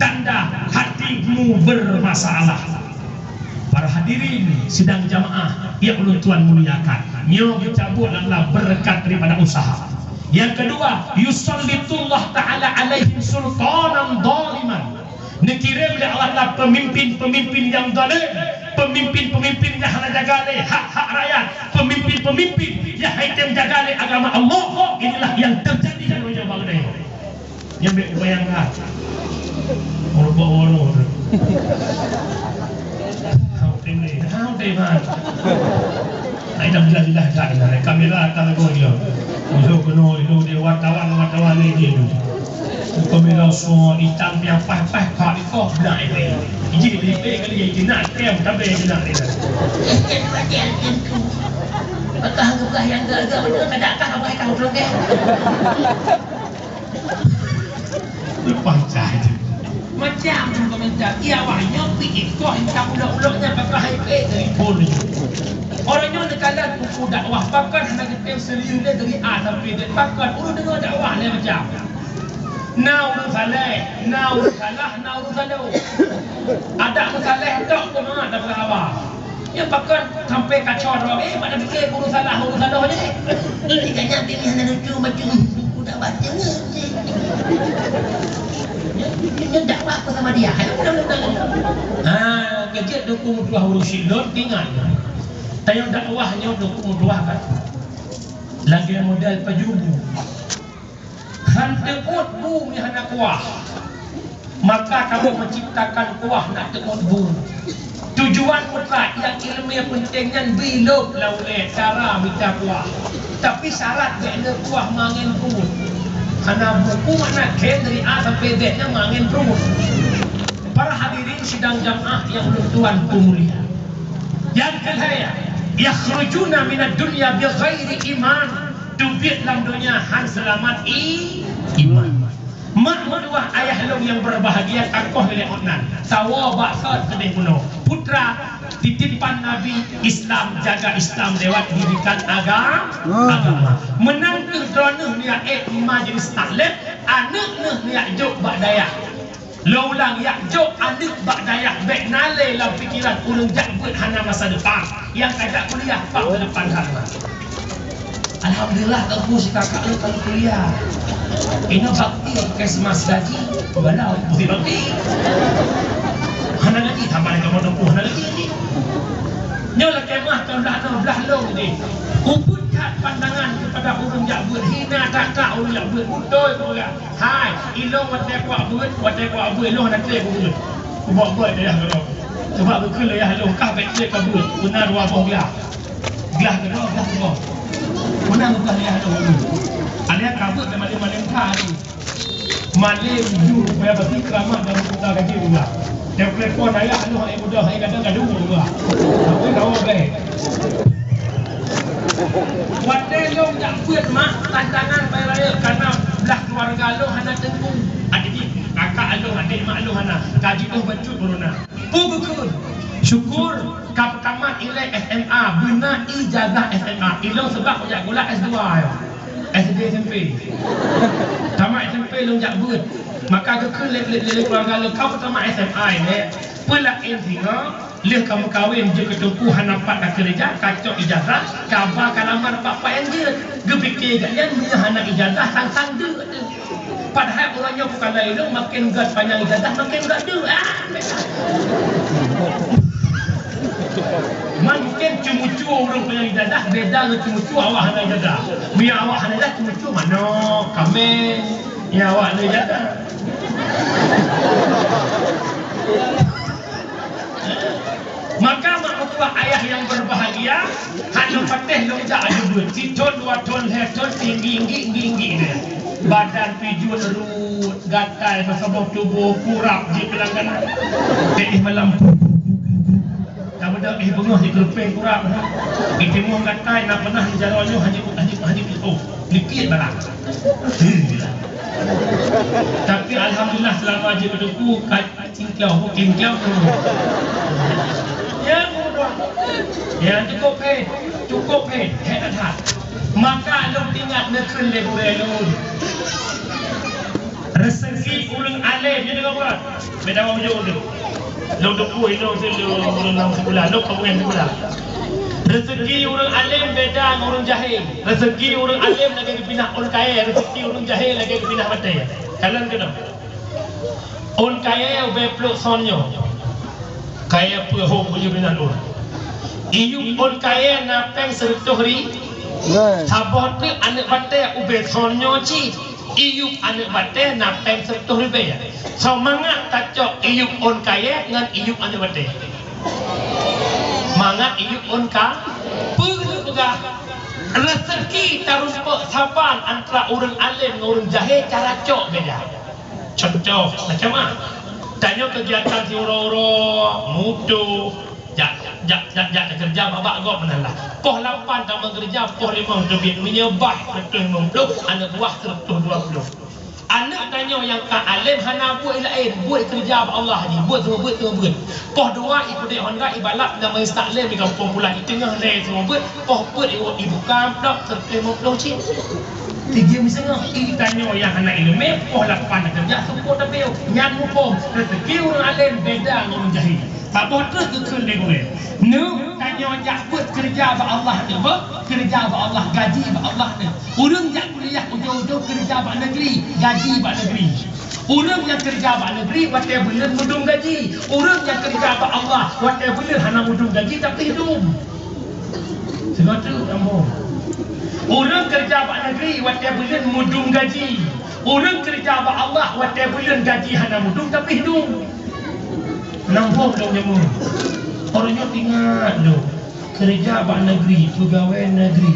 Tanda hatimu bermasalah. Para hadirin sidang jamaah yang ulôn tuan muliakan, nyoe geucabut adalah berkat daripada usaha. Yang kedua, yusallitullah ta'ala alaihim sultanan zaliman. Neukirém lé Allah Taala peumimpin-peumimpin nyang zalém, peumimpin-peumimpin nyang hana jaga lé hak-hak rakyat, peumimpin-peumimpin nyang hana jaga lé agama Allah. Inilah yang terjadi di Rojak Baghdad. Nyang bék bayangkan. Meureumpok uroe tu. Hau teuh, hau teuh, man. Hai dah jelas-jelas dah, dah. Kamera akan lagu dia. Udah kena, udah dia wartawan, wartawan ni dia tu. Kamera semua hitam dia, pah-pah, kak di kau, benar ini. Ini dia, dia, dia, dia, dia nak kem, tapi dia nak dia. Kem, kem, kem, kem. Patah, patah yang agak-agak betul, tak ada apa-apa, kau tu, kem. Leupah cai. Macam tu komentar. Iya, wah, nyoe pi ikoh, entah ulok-ulok nyan, pakon hai pek dari pun. Orang nyoe neukalon buku dakwah, pakon hana geutem serius lé dari A sampai Z. Pakon ureueng deungoe dakwah lé macam. Na ureueng saleh, na ureueng salah, na ureueng saloh. Adak meusaleh tok keu mangat dapat haba. Nyan pakon sampai kacor, eh, pada fikir guru salah, guru salah je. Ini kan nyan pilih hana lucu macam buku dak baca. Nyan, nyan dakwah apa sama dia? Ha, kejut dukung dua huruf silon, ingat. Tayong dakwah nyoe dukung dua kan. Lagi modal pajubu. Han teuôt bu nyang hana kuah, maka kamoe meuciptakan kuah nak teuôt bu. Tujuan mutlak nyang ileumèe peunteng nyan bri lom lam ulèe cara mita kuah. Tapi syarat bèk le kuah mangen pruet. Hana bu, bu makna khem dari A sampai Z nyan mangen pruet. Para hadirin sidang jamaah nyang ulôn tuan peumulia. Nyang keulhèe, yakhrujuna minad dunya bi ghairi iman. Teubiet lam donya han seulamat i-, iman. Mak meutuah ayah lôn nyang berbahagia, takoh lé Adnan. Sawoe bak sot keudeh bunoe. Putra titipan Nabi Islam, jaga Islam lewat didikan aga-, agama. Meunan keuh droeneuh neujak ék majlis taklim, aneuk neuh neujak jok bak dayah. Lôn ulang, jak jok aneuk bak dayah, bèk na lé lam pikeran ureueng jak beuet hana masa depan. Nyang ka jak kuliah, pat masa depan hana. Alhamdulillah, Teungku, si kakak lôn ka kuliah. Inoe bakti, Kesmas gaji, walau mesti bakti. Hana gaji, sama dengan Teungku, hana gaji. Nyoe lakèe meuh, ka blah nyoe, blah lôn jih. Ubit that pandangan keupada ureueng jak beuet, hina that-that ureueng jak beuet, beutôi keu ureueng. Hai, ilôn watèe kuak beuet, watèe kuak beuet, ilôn hana trép beuet. Kubuet beuet dayah keudroe. Coba geukheun dayah lôn, kah bèk trép ka beuet, beuna dua boh glah. Glah keudroe, glah keudroe. Beuna glah dayah lôn. Ada ka beuet dan malém-malém ka tu. Malém ju, payah basi keuramat dan buta gaji juga. Telepon ayah lôn, hai muda, hai kadang gaduh juga. Tapi kawa bèk. Watèe lôn jak beuet mak, tantangan paling rayeuk, karena blah keuluwarga lôn hana teungku. Adak jih kakak lôn, adék mak lôn hana. Ka jiôh bacut baru na. Peue geukheun? Syukur ka tamat ilèe S M A, beuna ijazah S M A. Ilôn seubab kujak gula S dua. S D S M P. Tamat S M P lôn jak beuet. Maka geukheun lé, lé, lé, lé keuluwarga lôn, "Ka tamat S M A nyoe, peue laén singoh, lheueh ka meukawen jeuet keu teungku hana pat ka keureuja, ka cok ijazah, ka ba ka lamar bak Pak Enjin." Geupike gobnyan, "Meunyoe hana ijazah, sang-sang deuk." Padahai uroe nyoe bukon laén lôn, makin göt panyang ijazah, makin göt deuk. Ah, beda. Man mungkin ceumeucue ureuëng panyang ijazah beda ngon ceumeucue awak hana ijazah. Meunyoe awak hana ijazah, ceumeucue manok, kaméng. Nyan awak hana ijazah. Maka mak meutuah ayah nyang berbahagia, hana patéh lôn jak aju beuet. Sithon, dua thon, lhée thon, tinggi, inggi, inggi, inggi deh. Badan pijuet ruet, gatai, meusaboh tuboh, kurab jih keulang ganan. Éh, malam. Ka beudôh, éh, beungoh jih keureupeng kurab. Éh, timoh gatai, na peunah di jaroe nyoe, hana, hana, hana, oh, likit barang. Tapi alhamdulillah, selama jih beudeungoe, ka Cingklau, bukan cingklau tu. Ya, mudah. Ya, cukup, eh. Cukup, eh. Hebat, ha. Maka lôn ingat neukheun lé gurée lôn. Rezeki ureuëng além, nyan deungoe buet. Beda awak meujeuet tu. Lôn teupeu ilôn tu, lôn, lôn nam sikulah, lôn peungeut sikulah. Rezeki ureuëng além beda ngon ureuëng jahé. Rezeki ureuëng além lagée geupinah ôn kayée, rezeki ureuëng jahé lagée geupinah batée. Kalon keunoe. Ôn kayée ubé plôk son nyoe. Kayée peue hom ujeue binan ôn. Iyup ôn kayée na péng sireutôh ri-, Nah. Saboh teuk aneuëk batée ubé son nyoe cit. Iyup aneuëk batée na péng sireutôh ribée. Soe mangat tacok iyup ôn kayée ngon iyup aneuëk batée? Mangat iyup ôn ka-, peue keuneuk peugah? Rezeki tarumpok saban antara ureuëng além ngon ureuëng jahé cara cok beda. Contoh, macam mana? Tanyoe keugiatan siuroe-uroe, muto, jak, jak, jak, jak keureuja bak-bak gob meunan lah. Poh lapan tameukeureuja, poh limong teubiet, meunyoe bah sireutôh limong ploh, aneuëk buah sireutôh dua ploh. Aneuëk tanyoe nyang ka além hana buet laén, buet keureuja bak Allah jih, buet teuma buet, teuma buet. Poh dua, ipeudeh honda, ibalap, na meuisak lé di gampông pulan, iteungoh lé teuma buet, poh peuet, iwoe ibuka amplop, sireutôh limong ploh cit. Tijeuem singoh, i tanyoe nyang hana iéleumé, poh lapan na keureuja, seupôt tapiôh. Nyan muphom, rezeki ureuëng além beda ngon ureuëng jahé. Saboh treuk geukheun lé gurée. Neu, tanyoe jak beuet keureuja bak Allah neu, beuet keureuja bak Allah, gaji bak Allah neu. Ureuëng jak kuliah ujong-ujong keureuja bak neugri, gaji bak neugri. Ureuëng nyang keureuja bak neugri watée buleuen meudum gaji. Ureuëng nyang keureuja bak Allah watée buleuen hana meudum gaji tapi dum. Singoh teuk sambông. Ureuëng keureuja bak neugri watée buleuen meudum gaji. Ureuëng keureuja bak Allah watée buleuen gaji hana meudum tapi dum. Nambông dong nyoe. Ureuëng nyoe ingat dong. Keureuja bak neugri, peugawée neugri.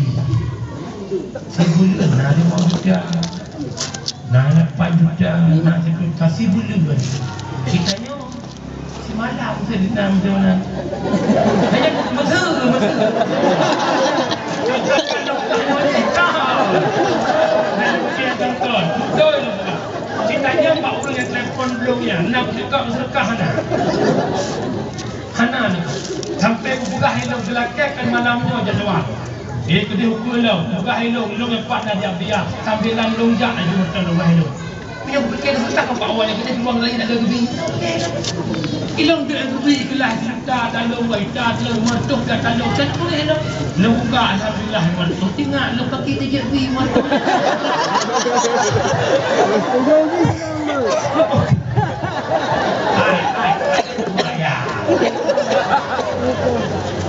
Sibuleuen na limong juta. Na lapan juta, na siploh juta sibuleuen. Geutanyoe simalam saja na macam mana. Hanya meseu, meseu. Betul. Geutanyoe bak ureuëng nyang telepon belum ya, na peudeukah seudeukah na. Hana nyoe. Sampai kupeugah ilôn geulakée kan malam nyoe jadwal. Eh, keudeh ukeue lôn, peugah ilôn, ilôn nyoe pat na di Abia, sambilan lôn jak laju meuteun lôn peugah ilôn. Meunyoe kupike seudeukah keu Pak Wan, keudeh lôn laén ada geubi. Ilôn deuek geubi keulaih juta talôn, dua juta talôn, lima reutôh juta talôn, kan boleh ilôn. Lôn buka, alhamdulillah, lima reutôh. Ingat, lôn pake tijak bi, lima reutôh. Hai, hai, hai, hai.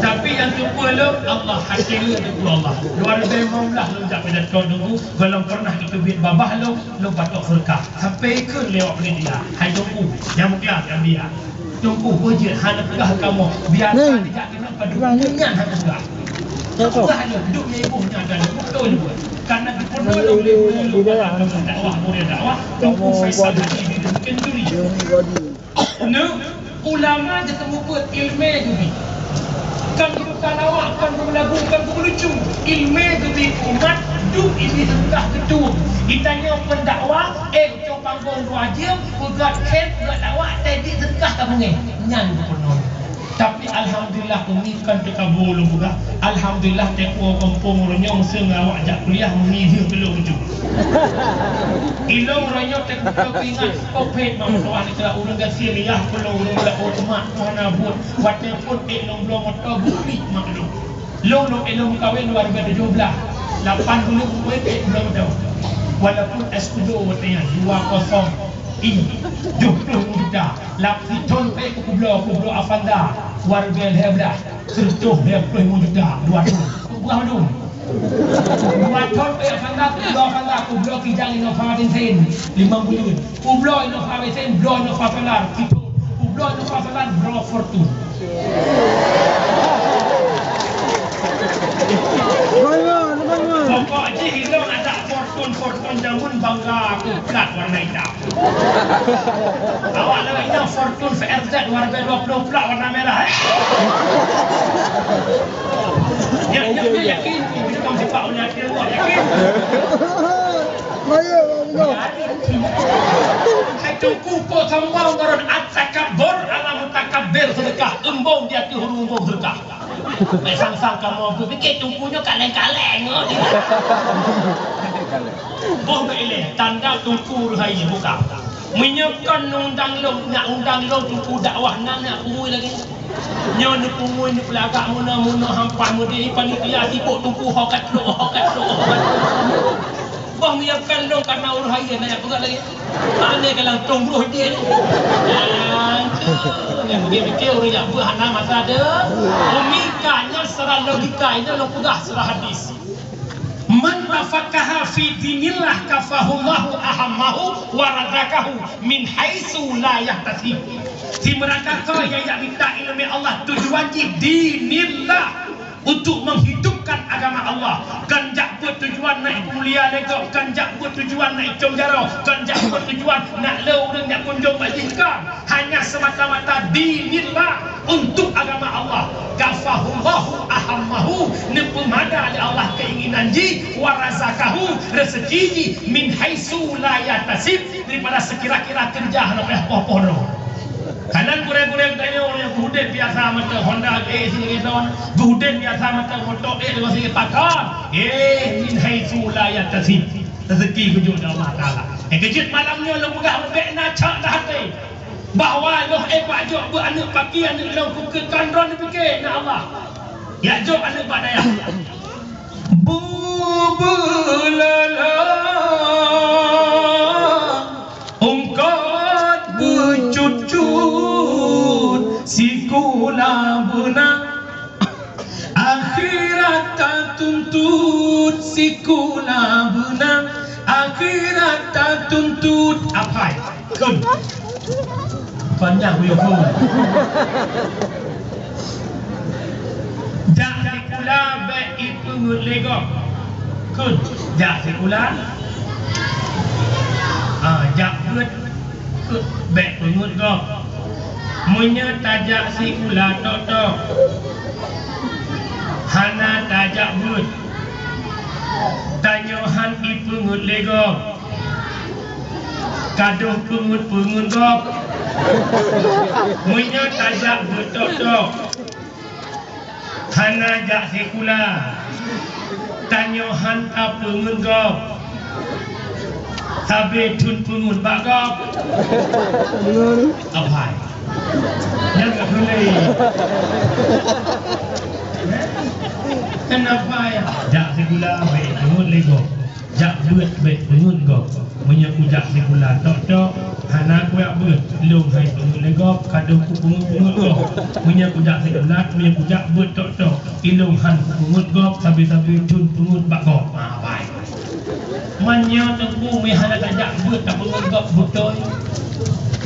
Tapi nyang teupeu lôn, Allah, hati lôn teupeu Allah. Dua ribu lima belas lôn jak pidato Teungku, gohlom pernah geuteubiet babah lôn, lôn patok seudeukah. Sampai keu lewat panitia, hai Teungku, nyang mulia, nyang mulia. Teungku, peue jeuet hana peugah kamoe, biasa dijak keunoe padum nyan hana peugah. Peugah lôn, duek nyang iboh nyan dan beutôi lôn. Karena geupeudong lé dakwah, murid dakwah, Teungku Faisal Haji bin Kenduri. Neu, ulama jeuet teumeubuet ileumé geubi. Kon geubuka lawak, kon geumelagu, kon geumeulicu. Ileumé geubi umat, duek ibi seungkah geutueng. Geutanyoe peundakwah, éh, ucok panggong dua jeuem, peugöt khém, peugöt lawak, teubiet seungkah ka beungéh. Nyan geupeunong. Tapi alhamdulillah, Umi, kon teukabu lôn peugah. Alhamdulillah, teuko gampông uroe nyoe meusé ngon awak jak kuliah, meungieng keu lôn ju. Ilôn uroe nyoe teukumpul keuingat, oh, phet mak meutuah nikeue ureueng gasien yah keu lôn ureueng bak uteuma hana buet. Watèe phôn ék lôn bloe moto, buklik mak lôn. Lôn, lôn ék lôn meukawen dua ribèe tujoh blah. Lapan buleuen ék lôn bloe moto. Walaupun S dua watèe nyan, dua kosong. Ih, tujoh ploh juta. Lap sithôn peuék kubloe, kubloe Avanza, dua ribèe lhèe blah, sireutoh lhèe ploh limong juta, dua thôn. Kubloe mandum. Dua thôn peuék Avanza, kubloe Avanza, kubloe kijang Innova bensin, limong buleuen. Kubloe Innova bensin, bloe Innova solar, sithôn. Kubloe Innova solar, bloe Fortuner. Pokok jih ilôn adak Fortuner, Fortuner jameun bangga aku plat warna itam. Awak lewat ina Fortuner V R Z dua ribèe dua ploh plat warna merah, eh? Ya, ya, ya, yakin. Ini kamu sifat punya hati Allah, yakin. Baik, Bang Bino. Hai Teungku, po sombong baron, at-takabbur ala mutakabbir sedekah. Embong di ateueh ureueng embong sedekah. Bèk sang-sang kamoe peupiké Teungku nyoe kaleng-kaleng, oh, tidak. Boh bèk ilèe, tanda Teungku reuhai buka. Meunyoe kon undang lôn, nak undang lôn Teungku dakwah, na neuk pungui lagèe nyoe. Nyoe neupungui, neupeulagak meunoe-meunoe, hampah meudeh, panitia sibok Teungku, ho ka trok, ho ka trok, ho ka trok. Boh meunyoe kon lôn, karena ureueng hayeue, na neuk peugah lagèe Pane ka langsung roh dia ni. Langsung. Nyang dia fikir ureueng jak beuet hana masa ada. Umi ka nyan secara logika, ini lôn peugah secara hadis. Man tafaqaha fi dinillah kafahullahu ahammahu wa razaqahu min haitsu la yahtasib. Si meuraka ko nyang jak mita ileumèe Allah, tujuan jih dinillah. Untuk menghidupkan agama Allah. Kon jak beuet tujuan nak mulia lé gob, kon jak beuet tujuan nak icong jaroe, kon jak beuet tujuan nak le ureueng jak kunjong bak jih, kon. Hanya semata-mata dinillah, untuk agama Allah. Kafahullahu ahammahu, neupeumada lé Allah keinginan jih, wa razaqahu, rezeki jih, min haitsu la yahtasib, daripada sekira-kira keureuja hana payah poh-poh droe. Kadang gurèe-gurèe geutanyoe nyang geuudép biasa mantong Honda, eh, singoh ton, geuudép biasa mantong moto, eh, singoh ton. Eh, min haitsu la yahtasib. Rezeki geujok lé Allah Taala. Eh, keujeuet malam nyoe lôn peugah bèk na cok lam até bahwa lôn, eh, bak jok beuet aneuk paki, aneuk lôn keu keu kan droe neupiké na Allah. Jak jok aneuk bak dayah. Bubeulala ungkot beucut-cut sikula beuna. Akhirat tatuntut sikula beuna. Akhirat tatuntut apai. Kheun. Panjang buyuh kheun. Jak sikula bèk ipeungeuet lé gob. Kheun, jak sikula. Ah, jak beuet, kheun, bèk peungeuet gob. Meunyoe tajak sikula tok-tok, hana tajak beuet, tanyoe han ipeungeuet lé gob. Kadôh peungeuet-peungeuet gob. Meunyoe tajak beuet tok-tok, hana jak sikula, tanyoe han tapeungeuet gob. Sabe thon peungeuet bak gob. Apai. Nyang ka boleh. Kenapa ya? Jak sikula bèk peungeuet lé gob. Jak beuet bèk peungeuet gob. Meunyoe kujak sikula tok-tok, hana kujak beuet, lôn han ipeungeuet lé gob, kadôh kupeungeuet-peungeuet gob. Meunyoe kujak sikula, meunyoe kujak beuet tok-tok, ilôn han kupeungeuet gob, sabe-sabe thon peungeuet bak gob. Ah, bai. Meunyoe Teungku meuhana tajak beuet tapeungeuet gob beutôi.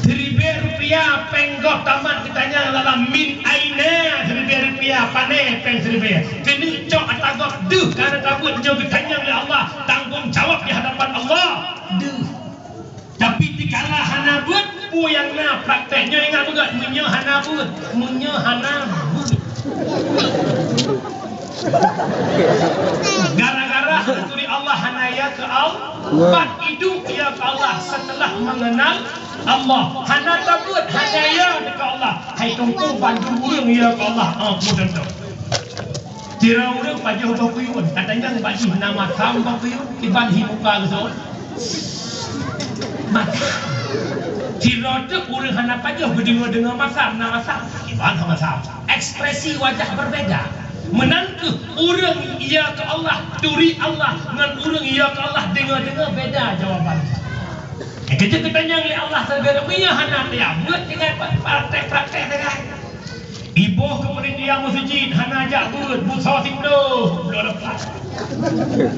Siribèe rupiah péng gob tamat geutanyong lala min aina siribèe rupiah, pané péng siribèe. Keuneuk cok ata gob deuh, karena tabeuet nyoe geutanyong lé Allah, tanggong jawab di hadapan Allah. Deuh. Tapi dikala hana beuet, peue nyang na praktek nyoe ingat beugöt, meunyoe hana beuet, meunyoe hana beuet. Gara-gara hana turi Allah hana ya keu Allah, ban idup ya keu Allah setelah mengenal Allah. Hana tabeuet, hana ya keu Allah. Hai Teungku, bandum ureueng ya keu Allah. Ah, peue contoh. Sidroe ureueng pajoh boh kuyun, katanyang bak jih na masam boh kuyun, kiban hi muka geuseuôt. Mata. Sidroe teuk ureueng hana pajoh geudeungoe-deungoe masam, na masam, kiban ha masam. Ekspresi wajah berbeda. Meunan kheueh ureueng ya keu Allah, turi Allah, ngon ureueng ya keu Allah, deungoe-deungoe beda jawaban. Keujeuet geutanyong lé Allah sabe, meunyoe hana tajak beuet tinggai praktek-praktek sagai. Iboh keu panitia meuseujid hana jak beuet, busoe siploh, bloe leupah.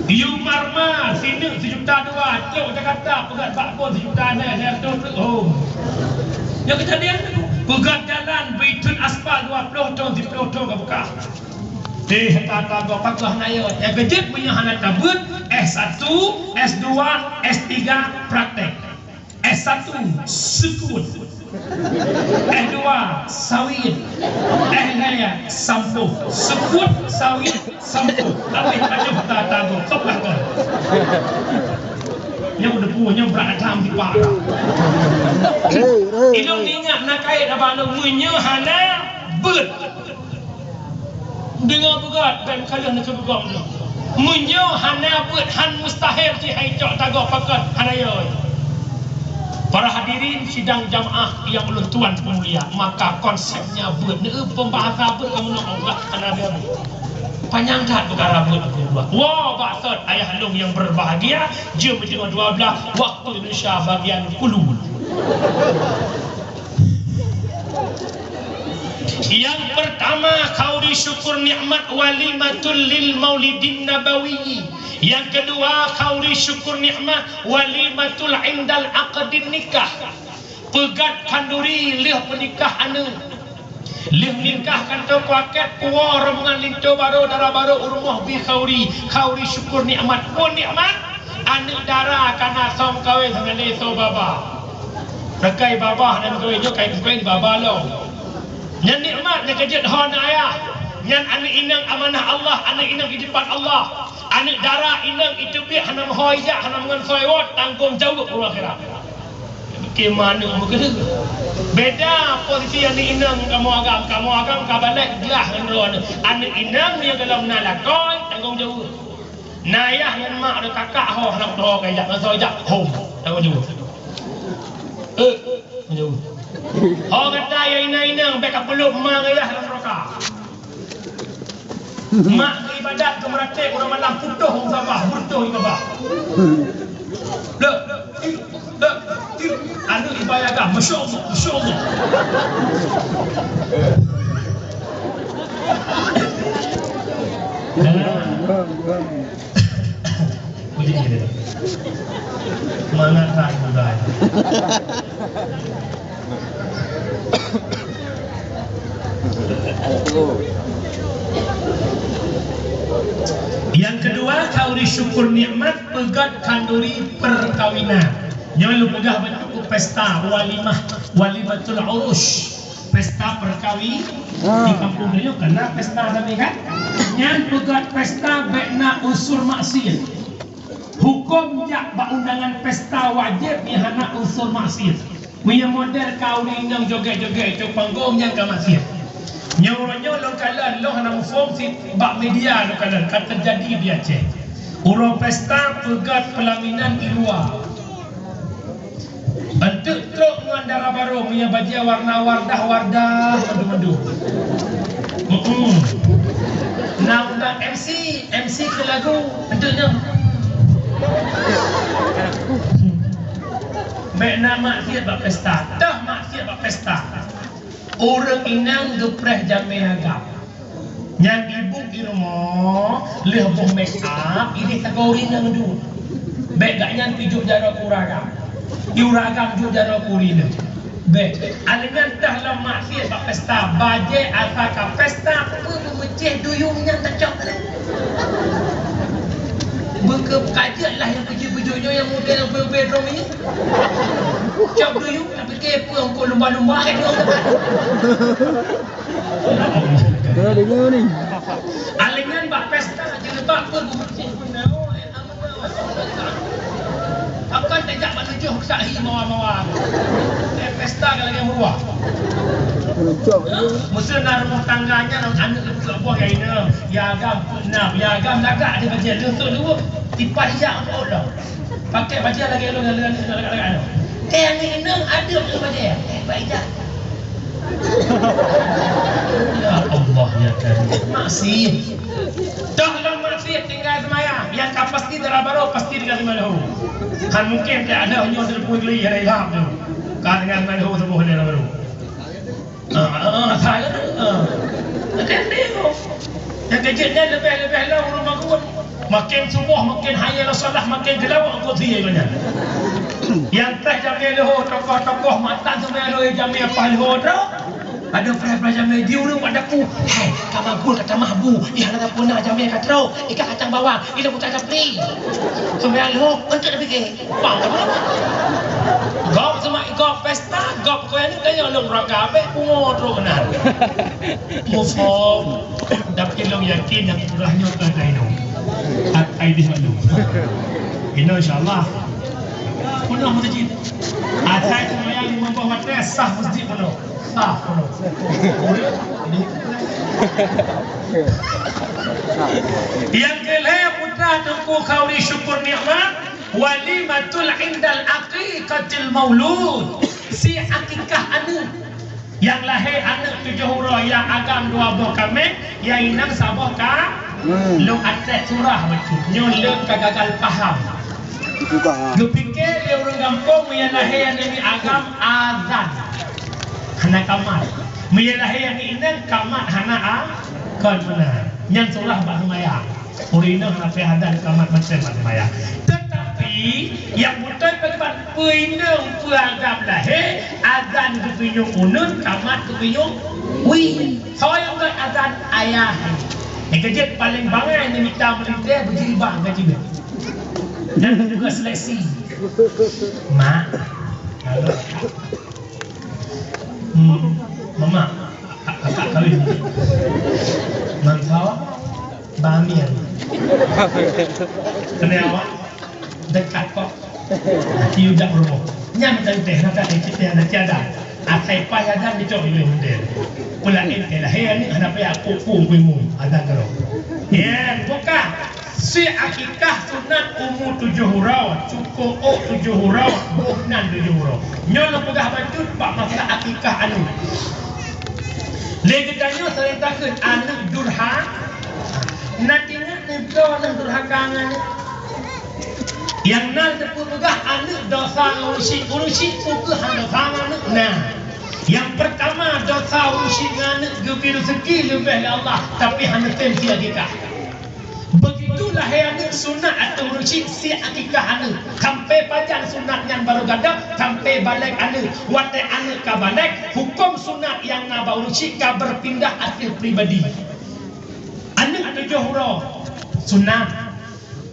Yue mar-mar, sineuk sijuta dua, trok Jakarta, peugöt bak bon sijuta lhèe, lhèe reutôh treuk hom. Nyoe keujadian, peugöt jalan, beuitheun aspal dua ploh thon, siploh thon ka beukah. Deh, tata gob pakoh na yo. Nyang keujeuet meunyoe hana tabeuet, S satu, S dua, S tiga, praktek. S satu, seukut. S dua, sawit. S lhèe, sampoh. Seukut, sawit, sampoh. Habéh pajoh tata gob, tôb lah kon. Nyoe udah puih, nyoe brat atam dipak. Ilôn ingat na kayèe haba lôn, meunyoe hana beuet. Deungoe beugöt dan ka lheueh neukeu beugöt nyoe. Meunyoe hana beuet, han mustahil jih hai cok tagob pakon hana yo. Para hadirin sidang jamaah yang ulôn tuan peumulia, maka konsepnya beuet, neu pembahasa beuet kamoe nyoe Allah hana habéh. Panyang that peukara beuet, beuet. Woe bak sot ayah lôn yang berbahagia, jeuem jeuem dua belas waktu Indonesia bagian kulu. Yang pertama, khanduri syukur nikmat walimatul lil maulidin nabawi. Yang kedua, khanduri syukur nikmat walimatul indal aqdin nikah. Peugöt khanduri lheueh peunikah aneuk. Lheueh nikah kantô paket puwoe rombongan linto barô dara barô u rumoh bi khanduri, khanduri syukur nikmat. Peue nikmat? Aneuk dara ka na soe meukawen, hana lé soe baba. Rakai baba hana meukawen, nyoe kai meukawen baba lom. Nyan nikmat nyang ka jeuet ho na ayah. Nyan aneuk inong amanah Allah, aneuk inong di depan Allah. Aneuk dara inong iteubiet hana meuho ijak, hana meungon soe iwot, tanggong jaweueb uroe akhirat. Keumanö meukeusut. Beda posisi aneuk inong kamoe agam. Kamoe agam ka balek glah ngon droe aneuk. Aneuk inong nyang golom na lakoe, tanggong jaweueb. Na ayah ngon mak, ada kakak ho, hana meutuho ka ijak, ngon soe ijak, hom, tanggong jaweueb. Eh, tanggong jaweueb. Ho gata ya inong-inong, bèk ka peuleueh ma ngon ayah lam neuraka. Mak keu ibadat keu meuratéb uroe malam, putôh musabah, beureutoh ié babah. Leuek, leuek, aneuk ibadat agam, masya Allah, masya Allah. Puji dia. Mangat hai muda. Yang kedua, khanduri syukur nikmat peugöt khanduri perkawinan. Nyoe lôn peugah bacut pesta walimah, walimatul urus. Pesta perkawi di kampung tanyoe keunan pesta sabe kan? Nyan peugöt pesta bèk na unsur maksiat. Huköm jak bak undangan pesta wajéb nyang hana unsur maksiat. Meunyoe model ka ureueng inong jogét-jogét cok panggong, nyan ka maksiat. Nyoe uroe nyoe lôn kalon, lôn hana muphom cit bak media lôn kalon ka teujadi di Aceh. Uroe pesta peugöt peulaminan di luwa. Enteuk trok ngon dara barô, meunyoe bajèe warna wardah-wardah, mandum-mandum. Heeh. Na undang M C, M C keu lagu, enteuk nyoe. Bèk na maksiat bak pesta. Toh maksiat bak pesta. Ureueng inong geupreh jamé agam. Nyan ibu di rumoh, lheueh boh make up, idéh sagoe ureueng inong duek. Bèk gobnyan pih jok jaroe keu ureueng agam. Di ureueng agam jok jaroe keu ureueng inong. Bèk. Aneuk nyan teuh lom maksiat bak pesta, bajèe asa ka pesta, peue beumeucéh duyueng nyan tacok lé. Beukeuh ka jeuet lah nyang peuji-peuji nyoe nyang muda nyang ubé-ubé droe nyoe. Cok duyueng, tapike peue eungkôt lumba-lumba ka jeuet. Dah dengar ni. Alingan bak pesta jilbab pun bersih pun. Akan tegak bak Cok sahi mawa-mawa. Eh, pesta ka lagèe meuruah. Cok. Meusti na rumoh tangga nyan, aneuk leupeuk boh ya inong, ya agam, na, ya agam lagak di bajèe, leupeuk dua, tipat ijak untuk Allah. Pakai bajèe lagèe lu, lagak-lagak. Eh, aneuk inong adeup di bajèe. Eh, baik ijak. Ya Allah, ya Karim. Maksiet. Dah lom maksiet tinggai seumayang. Nyang ka pasti dara barô pasti tinggai seumayang leuhô. Kan mungkin tak ada nyoe telepon geli ada ilham tu. Ka tinggai seumayang leuhô suboh dara barô. Ah, ah, ah, saya tu. Ah. Ada tengok. Nyang keu jeuet nyan leubeh-leubeh lom ureueng bangun. Makin suboh, makin hayya 'alas shalah, makin geulawok kursi nyan. Nyang teuh jamé leuhô, tokoh-tokoh mantong seumayang leuhô jamé paih leuhô droe. Adak preh-preh jamé di ureueng bak daku. Hai, ka magul ka tamah bu, ih hana sapeue na jamé ka trok, ikan kacang bawang, ilong utai sapli. Seumayang leuhô, eunteuk tapike. Paham tak? Gob seuma-, gob pesta, gob kue ni kaya lôn raga abéh pungo trok keunan. Muphom, tapi lôn yakin nyang peugah nyoe ka na inong. At-, ai di malu. Inong insya-Allah. Penuh masjid. Asai seumayang lima boh watèe sah masjid penuh. Sah, nyang keu lhèe putra Teungku Khauri syukur nikmat, walimatul indal aqiqatil maulud, si akikah aneuk. Nyang lahé aneuk tujoh uroe, nyang agam dua boh kaméng, nyang inong saboh ka, hmm, lôn até surah bacut. Nyoe lôn ka gagal paham. Itu ka. Geupike lé ureueng gampông, meunyo lahé aneuk agam azan. Hana kamat. Meunyo lahé aneuk inong kamat hana a-, kon meunan. Nyan surah bak seumayang. Ureueng inong hana payah azan kamat macam bak seumayang. Tetapi nyang beutôi pakriban peue inong peue agam lahé, azan geupeunyueng uneun, kamat geupeunyueng wie. Soe nyang bak azan? Ayah. Nyang keu jeuet paleng bangai neumita meulintèe beujiribah ka jeuet. Dan juga seleksi. Mak. Lalu. Hmm, mamak, a-, a-, akak kawin. Mantap. Bamian. Kenapa? Dekat kok. Nanti udah berumah. Nyam tadi teh, nak tadi kita ada tiada. Asai payah dan dicok di muda. Pula ni, eh, lahir ni, hana payah pupung kuimu. Ada kalau. Ya, buka. Si akikah sunat umu tujoh uroe, cuko ôk tujoh uroe, boh nan tujoh uroe. Nyoe lôn peugah bacut bak masalah akikah aneuk. Lé geutanyoe sering takheun aneuk durha-, na ingat neubloe aneuk durhaka ngon aneuk. Nyang na teupeu peugah aneuk dosa ngon ureueng syik, ureueng syik peu kheueh hana dosa ngon aneuk na. Nyang peurtama dosa ureueng syik ngon aneuk geubri reuseuki leubeh lé Allah, tapi hana tem si akikah. Begitu lahé aneuk sunat ateueh ureueng syik si akikah aneuk. Sampai pajan sunat nyan barô gadôh, sampai balek aneuk. Watèe aneuk ka balek, huköm sunat nyang na bak ureueng syik ka beupindah ateueh pribadi. Aneuk tujoh uroe sunat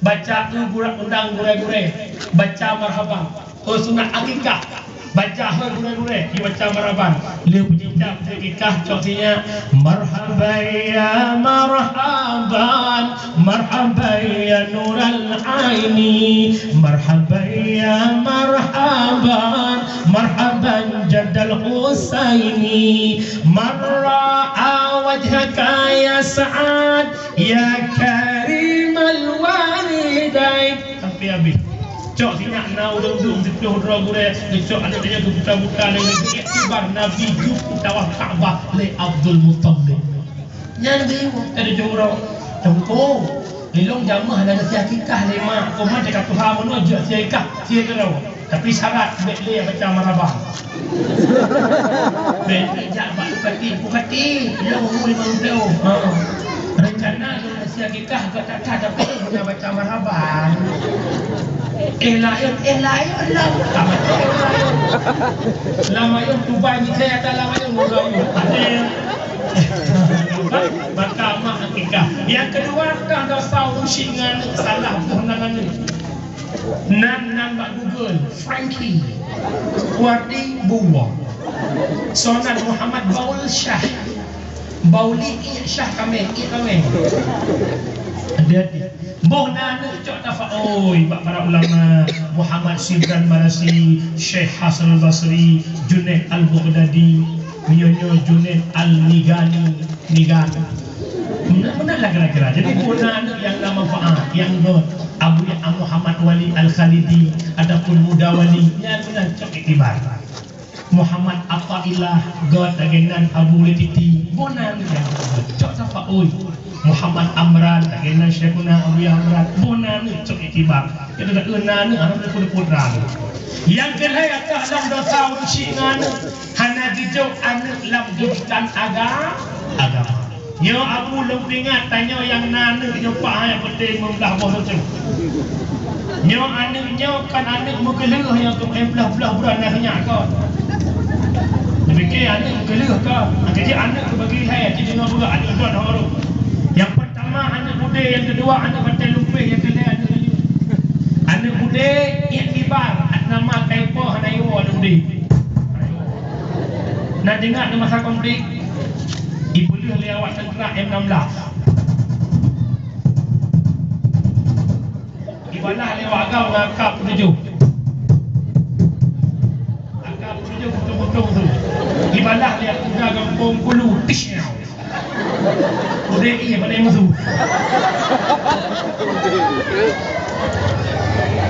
baca eu gura-, undang gurèe-gurèe, baca marhaban. Oh, sunat akikah. Baca, hôi gurèe-gurèe, dibaca marhaban. Lheueh peujicak akikah, cok sinyak, "Marhaban ya marhaban, marhaban ya nural aini, marhaban ya marhaban, marhaban jaddal Husaini, man ra'a wajhaka ya Sa'ad, ya karimal walidain." Sampai habis. Cok sinyak na ureueng dum siplôh droe gurèe, geucok aneuk nyan geubuta-buta lé Nabi, iktibar Nabi geupeudawa Ka'bah lé Abdul Muttalib. Nyan Nabi, eh, tujoh uroe. Teungku, ilong jamah hana geusiakikah lé mak, koma cakap tuha meunoe jeuet siakikah, siakikah. Tapi syarat bèk lé baca marhaban. Bèk jak bak bupati, "Bupati, ilong umu limong ploh." Ha. Rencana lôn Siakikah gata that, tapi hana baca marhaban. Eh, laén, eh, laén lah. Lam ayun tubai ni saya kata lam ayun, lam ayun. Ada. Maka mak akikah. Yang kedua, dah dosa urusi dengan salah peunangan ni. Nan, nan bak Google, Frankie Wardi Buwa. Sonan Muhammad Baul Syah. Bauli ié Syah kamé, ié kamé. Hati-hati. Boh na aneuk cok tafaoi bak para ulama, Muhammad Shibran Marasi, Syekh Hasan Al-Basri, Junaid Al-Baghdadi, nyoe-nyoe Junaid Al-Nigani, Nigan. Meunan, meunan lah kira-kira. Jadi boh na aneuk nyang na manfaat, nyang göt, Abu Muhammad Wali Al-Khalidi ataupun Muda Wali, nyan meunan cok iktibar. Muhammad Athaillah, göt lagèe nan Abu Letiti, boh na aneuk nyang göt. Cok tafaoi. Muhammad Amran, lagèe nan Syekhuna Abu Amran, boh na aneuk cok iktibar. Kita dak na aneuk, aneuk pun putra. Nyang keuhai ateuh lam dosa ureueng syik ngon aneuk, hana geujok aneuk lam didikan aga-, agama. Nyoe Abu lôn peuingat, tanyoe nyang na aneuk nyoe paih nyang peunteng meublah boh tu. Nyoe aneuk nyoe kon aneuk meukeuleuh nyang keu meublah-blah bulan na sinyak kon. Dipike aneuk meukeuleuh kon. Jadi aneuk teubagi hai, jadi deungoe beugah aneuk kon horo. Nyang pertama aneuk budé, nyang keudua aneuk batèe lumpéh, nyang keulhèe aneuk rayeuk. Aneuk budé iktibar, nama kaipo hana iwoe aneuk budé. Na ingat di masa konflik, ipeuleueh lé awak tentara M enam belas. Ibalah lé awak agam ngon AK tujuh. AK tujuh putong-putong tu. Ibalah lé kuda gampông Kulu. Tish. Udeh iya pandai musuh.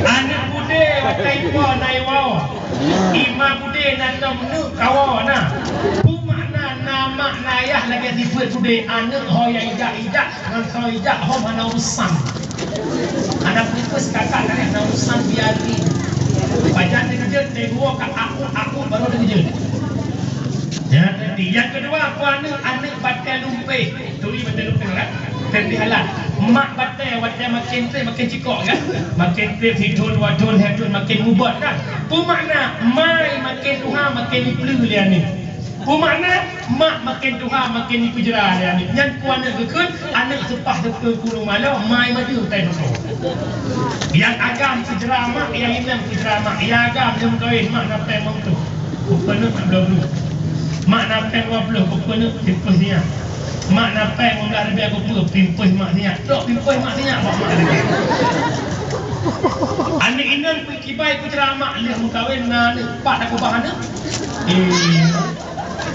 Aneuk udeh watèe ipo na iwoe. Ima udeh na tom neuk kawoe na. Peue makna na mak na ayah lagèe sifeuet udeh, aneuk ho nyang ijak-ijak ngon ho ijak hom hana urusan. Hana fokus kakak na hana urusan biari. Pajan dikeujot, teuguwoe ka aku-aku baru dikeujot. Ya, jadi nyang keudua, peue aneuk, aneuk batèe lumpéh. Turi batèe lumpéh kan? Teuntèe halan. Mak batèe watèe maken trép maken cikok kan? Maken trép sithon, dua thon, lhèe thon maken mubot kan? Peue makna? Mai maken tuha maken ipeuleueh lé aneuk. Peue makna? Mak maken tuha maken ipeujra lé aneuk. Nyan peue aneuk geukheun, aneuk seupah seupeu kureueng malo, mai madeu tai moto. Nyang agam peujra mak, nyang inong peujra mak, nyang agam nyang meukawen mak na pèng limong ploh. Bukon neuk na bloe-bloe. Mak na pèng dua ploh, bukon neuk pimpôh sinyak. Mak na pèng limong blah ribèe, bukon pimpôh mak sinyak. Dok pimpôh mak sinyak bak mak lagèe. Aneuk inong peukibai peuceramah lheueh meukawen na aneuk, pat takubah aneuk. Eh,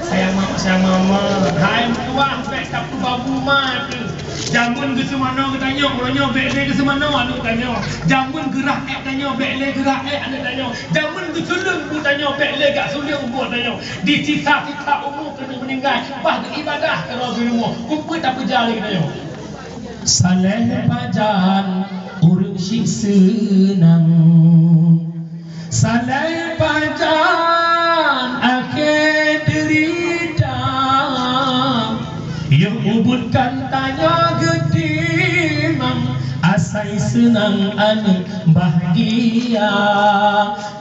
sayang mama, sayang mama. Hai meutuah, bèk tapeubau ma teuh. Jameun geuseumanoe geutanyoe, uroe nyoe bèk lé geuseumanoe aneuk tanyoe. Jameun geurah èk tanyoe, bèk lé geurah èk aneuk tanyoe. Jameun geusuleueng bu tanyoe, bèk lé gak suleueng bu tanyoe. Di sisa-sisa umu keuneuk meuninggai, bah geuibadah keudroe di rumoh, keupeue tapeujali geutanyoe? Salèh pajan ureueng syiek seunang, salèh pajan akhé deurita. Yoh ubit kan tanyoe geutimang, asai seunang aneuk bahgia.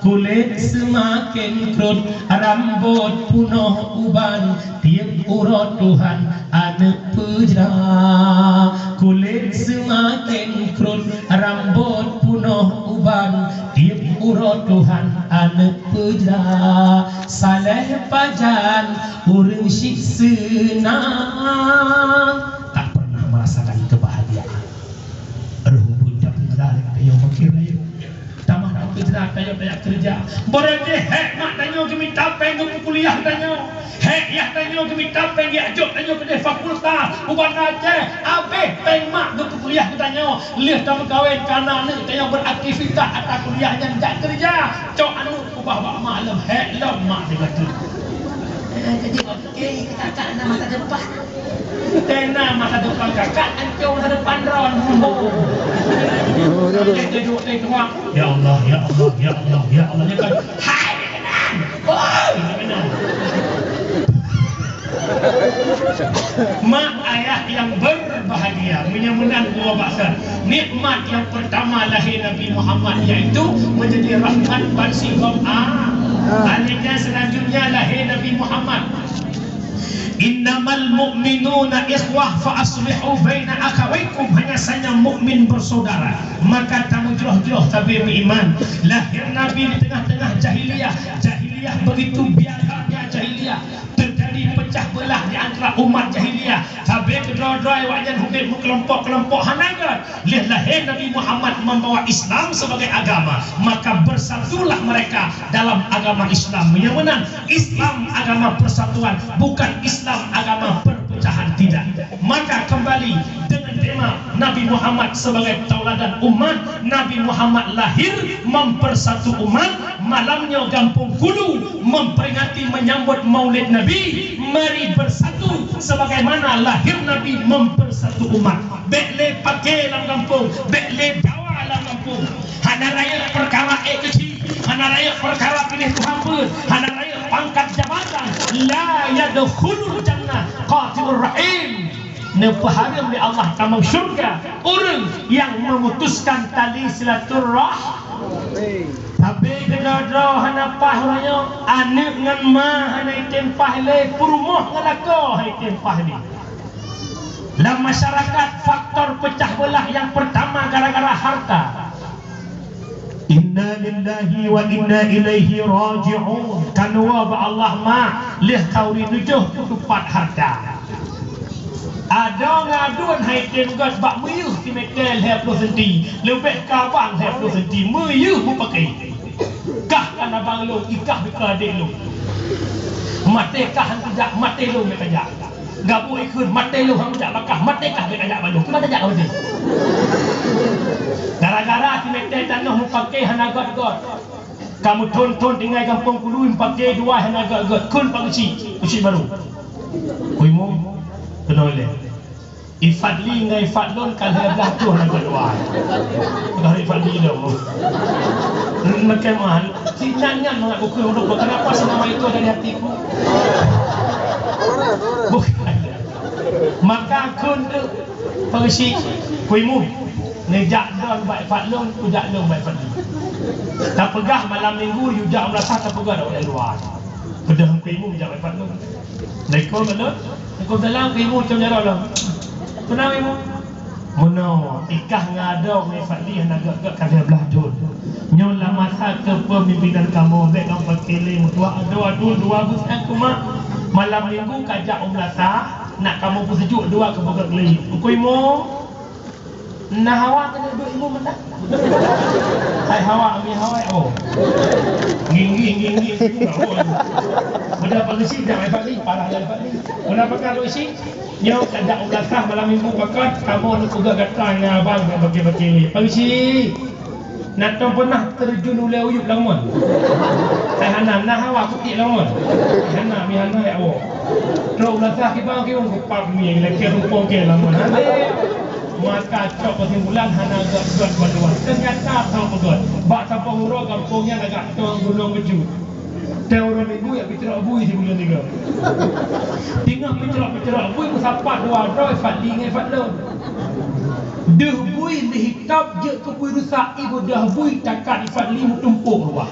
Kulét seumaken krot, rambot punoh uban, tiep uroe Tuhan aneuk peujra. Kulét seumaken krot, rambot punoh uban, tiep uroe Tuhan aneuk peujra. Salèh pajan ureueng syiek seunang, tak pernah merasakan kebahagiaan. Roh ubit tapeujra lé tanyoe makin rayeuk. Tamah tapeujra tanyoe tajak keureuja. Barô jih hék mak tanyoe geumita pèng geupeukuliah tanyoe. Hék yah tanyoe geumita pèng geujok tanyoe keudeh fakultas u Banda Aceh. Abéh pèng mak geupeukuliah tanyoe. Lheueh tameukawen kana aneuk tanyoe beuraktivitas atra kuliah nyan jak keureuja. Cok aneuk keubah bak mak lom, hék lom mak sibacut. Eh, jadi Oke, kakak na masa depan. Tena masa depan kakak, ancô masa depan droe. Ya Allah, ya Allah, ya Allah, ya Allah, ya kan. Hai, dia kenal. Oh, dia kenal. Mak ayah yang berbahagia, meunyoe meunan dua bahasa. Nikmat yang pertama lahir Nabi Muhammad, yaitu menjadi rahmat bagi umat. Akhirnya selanjutnya lahir Nabi Muhammad. Innamal mu'minuna ikhwah fa aslihu baina akhawaikum. Hanya saja mukmin bersaudara, maka tameujroh-jroh sabe meuiman. Lahir Nabi di tengah-tengah jahiliyah. Jahiliyah begitu biadabnya jahiliyah. Terjadi pecah belah di antara umat jahiliyah. Sabe keudroe-droe awaknyan udeb meukelompok-kelompok, hana göt. Lheueh lahé Nabi Muhammad membawa Islam sebagai agama, maka bersatulah mereka dalam agama Islam. Yang benar, Islam agama persatuan, bukan Islam agama perpecahan, tidak. Maka kembali dengan tema Nabi Muhammad sebagai tauladan umat, Nabi Muhammad lahir mempersatu umat, malam nyoe gampông Kulu memperingati menyambut Maulid Nabi, mari bersatu sebagaimana lahir Nabi mempersatu umat. Bék lé paké lam gampông, bék lé dawa lam gampông. Hana rayeuk peukara ék keuchik, hana rayeuk peukara piléh Tuhan peuet, hana rayeuk pangkat jabatan. La yadkhulul jannah qati'ur rahim. Neupeuhareuem lé Allah tamong syurga ureuëng nyang memutuskan tali silaturrah-, Tapi keudroe-droe hana paih uroe nyoe, aneuk ngon ma hana item paih lé, peurumoh ngon lakoe hana item paih lé. Lam masyarakat, faktor peucah beulah nyang peurtama gara-gara hareuta. Inna lillahi wa inna ilaihi raji'un. Kanoe bak Allah ma, lheueh ka ureuëng tujoh keutupat hareuta. Adoe ngon aduen hai tem göt bak meuyeuh simeter lhèe ploh senti, leubeh ka abang lhèe ploh senti, meuyeuh meupaké. Kah kan abang lôn, ikah bika adék lôn. Maté kah han kujak, maté lôn bèk kajak. Gabuk ikheun, maté lôn han kujak bak kah, maté kah bèk kajak bak lôn. Kiban tajak ka maté? Gara-gara simeter tanoh meupaké hana göt-göt. Ka meuthon-thon tinggai gampông Kulu, meupaké dua hana göt-göt, kheun bak geuchik, geuchik barô. Kui mu, keunoe lé. Ifadli ngon Ifadlon ka lhèe blah thôn na keudua. Dari Ifadli dong. Meukeumah, si nyan-nyan mangat bukui untuk kenapa selama itu ada di hatiku? Bukan. Maka kheun teuk peusi kuimu. Neujak don bak Ifadlon, kujak lôn bak Ifadli. Tapeugah malam minggu, yue jak u meunasah, tapeugah dak ulèe luwa. Peudeuh kuimu jak bak Ifadlon. Assalamualaikum, Pak Lôn. Waalaikumsalam, Pak Ibu, macam jaroe lom. Peue na, Pak Ibu? Meunoe, ikah ngon adoe ngon Fadli hana göt-göt ka lhèe blah thôn. Nyoe lam masa keupeumimpénan kamoe, bèk kamoe paké lé meutuah adoe, adoe dua beusiang keumak. Malam minggu ka jak u meunasah, nak kamoe peuseujok dua keu beugöt lé. Teungku Imum, Na hawa keuneuk duek imeum mantong. Hai hawa, mi hawa, oh. Nggih, nggih, nggih, nggih, nggih, oh. Udah pageusi, dah, hai Fadli, parah, hai Fadli. Udah pakai duek isi, nyoe ka jak u meunasah malam minggu pakat, kamoe neupeugah gata ngon abang bak bakée-bakée. Pageusi. Na tom peunah teurjun ulèe uyueb lam mon? Hai hana, na hawa kutiek lam mon? Hai hana, mi hana, ya Allah. Trok u meunasah kibang kiung, geupak mi, lakée rumpong kée lam mon. Hana. Maka cok keusimpulan hana göt-göt bandua. Teunyata teupeugöt. Bak saboh uroe gampông nyan agak tong gunong beujeuet. Teuh uroe minggu jak peucrok bui sibuleuen tiga. Teungoh peucrok-peucrok bui, meusapat dua droe Fadli ngon Fadlon. Deuh bui lheuh top jeuet keu bui rusak, ibu deuh bui takat di Fadli meutumpôk ruah.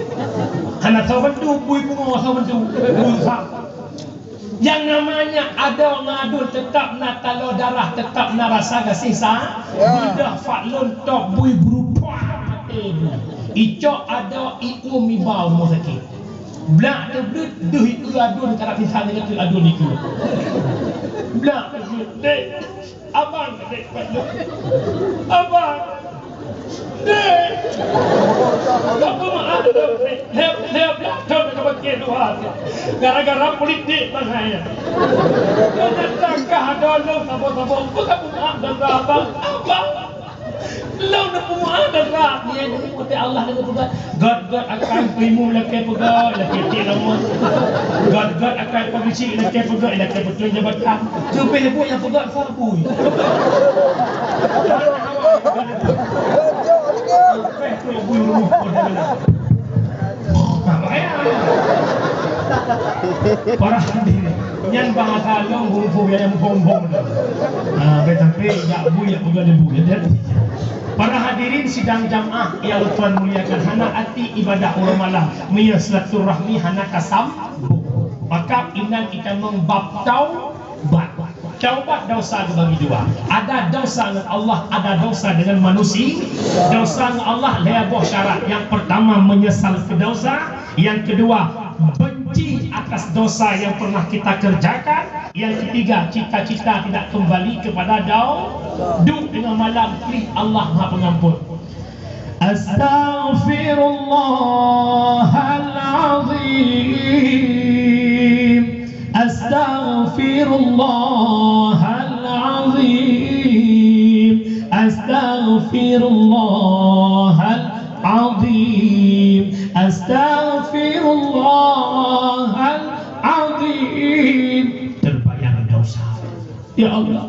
Hana soe bantu bui pungo, soe bantu bui rusak. Nyang namanya adoe ngon aduen teutap na taloe darah, teutap na rasa gaséh sa-, ya. Beudoh Fadlon top bui brutuah maté bui. Icok adoe ium iba u rumoh sakét. Blak teubleuet deuh ikeue aduen karab sisat nyan keu aduen ikeue. Blak teubleuet, "Dek, abang, dek, Fadlon. Abang." Dek, ka peumeu'ah lôn, Dek. Lhèe, lhèe blah thôn ka bangke dua, Dek. Gara-gara politik bangai nyan. Teunyata kah adoe lôn saboh-saboh. Peue ka peumeu'ah lôn, Abang? Abang. Lôn neupeumeu'ah lôn, Dek. Nyan, nyan, watèe Allah neupeugah. Göt-göt akai peue imeum lakèe peugöt, lakèe tiek lam mon. Göt-göt akai peue geuchik lakèe peugöt, lakèe peutrön jabatan. Leubeh buet nyang peugöt sabe bui. Leubeh trok bui rumoh pun dah. Para hadirin, nyan bahasa lôn huruf yang bombong dah. Ah, sampai jak bui, jak peugöt bui. Para hadirin sidang jamaah yang Tuhan muliakan, hana arti ibadah uroe malam meunyoe silaturahmi hana tasambung. Maka inan kita membab taubat. Taubat dosa dibagi dua. Ada dosa ngon Allah, ada dosa dengan manusia. Dosa ngon Allah lhèe boh syarat. Yang pertama menyesal ke dosa, yang kedua benci atas dosa yang pernah kita kerjakan. Yang ketiga, cita-cita tidak kembali kepada dau-, duk dengan malam, pilih Allah Maha Pengampun. Astaghfirullahalazim. Astaghfirullahalazim. Astaghfirullahalazim. Astaghfirullahalazim. Terbayang dosa. Ya Allah.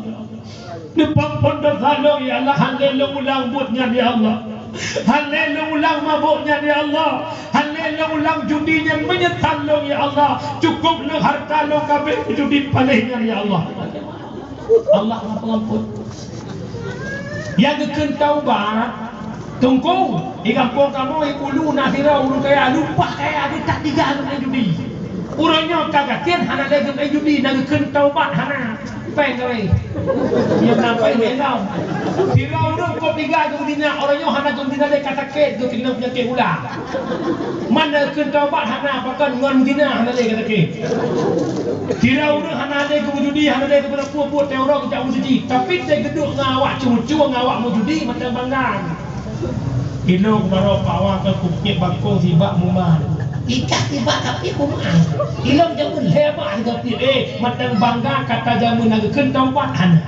Neupeuamphon dosa lôn, ya Allah. Hana lé lôn ulang buet nyan, ya Allah. Hana lé lôn ulang mabök nyan, ya Allah. Hana lé lôn ulang judi nyan, meunyeusal lôn, ya Allah. Cukôp lôn hareuta lôn ka abéh judi paléh nyan, ya Allah. Allah Maha Pengampun. Nyang geukheun taubat, Teungku, di gampông kamoe, di Ulu na sidroe ureueng kaya, lumpah kaya, tapi that tiga geumaén judi. Uroe nyoe ka gasien hana lé geumaén judi, na geukheun taubat hana. Péng kawé. Nyang na péng lé lom. Sidroe ureueng kôb tiga geumaén judi na, uroe nyoe hana geumaén judi lé, ka sakét, geukeuneuk peunyakét gula. Man na geukheun taubat hana, pakon ngon zina hana lé ka sakét. Sidroe ureueng hana lé geumeujudi, hana lé geupeuna peue-peue, teuh uroe geujak meusuci. Tapi teuh geuduek ngon awak ceumeucue, ngon awak meujudi, mantong bangga. Ilôn baroe pawa ka kupiet bakong sibak muman. Ikah sibak tapi muman. Ilôn jameun lhèe bak sigoe piet. Eh, mantong bangga kata jameun na geukheun taubat hana.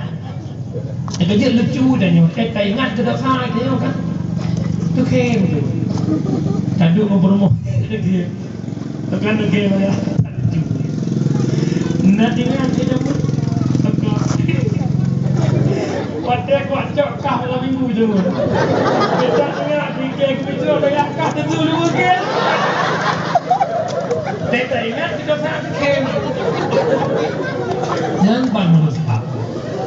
Teukeujot lucu tanyoe, eh, taingat keu dosa tanyoe kan. Teukem tu. Taduek ngon peurumoh. Tekan lagèe mana? Na tinggai di dalam tengah. Watèe kuat cok kah malam minggu je. Kita tengah fikir ke betul, banyak kah tentu dulu ke? Kita ingat kita tak fikir. Jangan bangun sebab.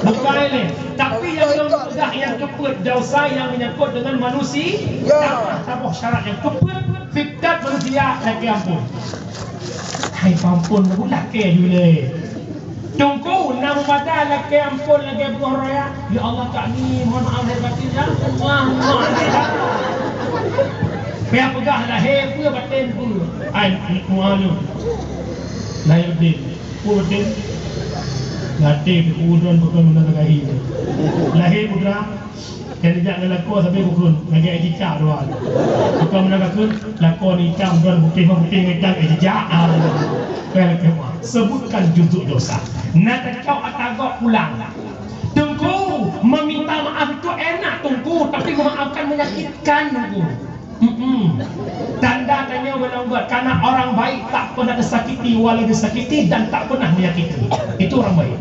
Bukan ini. Tapi yang peugah nyang keupeuet, dosa nyang menyangkut dengan manusia, ya, tamah saboh syarat nyang keupeuet, fitat manusia lakèe ampôn. Hai peuampôn, lakèe jih lé. Teungku, na meumada lakèe ampôn lagèe beungoh raya. Ya Allah, kami mohon maaf lahir batin, ya Allah, mohon maaf lahir batin. Payah peugah lahé peue, batén peue. Ai, mohon maaf. Lahé batin. Peue batin? Gata teuku droen bukan meunan lagèe. Lahé putra, nyang jijak ngon lakoe sabe bukon, lagèe cicak dua. Bukan meunan kakheun, lakoe ni itam droen putéh, meuputéh ngon itam, eh, cicak. Ah. Kan, kan, sebutkan juzuk dosa. Na tacok ata gob pulang. Teungku, meminta maaf itu enak, Teungku, tapi memaafkan menyakitkan, Teungku. Mm-mm. Tanda tanyoe meunan buet, karena orang baik tak pernah disakiti, walau disakiti dan tak pernah menyakiti. Itu orang baik.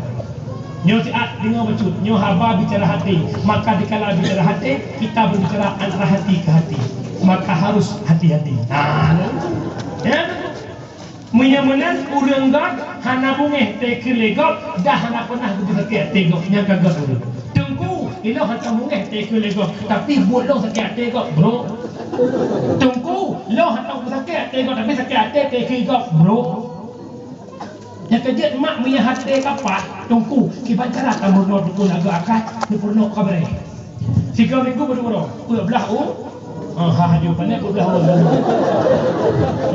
Nyoe siat deungoe bacut, nyoe haba bicara hati. Maka dikala bicara hati, kita berbicara antara hati ke hati. Maka harus hati-hati. Nah, ya. Meunyoe meunan ureueng göt hana beungèh teukeue lé gob, dah hana peunah geupeu sakét até gob, nyan ka göt ureueng. Teungku, ilôn hana beungèh teukeue lé gob, tapi buet lôn sakét até gob, bro. Teungku, lôn hana sakét até gob, tapi sakét até teukeue gob, bro. Nyang keujeuet mak meunyoe até ka pat, Teungku, kiban cara tameurunoe Teungku lagèe akai, neupeurunoe kabré. Sigoe minggu beuduroe, peuet blaih u. Ah, ha, haju, pané peuet blaih u.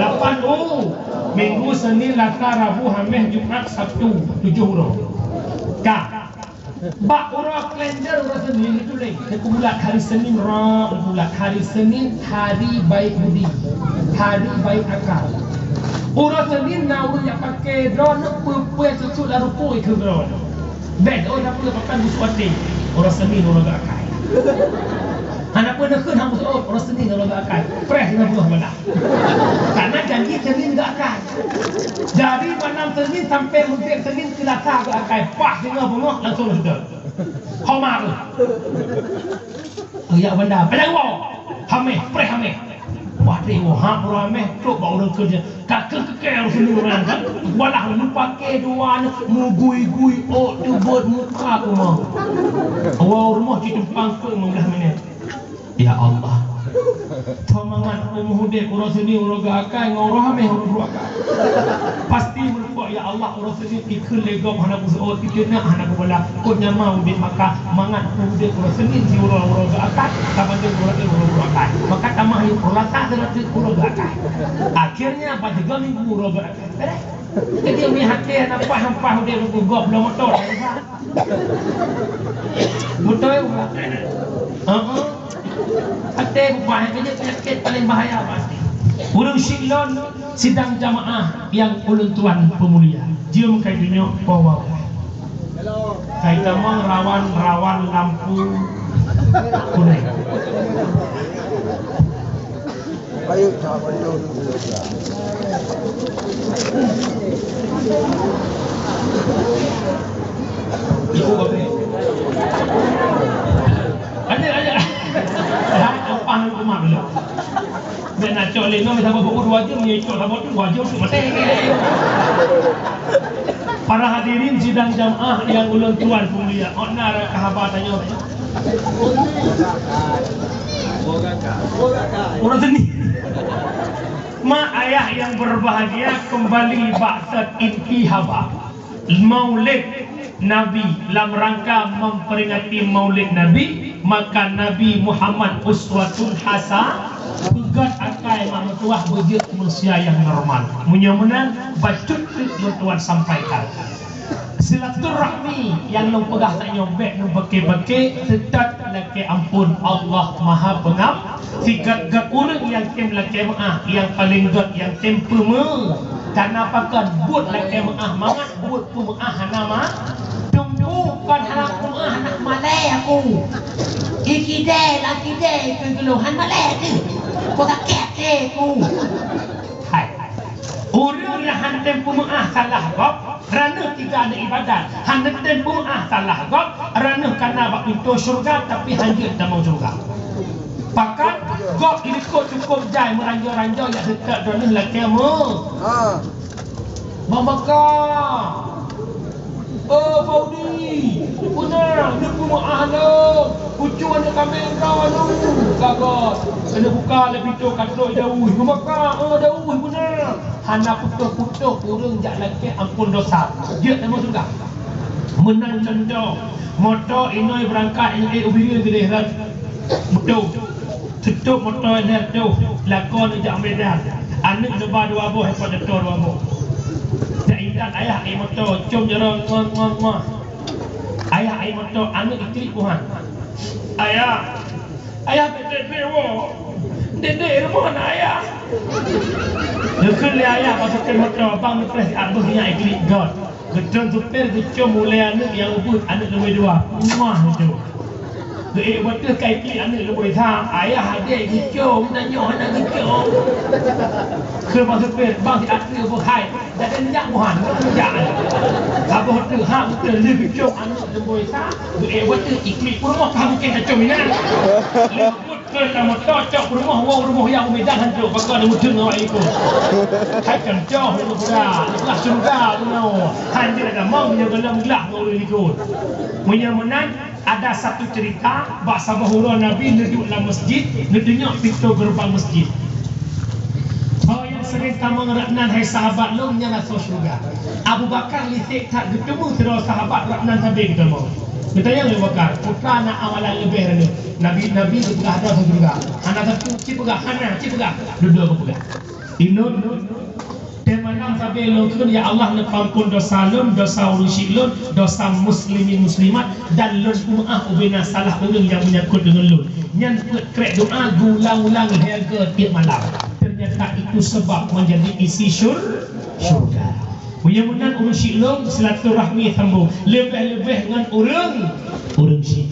Lapan u. Minggu, Senin, Selasa, Rabu, Hamèh, Jumat, Sabtu, tujoh uroe. Ka. Bak uroe kalender uroe Senin itu lé. Teukubulat hari Senin, ra, kubulat hari Senin, hari baik budi, hari baik akal. Uroe Senin na ureueng nyang paké droeneuh peue-peue susu lam rukui keu droeneuh. Bèk, oh, tapi pakan busuk até. Uroe Senin uroe geuakai. Hana peue neukheun hana busuk, oh, uroe Senin uroe geuakai. Preh deungon beungoh malam. Karena janji Senin geuakai. Dari malam Senin sampai mungkin Senin Selasa geuakai. Pah deungon beungoh langsung leuh. Homa tu. Yak benda, padang wo. Hameh, preh hameh. Wah, deh, wo, ha, pura hameh, trok bak ureueng keu dia. Ka keu keu keu ureueng sini ureueng kan. Walah, lupa ke dua ni, mugui-gui, oh, tu buat muka aku mau. Awal rumah kita pangkeng menggah minit. Ya Allah. Semangat umur dek urang sini, urang gak akai, ngau roh hameh, urang gak akai. Pasti melupa, ya Allah uroe Senin ikheun lé gob hana beuseuôt, ikheun na hana beubala. Kon nyama udép maka mangat udép uroe Senin siuroe-uroe geuakai, saban uroe uroe geuakai. Maka tamah yue uroe Selasa uroe geuakai. Akhirnya bak tiga minggu uroe geuakai. Jadi mi hati hana paih-paih udép gob lom moto. Beutôi bukan? Heeh. Até bukan, itu je penyakit paling bahaya pasti. Ureuëng syiek lôn sidang jamaah nyang ulôn tuan peumulia. Jeuem ka jinoe po wawai. Kai tamong rawan-rawan lampu kunéng. Ada, ada. Apa nak rumah dulu? Nak cok lé nong saboh buku dua jam, dia cok saboh tu dua jam tu mati. Para hadirin sidang jamaah nyang ulôn tuan peumulia, ôk na haba tanyoe. Ureuëng seni. Mak ayah yang berbahagia, kembali bak inti haba. Maulid Nabi, lam rangka memperingati Maulid Nabi, maka Nabi Muhammad uswatun hasa-, peugét akai mak meutuah beujeuet manusia nyang normal. Meunyoe meunan, bacut teuk lôn tuan sampaikan. Silaturahmi nyang lôn peugah tanyoe bék lôn beuke-beuke, seutôt lakée amphon Allah Maha Peungam-, sigat-gat ureuëng nyang tem lakée meuáh, nyang paleng gét nyang tem peumeu-, kana pakon buet lakée meuáh mangat buet peumeuáh hana ma-, teumpu kon hana peumeuáh, hana malée aku. Ikidée, lakidée, keu geulong han malée teuh. Ko sakét teuh ku. Hai. Ureuëng nyang han tem peumeuáh salah gob, ranuh tiga aneuk ibadat, han tem peumeuáh salah gob, ranuh kana bak pintoe syeuruga, tapi han jeuet tamong syeuruga. Pakon gob ilikot cukôp jai meuranjô-ranjô jak seutôt droeneuh lakée meu-, Ha. Bang Baka. Oh, Faudi. Beuna, neuk peumeuáh lom. Ucue aneuk kaméng droeneuh. Ka gob. Keuneuk buka lé pintoe ka trok Daud. Bang Baka, oh, Daud, beuna. Hana putôh-putôh ureuëng jak lakée amphon dosa. Jeuet tamong syeuruga. Meunan cuntoh, moto inoe beurangkat ék u Bireuen keudeh rot. Beutôi. Seutôt moto inoe toh, lakoe neujak Medan. Aneuk neuba dua boh, ék pat neutoe dua boh. Jak intat ayah ék moto, com jaroe ngoh, ngoh, ngoh. Ayah ék moto, aneuk iklik buhan. Ayah, Ayah, dek, dek, dek, woe. Dek, dek, rumoh na ayah. Geukheun lé ayah bak sopir moto, bang neupreh siat beuh nyak iklik got. Geutreun sopir geucom ulée aneuk nyang ubit, aneuk leubeh dua. Muah itu. Geuék bak teuh ka iklik aneuk leubeh sa, ayah adek geucom, na nyoe hana geucom. Kheun bak sopir, bang siat beuh hai. Jadi jak buhan, jak. Saboh teuh ha beutôi lé geucom aneuk leubeh sa, geuék bak teuh iklik peurumoh ka mungken tacom inan. Leumbut keu kamoe cok peurumoh, woe rumoh nyang u Medan hanco, baka neumeuteung awak ikôt. Hai kan cok leumbut budak, lah syeuruga bunoe. Hanjeuet ada mau meunyoe gohlom glah ngon ureuëng ikôt. Meunyoe meunan, ada satu cerita, bak saboh uroe Nabi neuduek lam masjid, neutunyok pintoe geureubang masjid. Soe nyang sering tamong rot nan hai sahabat lôn nyan asoe syeuruga. Abu Bakar lisek that geuteumé sidroe sahabat rot nan sabe geutamong. Geutanyong lé Abu Bakar, "Peue na amalan leubeh droeneuh?" Nabi, Nabi geupeugah droe asoe syeuruga. Hana sapeue, ci peugah, hana, ci peugah. Dudoe geupeugah. Inong, teumalam sabe lôn kheun, "Ya Allah, neupeuampon dosa lôn, dosa ureuëng syik lôn, dosa muslimin muslimat, dan lôn peumeuáh ubena salah ureuëng nyang meunyangkot deungon lôn." Nyan peuet krek doa geulang-ulang lhée goe tiep malam. Ternyata itu sebab menjadi isi syur-, syurga. Meunyoe meunan ureuëng syik lôn silaturahmi sambung, leubeh-leubeh ngon ureuëng, ureuëng syik.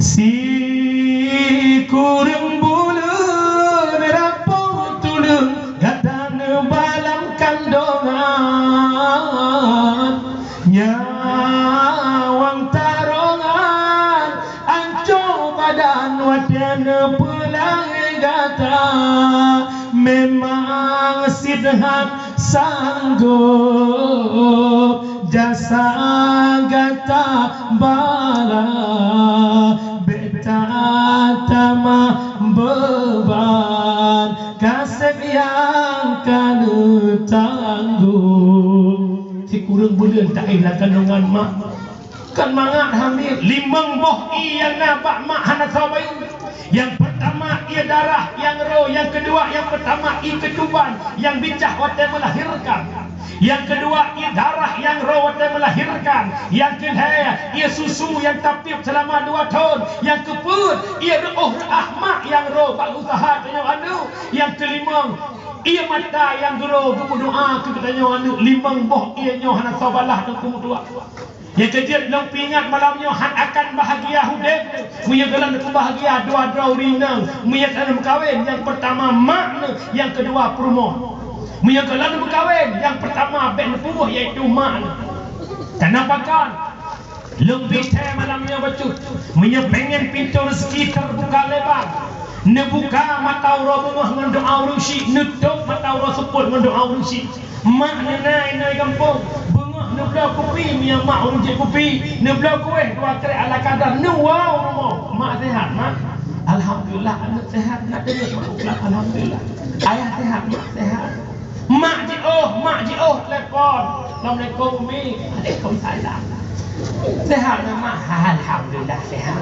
Sikureueng buleuen rapong tuleueng gata neuba lam kandongan. Nyawöng tarongan, ancô badan watée neupeulahé gata. Memang cit han sanggob jasa gata bala, bék tatamah beuban kaseb nyang ka neutanggong. Buleuen taéh lam kandungan mak. Kon mangat hamil, limong boh ie nyang na bak mak hana soe bayeue. Nyang peurtama ie darah nyang roh, nyang keudua, nyang peurtama ie keutuban nyang bicah watée meulahirkan. Nyang keudua ie darah nyang roh watée meulahirkan. Nyang keulhée ie susu nyang tapiep seulama dua thon. Nyang keupeuet ie reuôh reuah mak nyang roh bak geusaha tanyoe aneuëk. Nyang keulimong ie mata nyang geuroh geumeudoá keu geutanyoe aneuëk. Limong boh ie nyoe hana sabalah teungku meutuah. Nyang keujeuet lôn peuingat malam nyoe, han akan bahagia udeb. Meunyoe gohlom neupeubahagia dua droe ureuëng inong, meunyoe gohlom meukawen, nyang peurtama mak neuh, nyang keudua peurumoh. Meunyoe gohlom neupeukawen, nyang peurtama bék neupeubuet, yaitu mak neuh. Kana pakon? Lôn pih thèe malam nyoe bacut. Meunyoe pengen pintoe rezeki teubuka lebar, neubuka mata uroe beungoh ngon doá ureuëng syik, neutôb mata uroe seupôt ngon doá ureuëng syik. Mak neuh na inong gampông, beungoh neubloe kupi, meunyoe mak ureuëng jép kupi, neubloe kueh dua krek ala kadar, neuwoe u rumoh. Mak sehat, Mak? Alhamdulillah, aneuëk sehat, na deungoe mak uklak, alhamdulillah. Ayah sehat, Mak sehat. Mak jiôh, mak jiôh telepon. Assalamualaikum, Umi. Waalaikumsalam. Sehat na, Mak? Alhamdulillah, sehat.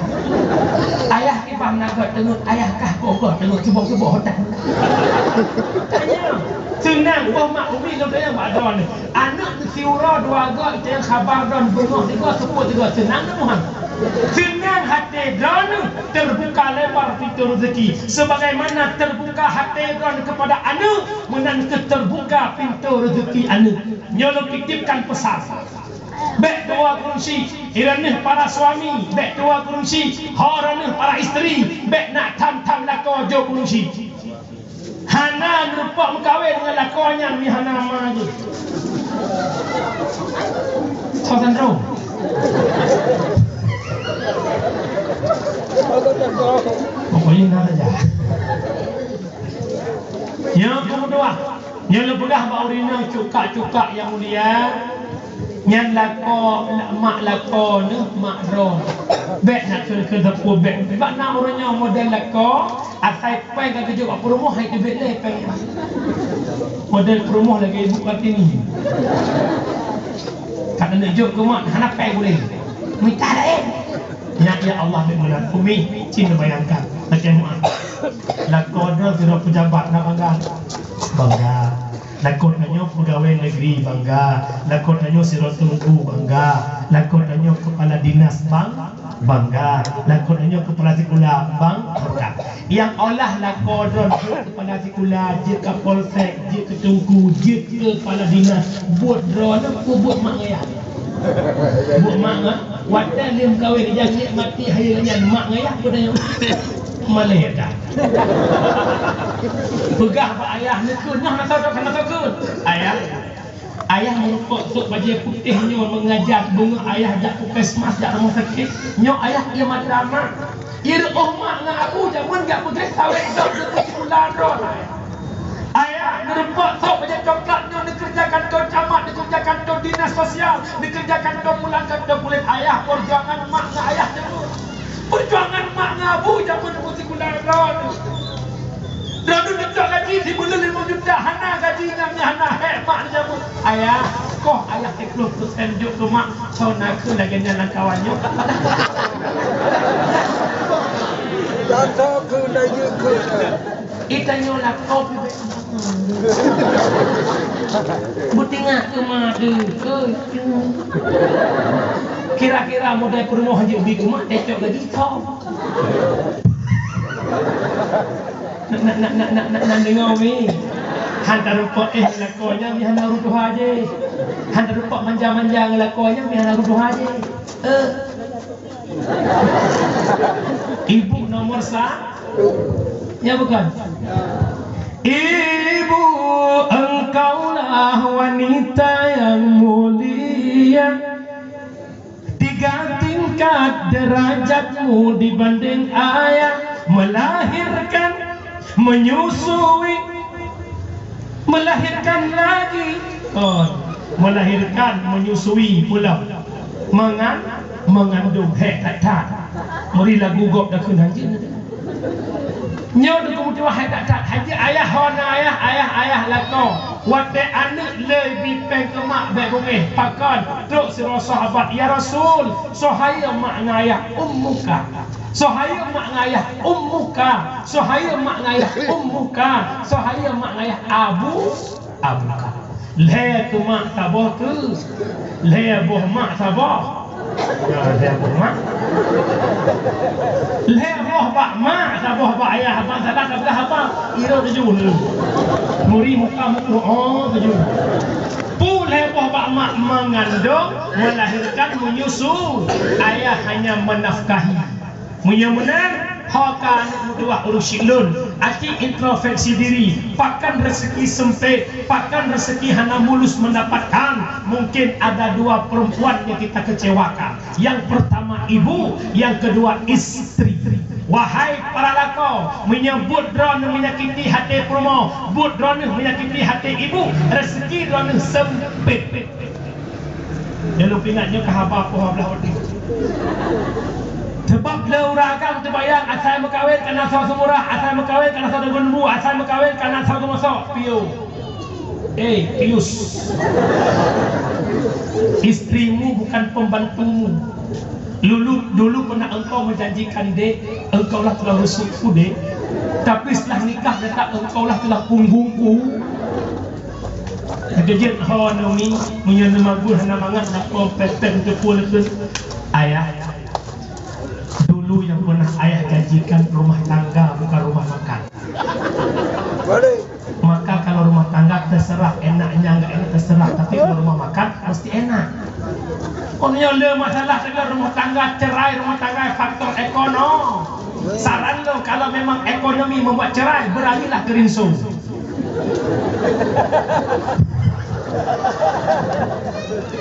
Ayah kiban na göt teungeut, ayah kah boh göt teungeut, cuboh-cuboh dah. Tanya, seunang boh mak umi lôn tanya bak droeneuh. Aneuëk siuroe dua göt, tanya khabar droeneuh beungoh tiga, seupôt tiga, seunang na muhan. Seunang até droeneuh, teubuka lebar pintoe rezeki. Sebagaimana teubuka até droeneuh keupada aneuëk, meunan kheueh teubuka pintoe rezeki aneuëk. Nyoe lôn titipkan peusan. Bék tuwo keurusi, droeneuh para suami, bék tuwo keurusi, ho droeneuh para isteri, bék na tham-tham lakoe jok keurusi. Hana neureumpok meukawen ngon lakoe nyan meuhana ma jih. Soe sandro? Pokoknya na saja. Nyoe keumeutuah. Nyoe lôn peugah bak ureuëng inong cukak-cukak nyang mulia, nyan lakoe, mak lakoe neuh mak droe. Bék na kheun-kheun sapeue bék. Bak na ureuëng nyoe model lakoe, asai péng ka geujok bak peurumoh hai teubiet lé péng nyan. Model peurumoh lagée Ibu Kartini. Ka keuneuk jok keu mak hana péng boleh. Mita laén. Nyan ya Allah, bék meunan. Umi, cit neubayangkan. Lagée muah. Lakoe droe sidroe peujabat na bangga. Bangga. Lakoe tanyoe peugawée negeri, bangga. Lakoe tanyoe sidroe teungku, bangga. Lakoe tanyoe keupala dinas, bang, bangga. Lakoe tanyoe keupala sikula, bang, bangga. Nyang olah lakoe droe jeuet keupala sikula, jeuet kapolsek, jeuet keu teungku, jeuet keupala dinas, buet droe nyan peubuet mak ngayah. Buet mak ngayah. Watée lheueh meukawen, nyang jeuet maté hai nyan mak ngayah, peue tanyoe? Malée dah. Peugah bak ayah neukheun, nyoe hana soe, hana soe kheun. Ayah, ayah meureumpok sôk bajée putéh nyoe meungaja beungoh ayah jak puskesmas, jak rumoh sakét. Nyoe ayah ie mata mak. Ie reuôh mak ngon abu jameun jak peugét sawét dok deungon sikula droe. Ayah meureumpok sôk bajée coklat nyoe neukeureuja kantô camat, neukeureuja kantô dinas sosial, neukeureuja kantô pulang kantô kulét. Ayah, peujuangan mak ngon ayah jameun. Peujuangan mak ngon abu jameun, buet sikula droe. Droeneuh neucok gaji sibuleuen limong juta, hana gaji nyan, hana hék mak jameun. Ayah, koh ayah siplôh persen jok keu mak, soe na kheun lagée nyan lam kawan nyoe. Gata kheun lagée kheun. Itanyoe lakoe pih bék. Beutingah keu mak deuh, keu. Kira-kira model peurumoh jeuet bi keu mak, teucok gaji thom. Nak, nak, nak deungoe, Mi. Han tarumpok éh ngon lakoe nyan, Mi hana ureueng tuha jih. Han tarumpok manja-manja ngon lakoe nyan, Mi hana ureueng tuha jih. Eh. Ibu nomor sa-, ya bukan? Ibu, engkaulah wanita yang mulia. Tiga tingkat derajatmu dibanding ayah, melahirkan, menyusui, melahirkan lagi. Oh, melahirkan, menyusui pula. Mengan-, mengandung, hék that-that. Meuri lagu gob dah kheun hanjeuet. Nyoe deuh keumutuah hék that-that. Hanjeuet ayah, ho na ayah, ayah, ayah lakoe. Watée aneuëk le bi péng keu mak bék beungéh, pakon? Trok sidroe sahabat, "Ya Rasul, soe hai mak ngon ayah?" "Ummuka." "Soe hai mak ngon ayah?" "Ummuka." "Soe hai mak ngon ayah?" "Ummuka." "Soe hai mak ngon ayah?" "Abu, abuka." Lhée keu mak saboh keu, lhée boh mak saboh. Nah, lhée boh mak. Lhée boh bak mak, saboh bak ayah, ban salah ka peugah haba. Irot tujoh. Muri muka muka, oh, tujoh. Pu lhée boh bak mak mengandung, melahirkan, menyusu. Ayah hanya menafkahi. Meunyoe meunan, ho ka aneuk meutuwah ureuëng syiek lôn, aci introspeksi diri, pakon rezeki sempit, pakon rezeki hana mulus mendapatkan, mungkin ada dua perempuan yang kita kecewakan. Yang pertama ibu, yang kedua istri. Wahai para lakoe, meunyoe buet droeneueh menyakiti hati peurumoh, buet droeneueh menyakiti hati ibu, rezeki droeneueh sempit. Nyoe lôn peuingat nyoe ka haba poh dua belas watée. Sebab lé ureuëng agam teubayang asai meukawen kana soe seumurah, asai meukawen kana soe deungon bu, asai meukawen kana soe geumosok, piôh. Eh, pius. Istrimu bukan pembantumu. Dulu, dulu pernah engkau menjanjikan, "Dek, engkaulah tulang rusukku, Dek." Tapi setelah nikah, kata, "Engkaulah tulang punggungku." Keujeuet ho Naomi, meunyoe neumabui hana mangat, lakoe pet-pet teupeue leukeut. Ayah, dulu yang pernah ayah janjikan rumah tangga bukan rumah makan. Maka kalau rumah tangga terserah, enaknya enggak enak terserah, tapi kalau rumah makan mesti enak. Oh, nyoe le masalah dengan rumah tangga, cerai rumah tangga faktor ekonomi. Saran lo, kalau memang ekonomi membuat cerai, beralihlah ke rinso.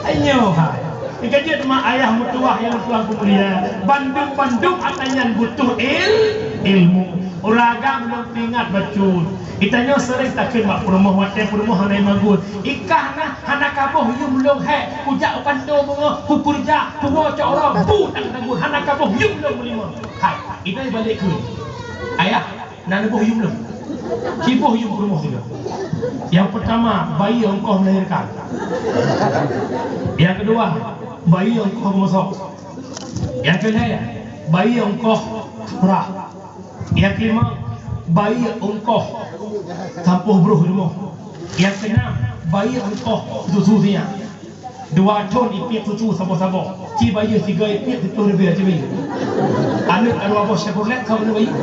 Ayo, hai. Keujeuet mak ayah meutuwah nyang tuan peumulia, bandum-bandum ata nyan butuh il-, ilmu. Ureuëng agam lôn peuingat bacut. Geutanyoe sering takheun bak peurumoh, watée peurumoh hana magun. Ikah na hana kaboh yum lôn hék, kujak u kantô beungoh, kukeureuja, kuwoe cok uroe, bu tang tagun, hana kaboh yum lôn meulimong. Hai, ibai balek keu ayah. Na neuboh yum lom. Siboh yum peurumoh tiga. Yang pertama, bayi ongkoh melahirkan. Yang kedua, bayi ongkoh meusok. Yang kelhée, bayi ongkoh murah. Yang kelima, bayi ongkoh sampoh broh rumoh. Yang keenam, bayi ongkoh susu siat. Dua thon ipiek susu saboh-saboh. Ci bayeue sigoe ipiek siplôh ribèe ci bayeue. Aneuk ka dua boh Chevrolet ka aneuk bayeue.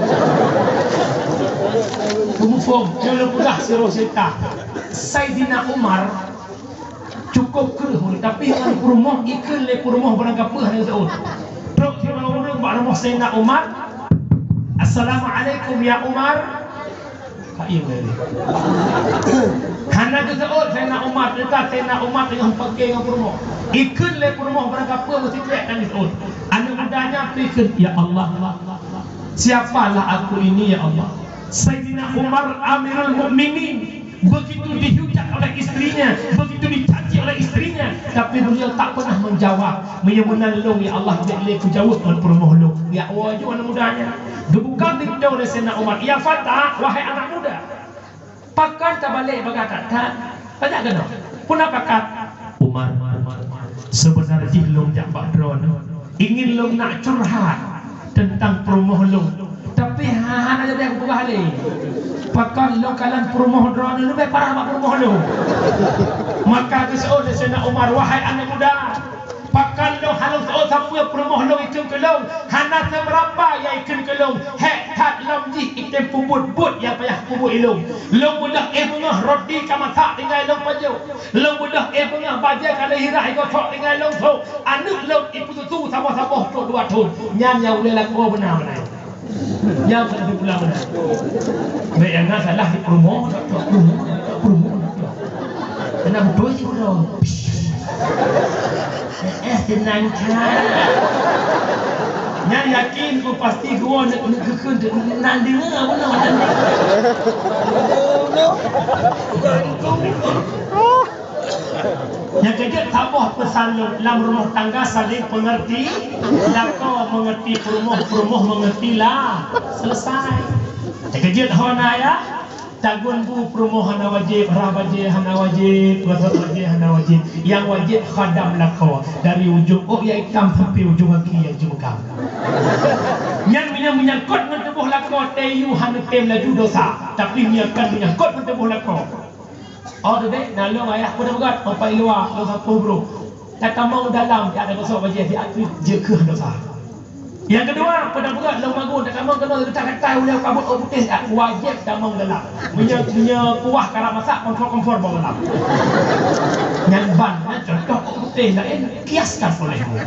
Peue muphom, nyoe lôn peugah sidroe ceurita. Saidina Umar cukôp kreueh, tapi ngon peurumoh, ikheun lé peurumoh barangkapeue hana geuseuôt. Trok sidroe ureueng bak rumoh Saidina Umar, "Assalamualaikum ya Umar." Ka ié lé. Hana geuseuôt Saidina Umar, teuka Saidina Umar teungoh pake ngon peurumoh. Ikheun lé peurumoh barangkapeue meusikrek hana geuseuôt. Aneuk muda nyan pih ikheun, "Ya Allah, siapalah aku ini, ya Allah?" Saidina Umar Amirul Mukminin, begitu dihujat oleh istrinya, begitu dicaci oleh istrinya, tapi beliau tak pernah menjawab. Meunyoe meunan lôn, ya Allah, bék lé kujaweueb ngon peurumoh lôn. Ya, woe ju aneuk muda nyan. Geubuka pintoe lé Saidina Umar, "Ya fata, wahai anak muda, pakon tabalek bagah that-that? Banyak keunoe. Peue na pakat?" "Umar, seubeuna jih lôn jak bak droeneuh, ingin lôn nak curhat teuntang peurumoh lôn. Tapi ha-, hana jadi aku peugah lé. Pakon lôn kalon peurumoh droeneuh leubeh parah bak peurumoh lôn." Maka geuseuôt lé Saidina Umar, "Wahai aneuk muda, pakon lôn hana seuôt sapeue peurumoh lôn ikheun keu lôn, hana seumeurapa nyang ikheun keu lôn, hék that lom jih item peubuet buet nyang payah peubuet ilôn. Lôn beudôh éh beungoh roti ka masak tinggai lôn pajoh. Lôn beudôh éh beungoh bajée ka lheueh hirah igosok tinggai lôn sôk. Aneuk lôn ipeususu saboh-saboh trok dua thon. Nyan nyang ulée lakoe beuna meunan." Nyang ka teupulang meunan. Bék nyang na salah di peurumoh, peurumoh, peurumoh. Kena beutôi cit uroe. Eh, eh, tenang, Cak. Nyan yakin ku pasti geuwoe neuk, neuk geukheun, nan deungoe bunoe, nan deungoe. Nyang keujeuet saboh peusan lôn, lam rumoh tangga saling pengerti, lakoe mengerti peurumoh, peurumoh mengerti la-, selesai. Nyang keujeuet hana ya, Tagun bu peurumoh hana wajéb, rah bajée hana wajéb, gosok bajée hana wajéb. Nyang wajéb khadam lakoe, dari ujong ôk nyang itam sampoe ujong gaki nyang ceumeukang. Nyan meunyoe meunyangkot ngon tuboh lakoe, tayue hana tem laju dosa, tapi meunyoe kon meunyangkot ngon tuboh lakoe. Oh, teubiet, na lôn ayah peue tapeugah, oh, pai luwa, lôn sapeue brôk. Tatamong dalam, jak tagosok bajée, jak jeuet keuh dosa. Nyang keudua, peue tapeugah, lôn magun, tatamong keunoe, geutak-geutak, ulée kabut, oh, putéh, jak wajéb tamong dalam. Meunyoe, meunyoe kuah karab masak, kompor-kompor bak malam. Nyan ban, nyan contoh, oh, putéh, laén, kiaskan olehmu.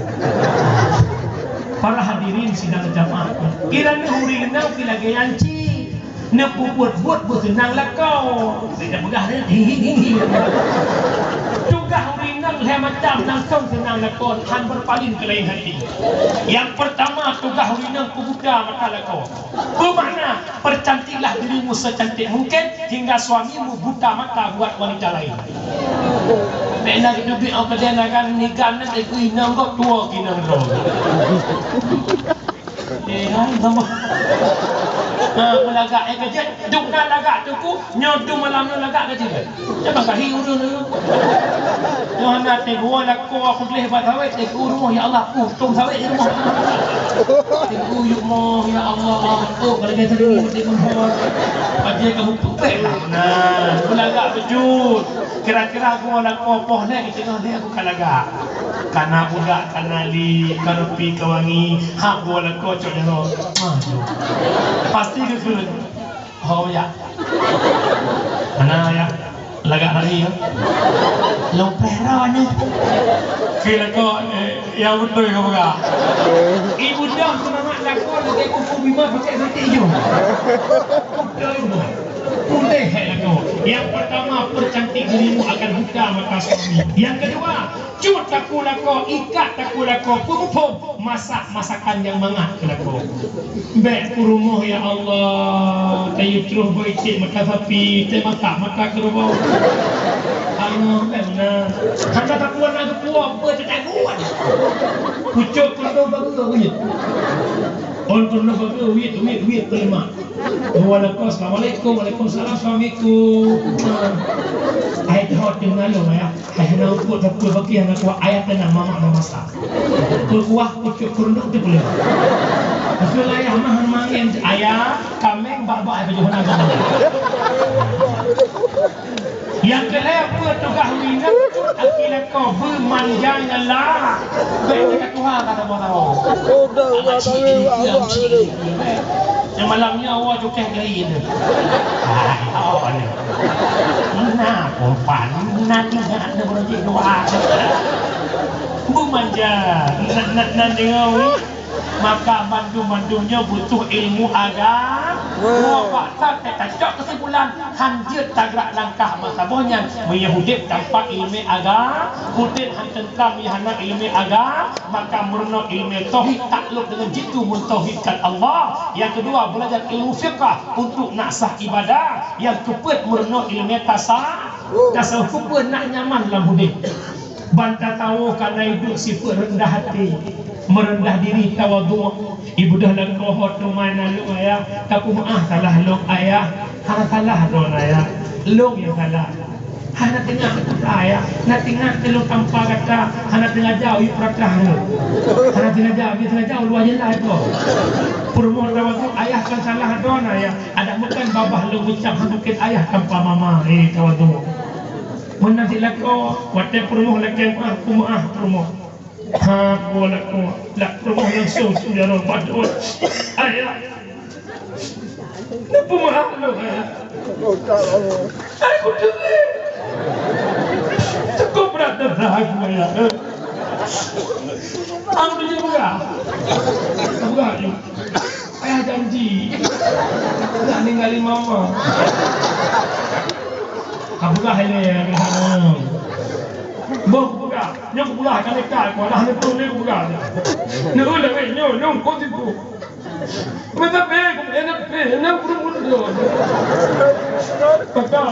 Para hadirin sidang jamaah, kira ni huri nang pih lagée nyan cit. Neupeubuet-buet beuseunang lakoe. Beda peugah dia, hi, hi, hi, hi. Tugaih ureueng inong lhée macam langsong seunang lakoe, han beupaleng keu laén hati. Nyang peurtama, tugaih ureueng inong peubuta mata lakoe. Beumakna, percantiklah dirimu secantik mungkin hingga suamimu buta mata buat wanita lain. Bèk na geuteubiet ôk keudè na kan, nigan na teugui inong gob tuwo keu inong droe. Eh, hai, gampang. Ha, meulagak, eh, ka jeuet. Dum na lagak teungku, nyoe dum malam nyoe lagak ka jeuet. Nyoe bak kahi ureueng nyoe. Nyoe hana teugoe lakoe aku gleh bak sawét, teuku rumoh, ya Allah, untung sawét di rumoh. Teuku yuk moh, ya Allah, oh, kalau biasa dulu, teuku moh. Paje kamu pepek lah. Nah, meulagak beujeuet. Kira-kira goe lakoe poh lhèe, di teungoh lhèe aku ka lagak. Kana budak, kana li, ka rupi, ka wangi, hab goe lakoe cok jaroe. Ah, pasti geukheun. Ho, ya. Mana, ya? Lagak hari, ya. Lôn preh roh ni. Keu lakoe, eh, ya beutôi ka peugah. Ibu dah seumangat lakoe lagèe kuku bima pakai batik ijo. Beutôi, beutôi. Puléh hai lakoe. Yang pertama, percantik dirimu akan buta mata suami. Yang kedua, cut takue lakoe, ikat takue lakoe, peumuphom, masak masakan nyang mangat keu lakoe. Bèk peurumoh, ya Allah, tayue troh beu iték mata sapi, teumasak mata keureubeuen. Allah, bèk meunan. Hana takue na geupuwoe, beu teutakue. Pucok keureubeuen bageue, uit. Ôn keureubeuen bageue, uit, uit, uit, teulimak. Wa alaikum, assalamualaikum, waalaikumsalam, assalamualaikum. Ai thot deungon lôn, ya. Ai hana upôt sapeue bagi hana kuat, ayah teunang mamak na masa. Peukuah pucuk keurunduk teuh peuleueh. Beutôi ayah mah hana mangen, ayah kaméng bak-bak ai pajoh hana gampang. Nyang keulhèe peue tugaih ureueng inong, aki lakoe beu manja nyan lah. Bèk teuka tuha ka saboh-saboh. Amat cik, diam cik. Nyang malam nyoe awak cukeh gaya tu. Hai, awak ni. Na kumpan, na ingat na beureuji doa. Beu manja, na, na, na deungoe. Maka bandum-bandum nyoe butuh ilmu agama. Wah. Nyoe bak that tacok keusimpulan, han jeuet tagrak langkah masa boh nyan meunyoe udép tanpa ileumèe agama, udép han teuntram meunyoe hana ileumèe agama, maka meurunoe ileumèe tauhid taklok deungon jitu mentauhidkan Allah. Nyang keudua, beulajar ilmu fiqah untuk nak sah ibadah. Nyang keupeuet, meurunoe ileumèe tasa-, tasawuf, keupeue nak nyaman lam udép. Ban tatawoe kana iduek sifeuet reundah até, meureundah diri, tawadhu'. Ibudah lakoe ho teuma na lôn ayah, tapeumeu'ah salah lôn ayah, hana salah droeneuh ayah, lôn nyang salah. Hana teungoh teuka ayah, na teungoh teulôn tampa gata, hana teungoh jauh yue peurata lôn. Hana teungoh jauh, yue teungoh jauh luwa jeulaih droe. Peurumoh tawadhu', ayah kon salah droeneuh ayah, adak meukan babah lôn meucam hana kheun ayah tanpa mama, eh, tawadhu'. Meunan cit lakoe, watèe peurumoh lakèe meu'ah, peumeu'ah peurumoh. Ha, peue lakoe, lak peurumoh langsung seujarah bacut. Ayah. Neupeumaaf lôn, ayah. Aku teubiet. Cukup brat darah aku, ayah. Aku teubiet peugah. Peugah, yuk. Ayah janji, nak ninggalin mama. Ka peugah ilèe, ka peugah. Boh, ka peugah. Nyoe ka peugah, ka leuka, ka dah neutôn lé ka peugah. Nyoe lewat nyoe, nyoe kon situ. Masa pé, kau pé, nak pé, nak pun pun tu. Peugah.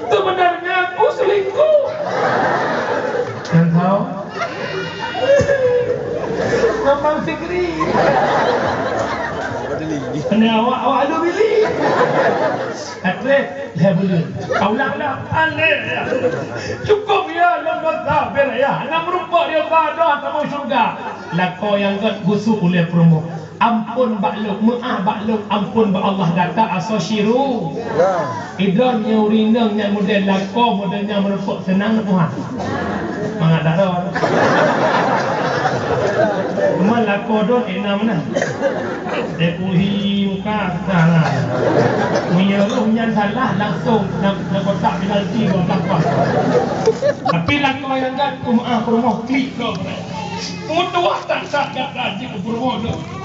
Sebenarnya aku selingkuh. Nyang tau? Abang Fikri. Kena awak, awak adu bili. Atreh, lhèe buleuen. Ulang dah. Aneh, ya. Cukup, ya, lôn dosa, biar, ya. Hana meurumpok dia, ba doh, tamong syurga. Lakoe nyang gèt geusu ulèe peurumoh. Ampôn bak lôn, meu'ah bak lôn, ampôn bak Allah, gata asoe syirek. Idroe nyoe ureueng inong nyang model lakoe model nyan meureumpok seunang Tuhan. Mangat daroe. Cuma lakoe dot ina meunan. Depuhi muka. Nah, nah. Meunyoe roh nyan salah langsung na, na kotak penalti dua belas. Tapi lakoe nyang gèt meu'ah peurumoh klik kok. Meutuwah that-that gata jeuet keu peurumoh nyoe.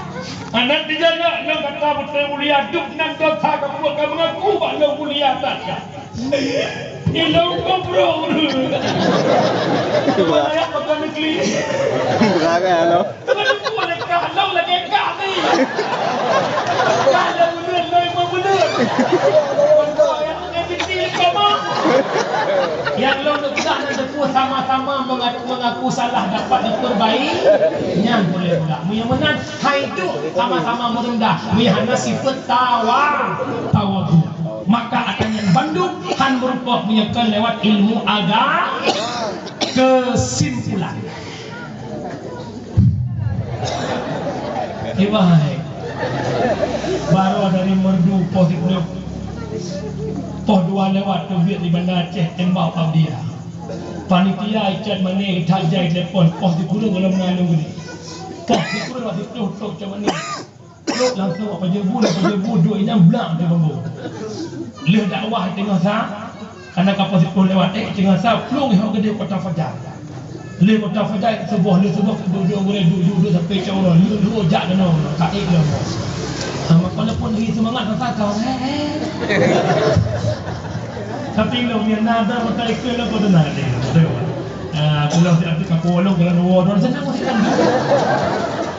Aneuk dijana nyang gata beutôi mulia, dum nan dosa kabuet ka meungaku bak lôn mulia that ka. Ilôn goblok ureueng. Mana ya pegang negeri. Berangai lo. Teuma deungoe lé kah lôn lagèe kah ni. Kah lôn buleuen, lôn lima buleuen. Nyang lôn peugah na teupeue sama-sama menga-, mengaku salah dapat diperbaiki. Nyan boleh pula. Meunyoe meunan, hai duek sama-sama meureundah. Meunyoe hana sifeuet tawa-, tawadhu. Maka ata nyan bandum han meurumpok meunyoe kon lewat ilmu aga-, kesimpulan. Ibai. Baroe dari Meureudu poh siplôh. Poh dua lewat teubiet di Banda Aceh tembak Pabdia. Panitia icat mané that jai telepon, poh sikureueng gohlom na lôn geude. Poh sikureueng poh siplôh trôk icat mané. Trôk langsung wak pajoh bu, pajoh bu duek inong blang di bambu. Lheueh dakwah teungoh sa, Karena ka poh siplôh lewat, eh, teungoh sa plueng hok geude Kota Fajar. Lé Kota Fajar suboh, lé suboh duek-duek gurèe, duek-duek sampai cak uroe, lheueh-lheueh jak keunoe, ka ék lom. Sama walaupun lagi semangat rasa kau, eh, eh. Tapi lom nyan na ada mata ikeu lom, betul na ada, betul. Ah, pulang di Afrika, pulang bulan dua, dua sana masih kan.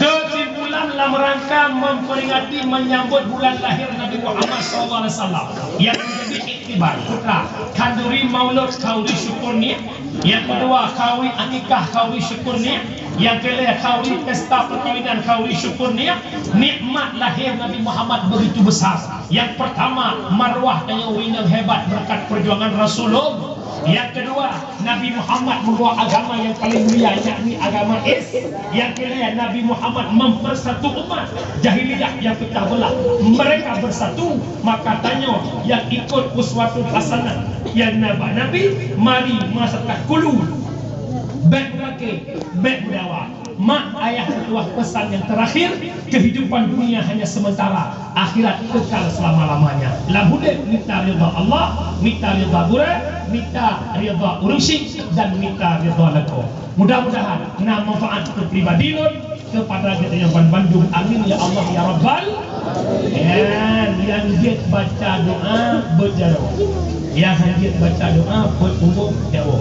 Kesimpulan, dalam rangka memperingati menyambut bulan lahir Nabi Muhammad sallallahu alaihi wasallam yang menjadi iktibar, putra, khanduri maulud khauri syukur ni, yang kedua khauri akikah khauri syukur ni, yang ketiga khauri pesta perkawinan khauri syukur ni, nikmat lahir Nabi Muhammad begitu besar. Yang pertama, marwah tanyoe ureueng nyang hebat berkat perjuangan Rasulullah. Yang kedua, Nabi Muhammad membawa agama yang paling mulia, yakni agama Is-, yang ketiga, Nabi Muhammad mempersatu umat jahiliyah yang pecah belah. Mereka bersatu, maka tanyoe nyang ikut uswatun hasanah nyang na bak Nabi, mari masa takulu. Bèk meulakèe, bèk meudawa. Mak ayah meutuah pesan yang terakhir, kehidupan dunia hanya sementara, akhirat kekal selama-lamanya. Lam udép mita ridha Allah, mita ridha gurèe, mita ridha ureueng syik, dan mita ridha lakoe. Mudah-mudahan na manfaat keu pribadi lôn, kepada geutanyoe ban bandum. Amin ya Allah ya Rabbal. Nyan, nyang jeuet baca doa beujaroe. Nyang han jeuet baca doa beutumboh jaroe.